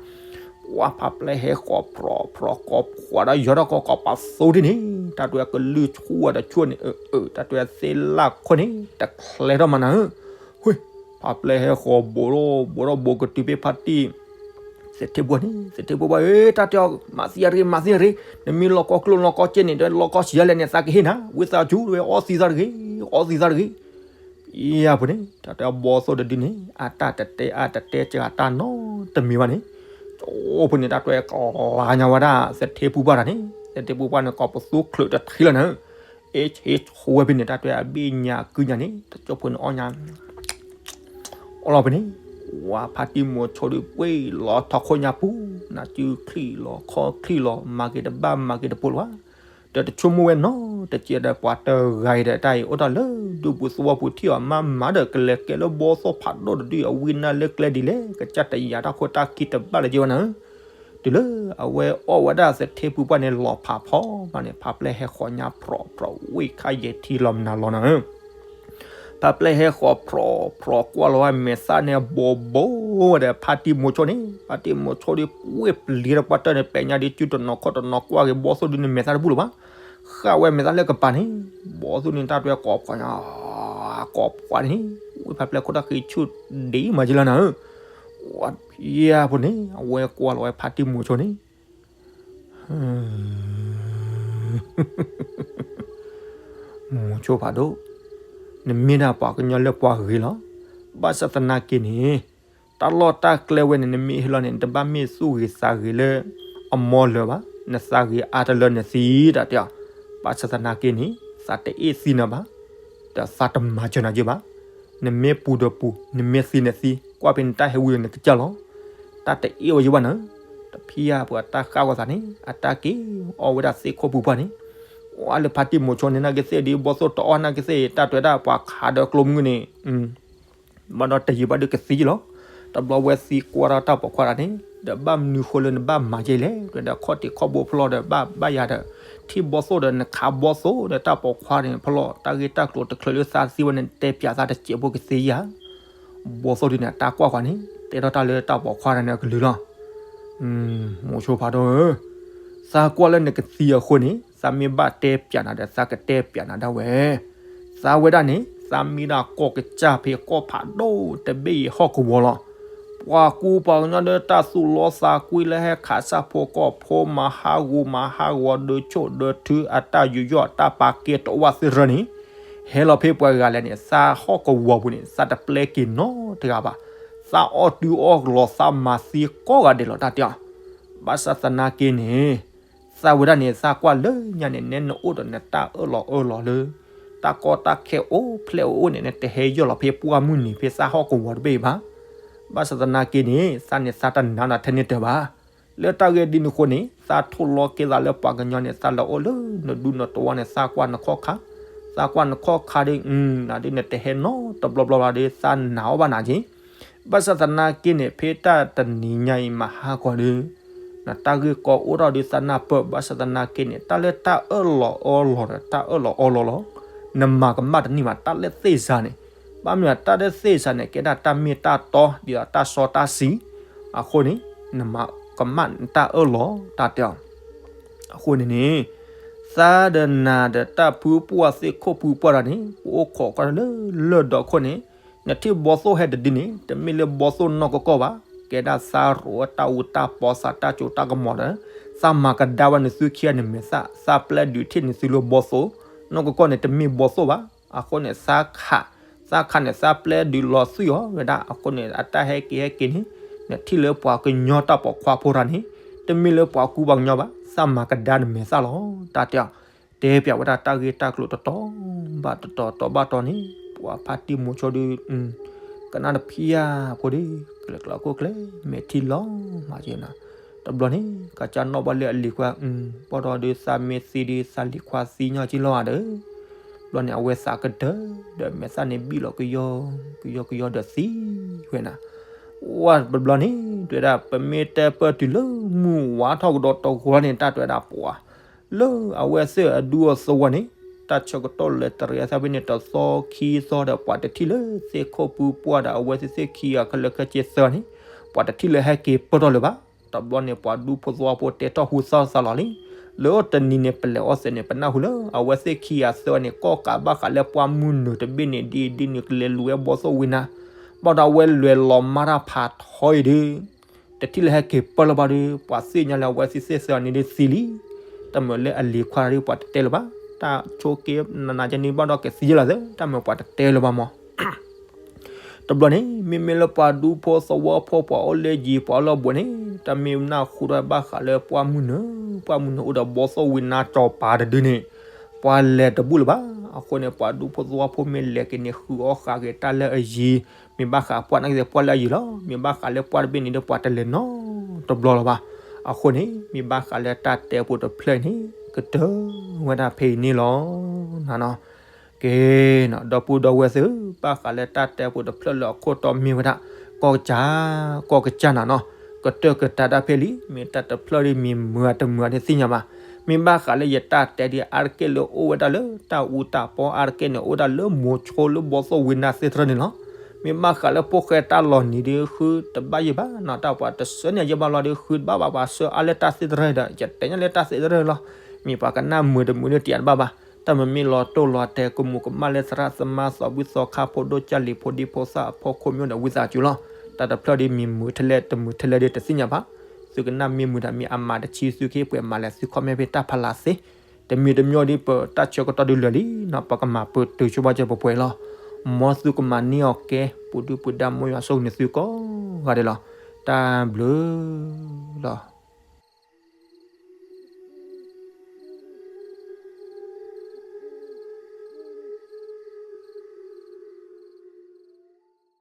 ပှၤဖးပျဲၢ်ဟဲဃီၤဖြီဖြီ ဃီၤဖှီၣ်ဒီးယီၤထီၣ်ကီးကီးပာ်သိတံၢ်န့ၣ် တၢ်တွဲကလုၢ်ဆူၣ်ဝဲဒီးဆူၣ်န့ၣ် အၢအၢ တၢ်တွဲသ့ၣ်လၢခိၣ်န့ၣ် တချဲထီၣ်မးနၤဧၢ ဝ့ၢ်, ဖးပျဲၢ်ဟဲဃီၤဘိးထီၣ်ဘိးထီၣ် ဘိးကတုၤဖဲဖါတံၢ် သထ့ပူၤန့ၣ် သထ့ပူၤဘၣ်ဧၢ တၢ်တဲအီၤ မၤသံယၤတဂ့ၤ မၤသံယၤတဂ့ၤ, နမ့ၢ်လီၤကီကျိၣ်လီၤကီစ့န့ၣ် ဒီးလီၤကီဆံးယၤလဲၣ်န့ၣ် သးကဟ့ၣ်နၤ, ဝံသးစူၤဝဲ အီသံးသးတဂ့ၤ, အီသံးသးတဂ့ၤ, ဖဲအပူၤန့ၣ် တၢ်တဲအီၤဘီၣ်သိၣ်တဒုန့ၣ် အတၢ်တတဲအါတတဲစှၤတၢ်နီတမံၤဘၣ်န့ၣ်, ကၠိဖိန့ၣ် တၢ်တွဲကလါညါဝဲဒၣ် သထ့ပူၤပှၢ်တၢ်န့ၣ် သထ့ပူၤပှၢ်န့ၣ် ကိးပသူချုးတထံလီၤနၤ အ့ၣ်ဆ့ဆိဝဲဖဲန့ၣ် တၢ်တွဲအဘ့ၣ်ညါကုညါန့ၣ် တကၠိဖိန့ၣ်အီၣ်ညါ အီၣ်လီၤဖဲန့ၣ်, ဝဲဖါတံၢ်မိၤဆိဒုးပှ့ၤလီၤထီၣ်ခိၣ်ညါပူၤ, နၤစုချံၣ်လီၤခီၣ်ချံၣ်လီၤ မၤက့ၤတဘၣ်မၤက့ၤတပိာ်လၢၤဘၣ်, ဒီးတဆိကမိၣ်ဝဲနီတစဲးဒီး ပှၤတဂၤအံၤဒီး တၢ်အံၤအိၣ်တ့ၢ်လၢဒူပူၤသဝီပူၤ ထံၣ်အီၤမးမးဒီး ကလဲၤကဲလၢဘီၣ်သိၣ်ဖးဒိၣ်တဒု အဝံနၢ်လၢကျဲဒ်လဲၣ် ကစၢ်တယာ်တၢ်ခိၣ်တၢ်ခံတဘၣ်လၢၤက့ၤဝဲနၤဧၢ တုၤလၢအဝဲအီၣ်ဝဲဒၣ်သထ့ပူၤပှၢ်န့ၣ် လီၤဖးဖီမးန့ၣ် ဖးပျဲၢ်ဟဲဃီၤညါဖြီဖြီ ဝ့ၢ်ခါယဲၢ်ထံလီၤမနုၤလီၤနၤဧၢ, ဖးပျဲၢ်ဟဲဃီၤဖြီဖြီ ကွၢ်လီၤဝဲမဲာ်သၣ်န့ၣ် ဘိးဘိးဝဲဒီး ဖါတံၢ်မိၤဆိန့ၣ် ဖါတံၢ်မိၤဆိဒုး ဝ့ၢ်ပျံၤဒီးပှၤတၢၢ်န့ၣ် ပဲာ်ညါဒ်စုတနီၤခီၣ်တနီၤ ကွၢ်က့ၤဘီၣ်သိၣ်ဒုးန့ၣ် မဲာ်သၣ်တဘူၣ်လၢၤဘၣ်, ဃၣ်ဝဲမဲာ်သၣ်လၢကပၤန့ၣ် ဘီၣ်သိၣ်န့ၣ် တၢ်တွဲကိးဖှီၣ်ညါ ကိးဖှီၣ်န့ၣ် ဝ့ၢ်ဖးပျဲၢ်ခိၣ်တၢ်ဃံဆူၣ်ဒံးမးက့ၤလီၤနၤဧၢ, ဝဲဖဲအပူၤန့ၣ် အဝဲကွၢ်လီၤဝဲဖါတံၢ်မိၤဆိန့ၣ် မိၤဆိဖးဒိၣ်, နမ့ၢ်ဒၣ်ပှၤကညီလၢပှၤဂ့ၤလီၤ. ဘၣ်ဆၣ်သနာ်က့န့ၣ် တၢ်လီၢ်တၢ်ကျဲဝဲန့ၣ် နမ့ၢ်ဟ့ၣ်လီၤန့ၣ် နတဘၣ်မ့ၢ်သူၣ်ဂ့ၤသးဂ့ၤလၢအမီလၢၤဘၣ်, နသးဂ့ၤအါတလၢနသံတၢ်တဲအီၤ. ဘၣ်ဆၣ်သနာ်က့န့ၣ် သးတအ့ၣ်သံနၤဘၣ်, ဒီးသးတမၤစၢၤနၤက့ဘၣ်. နမ့ၢ်ပူၤဒီးပူၤ, နမ့ၢ်သံနသံ, ကွၢ်ဖဲနတၢ်ဟဲဝံၤဒီးနကစၢ်လီၤ. တၢ်တအ့ၣ်ဝဲယဘၣ်နၤ, တဖံယၢ်ပှၤတၢ်ဃၣ်ဝဲသးန့ၣ် အတၢ်က့ၤအီၣ်ဝဲဒၣ်သ့ၣ်ခိၣ်ပူၤပှၢ်န့ၣ်, အီၣ်လၢဖါတံၢ်မိၤဆိန့ၣ် နာ်က့သ့ၣ်ဒ်ဘီၣ်သိၣ်တအီၣ်နာ်က့သ့ၣ် တၢ်တွဲဒၣ်ပှၤခးဒီးကျိမုၢ်န့ၣ် ဘၣ်ဒီးတယံာ်ဘၣ်ဒုးကသံယလီၤ. တဘျီဝဲသံကွၢ်ထီၣ်တၢ်ပိာ်ခွါတၢ်န့ၣ် ဒီးဘၣ်မနုၤဃိလၢနဘၣ်မၤယဲလဲၣ်, ဒီးခီၣ်ထံးခီၣ်ဘိဖျီဒီးဘၣ်ဘၣ်ယၤဒီး ထံၣ်ဘီၣ်သိၣ်ဒီးနခးဘီၣ်သိၣ်ဒီးတၢ်ပိာ်ခွါန့ၣ်ဖျီ တၢ်ဂ့ၢ်တၢ်ကျိၤတချုးလၢသးသံဝဲန့ၣ် တဲပၠးသးတစဲးဖိကသ့ဧါ. ဘီၣ်သိၣ်ဒုးန့ၣ် အတၢ်ကွၢ်ကွၢ်န့ၣ် တဲထီၣ်တၢ်လၢတၢ်ပိာ်ခွါတၢ်န့ၣ်အကလုၢ်လီၤ. မိၤဆိဖးဒိၣ်ဧၢ, သးကွၢ်လၢနကသံအဃိန့ၣ် သးမ့ၢ်ဘၣ်တဲပၠးနၤဒီး သးကတဲပၠးနၤဒၣ်ဝဲ သးဝဲဒၣ်န့ၣ် သးမ့ၢ်ဒၣ်ကီၢ်ကစၢ်ဖဲကီၢ်ဖးဒိၣ်တဘ့ၣ်အံၤဟီၣ်ကဝီၤလီၤ. ပှၤကူပှၤကညီဒီးတၢ်သူၣ်လီသးကွံလၢဟဲခးဆၣ်ဖိကီၢ်ဖိ မၤဟးဂူာ်မၤဟးဂီၤ ဒုးဆိၣ်ဒုးထု အတၢ်ယူးယီၣ်တၢ်ပာ်ကဲတအိၣ်ဘၣ်သ့ၣ်ရၢန့ၣ် ဟဲလီၤဖဲပှၤဂၤလဲၣ်န့ၣ် သးဟီၣ်ကဝီၤပူၤန့ၣ် သးတပျဲက့ၤနီတဂၤဘၣ်. သးအီၣ်တုၤအီၣ်လီၤ သးမၤသံကိးဂၤဒဲးလီၤ တၢ်တဲအီၤ. ဘၣ်ဆၣ်သနာ်က့န့ၣ် သးဝဲဒၣ်န့ၣ် သးကွၢ်လၢညါန့ၣ် နဲနအိၣ်ဒီးနတၢ်အၢၣ်လီၤအၢၣ်လီၤလၢ တၢ်ကီတၢ်ခဲအိၣ်ဖျဲၣ်အိၣ်အိၣ်န့ၣ် နတဟဲယီၢ်လီၤဖဲပှၢ်မုၢ်နံၤဖဲသးဟီၣ်ကဝီၤတဘ့ၣ်အံၤဘၣ်. ဘၣ်ဆၣ်သနာ်က့န့ၣ် သးန့ၣ်သးတနာ်နၤထဲန့ၣ်တၢ်ဘၣ်. လၢတၢ်ဂ့ၢ်ဒ်န့ၣ်အဃိန့ၣ် သးထိၣ်လီၤက့ၤသးလၢပှၤကညီန့ၣ် သးလဲၤအိၣ်လၢနဒူနတဝီန့ၣ် သးကွၢ်နခီၣ်ခါ, သးကွၢ်နခီၣ်ခါဒီး နဒ်နတဟဲနီတဘျီဘျီဘၣ်ဒီး သးနာ်အီၣ်ဘၣ်နၤက့ ဘၣ်ဆၣ်သနာ်က့န့ၣ် ဖဲတၢ်တနံၤညါအံၤမဟါကီးဒီး နတၢ်ဂ့ၢ်ကီအိၣ်ထီၣ်ဒီးသးနၢ်ပၢၢ် ဘၣ်ဆၣ်သနာ်က့န့ၣ် တၢ်လၢတၢ်အၢၣ်လီၤအၢၣ်လီၤဒီး တၢ်အၢၣ်လီၤအီလီၤလီၤ. နမၤကမၣ်တန့ၢ်ဘၣ် တၢ်လၢသ့ၣ်စၤန့ၣ်, ဘၣ်မနုၤတၢ်လၢသ့ၣ်စၤန့ၣ် ကဲဒၣ်တၢ်မ့ၢ်တၢ်တီ ဒ်သိးတၢ်စီတၢ်ဆှံ အဃိန့ၣ် နမၤကမၣ်နတၢ်အၢၣ်လီၤ တၢ်တဲအီၤ အဃိန့ၣ်န့ၣ် သးဒီးနၤဒီးတၢ်ဖုပှၢ်သ့ၣ်ခိၣ်ဖုပှၢ်တၢ်န့ၣ် ပအိၣ်ခိးကွၢ်လၢလၢၢ်ဒီးခိၣ်န့ၣ် နထံၣ်ဘီသိၣ်ဟဲတဒုန့ၣ် တမ့ၢ်လၢဘီသိၣ်နီၢ်ကီၢ်ကီၢ်ဘၣ်, ကဲဒၣ်သးရိၤတၢ်အူတၢ်ပီသးတၢ်စိတၢ်ကမီၤဒီး သးမၤကဒါဝဲနသုခံဂၤန့ၣ်မဲာ်သၣ် သးပျဲဒုးထံၣ်နသုလၢဘီသိၣ်, နီၢ်ကီၢ်ကီၢ်န့ၣ် တမ့ၢ်ဘီသိၣ်ဘၣ်, အဃိန့ၣ် သးခး, သးခးန့ၣ် သးပျဲဒုးလီၤသွံၣ်အီၤဝဲဒၣ်, အဃိန့ၣ် အတၢ်ဟဲက့ၤဟဲက့ၤန့ၣ် နထံၣ်လၢပှၤကညီတၢ်ပိာ်ခွါဖိတဂၤန့ၣ် တမ့ၢ်လၢပှၤကူပှၤကညီဘၣ်, သးမၤကဒါနမဲာ်သၣ်လီၤ. တၢ်တဲအီၤ တဲပၠးဝဲဒၣ်တၢ်ဂ့ၢ်တၢ်ကျိၤတတီၤဘၣ်တတီၤ တီၤဘၣ်တီၤန့ၣ် ပှၤဖါတံၢ်မိၤဆိဒုး ကနၣ်တဖံးဧါဖိဒုး ကျဲၤကျီခိၣ်ကျဲ မဲာ်ထံလီၤမးက့ၤနၤ. တဘျီန့ၣ် ကစၢ်နီၣ်ဘၣ်လၢအလံၤခွါ ဘၣ်ဒီးဒုးသးမ့ၢ်သံဒုး သးလံၤခွါသံညီက့ၤလီၤဧါဒီး ဘျီန့ၣ် အဝဲသးကတၢၢ် ဒီးမဲာ်သၣ်န့ၣ်ဘံၣ်လီၤကယီကယီကယီဒီးသံဝဲနၤ. ဝဲတဘျီန့ၣ် တဲဝဲဒၣ် ပမ့ၢ်တဲပၢၢ်တုၤလၢမုၢ်ဝါထီၣ်ကဒီးတဂီၤန့ၣ် တၢ်တဲဝဲဒၣ်ပှၤ လၢအဝဲသ့ၣ်အဒူအသဝီန့ၣ် တၢ်ဆၢကတီၢ်လဲၤတရံးအသးဖဲန့ၣ် တသီခံသီဒီး ပှၤတထံၣ်လၢသ့ၣ်ခိၣ်ပူၤပှၢ်ဒီး အဝဲသ့ၣ်သ့ၣ်ခံဂၤခဲလၢာ်ခဲဆ့သၢန့ၣ် ပှၤတထံၣ်လၢဟဲက့ၤပၢၢ်ထီၣ်လၢၤဘၣ်. တဘျီန့ၣ် ပှၤဒူဖိသဝီဖိတဲထီၣ်ဟူသီသးလီၤလံ လၢတနံၤန့ၣ် ပလဲၤအီၣ်သဲးန့ၣ် ပနၢ်ဟူလၢ အဝဲသ့ၣ်ခံဂၤသၢန့ၣ် ကီၣ်ကးဘၣ်ဃးလၢပှၢ်မုၢ်နုာ်တဘ့ၣ်န့ၣ် ဒ်အံၤဒ်နုၤ ကလဲၤလူၤဝဲဘီသိၣ်ဝံနါ ဘၣ်ဒီးအဝဲလဲၤလီၤမၢ်တၢ်ဖးထီအံၤဒီး တထံၣ်လၢဟဲက့ၤပၢၢ်လၢၤဘၣ်ဒီး ပှၤသ့ၣ်ညါလၢအဝဲသ့ၣ်သၢန့ၣ်ဒုးသံလံ. တၢ်မုာ်လၢအလံၤခွါဒုး ပှၤတတဲလၢၤဘၣ်. တၢ်ဆိက့နးနးကဲန့ၣ်ဘၣ်ဒီးကသံယဲလီၤသၢ တၢ်မုာ်ပှၤတတဲလၢၤဘၣ်မး. တဘျီန့ၣ် မ့မ့ၢ်လၢပှၤဒူဖိသဝီဖိ ပှၤအိၣ်လၢယံၤ ပှၤအိၣ်လၢဘူးန့ၣ် တၢ်မ့ၢ်နၢ်ဟူထီၣ်ဘၣ်ဃးလၢပှၢ်မုၢ်နုာ် ပှၢ်မုၢ်နုာ်အိၣ်ဒီးဘီသိၣ်ဝံနါကၠီၤပၤတဒုန့ၣ် ပှၤလဲၤတဘူၣ်လၢၤဘၣ်. အဃိန့ၣ် ပှၤဒူဖိသဝီဖိမ့ၢ်လဲၤက့ၤန့ၣ် ဃုအီၣ်ဃာ်က့ၤတၢ်လၢအယံၤ မ့ၢ်ဘၣ်ဃးပှၢ်နာ်က့ၤပှၢ်လၢအယံၤလီၤ. မ့ၢ်ဘၣ်ဃးလၢပှၢ်တဘ့ၣ်န့ၣ်ဒီး ပှၤတလဲၤနီတဘျီလၢၤဘၣ်. အဃိန့ၣ် မ့ၢ်ဘၣ်ဃးလၢတၢ်တဲပူၤတဖျၢၣ်အံၤန့ၣ် ကတၢၢ်ဝဲဒၣ်ဖဲအံၤန့ၣ်လီၤ. နနီၤ ကဲနီၤ ဒီပုၢ်ဒီဝဲၢ်သ့ၣ်ဧၢ, ဘၣ်ဃးလၢတၢ်တဲပူၤတဖျၢၣ်လၢအခိၣ်တီမ့ၢ်ဝဲဒၣ် ကီၢ်ကစၢ် ကီၢ်ကစၢ်နၤနီၤ, ကတၢၢ်ကတၢၢ်တၢ်ဖဲလံ, မ့ၢ်တၢ်တဖျၢၣ်ဒ်မ့ၢ်မုာ်တမုာ်ဒ်သ့ၣ်ညါဘၣ်. မ့ၢ်ဘၣ်ဃးလၢယတၢ်တဲဒ်အါတက့ၢ်လၢအိၣ်ဝဲဒၣ်လၢတၢ်အူတၢ်ပီအါတက့ၢ်န့ၣ် အိၣ်ဝဲဒၣ်လၢမိၤဆိလၢဘီသိၣ်ဝံနါသ့ၣ်တဖၣ်န့ၣ်လီၤ. မ့ၢ်ဘၣ်ဃးလၢဖိၣ်ဃဲတၢ်လီၤနံၤဒ်ဃုတဘၣ်ယဲၢ်ဘၣ်နီၤ, တၢ်ပှၤတဆှၢန့ၢ်ယဲၢ်ဘၣ်လီၤဒ်ဃုတဘၣ်ဘၣ်, ပှၤဆှၢအါလၢတၢ်သ့ၣ်တဖၣ်ဒီး ယတဲညါလၢတၢ်သ့ၣ်တဖၣ်လီၤ. မ့ၢ်ပှၤကနၣ်မုာ်တမုာ်ဒ်တယၤတဘၣ်ဘၣ်. တၢ်မ့မ့ၢ်လီၤတိၢ်လီၤတဲာ် ကမူးကမၣ်လၢသရၣ်သမါ သီဘူၣ်သီခါ ဖိဒိၣ်ကၢ်လံၤ ဖိဒံဖိသၣ် အဖီခိၣ်မ့ၢ်အိၣ်ဒီးဝံသးစူၤလီၤ. တၢ်တဖျၢၣ်ဒ်မ့ၢ်မုာ်ထဲလဲၣ်တမုာ်ထဲလဲၣ်ဒ်တသ့ၣ်ညါဘၣ်. သုကနၣ်မ့ၢ်မုာ်ဒီးမ့ၢ်အမၤတဆံ သုကဟ့ၣ်ပှဲၤမၤလဲၣ် သုcommentဖဲတၢ်ဖးလၢ်သ့. တမံၤတမံၤဒ်ပတၢ်ဆၢကတီၢ်ဒုးလၢာ်လံနီၤ, ပကမၤပတုာ်ဆိဘၣ်စၢၤပှဲၤပှဲၤလီၤ. မ်သုကမၤန့ၢ်အီၤကဲ ပူၤဒုၣ်ပူၤဒါ မ်ယွၤဆိၣ်ဂ့ၤန့ၢ်သုကိးဂၤဒဲးလီၤ. တၢ်ဘျုးလီၤ.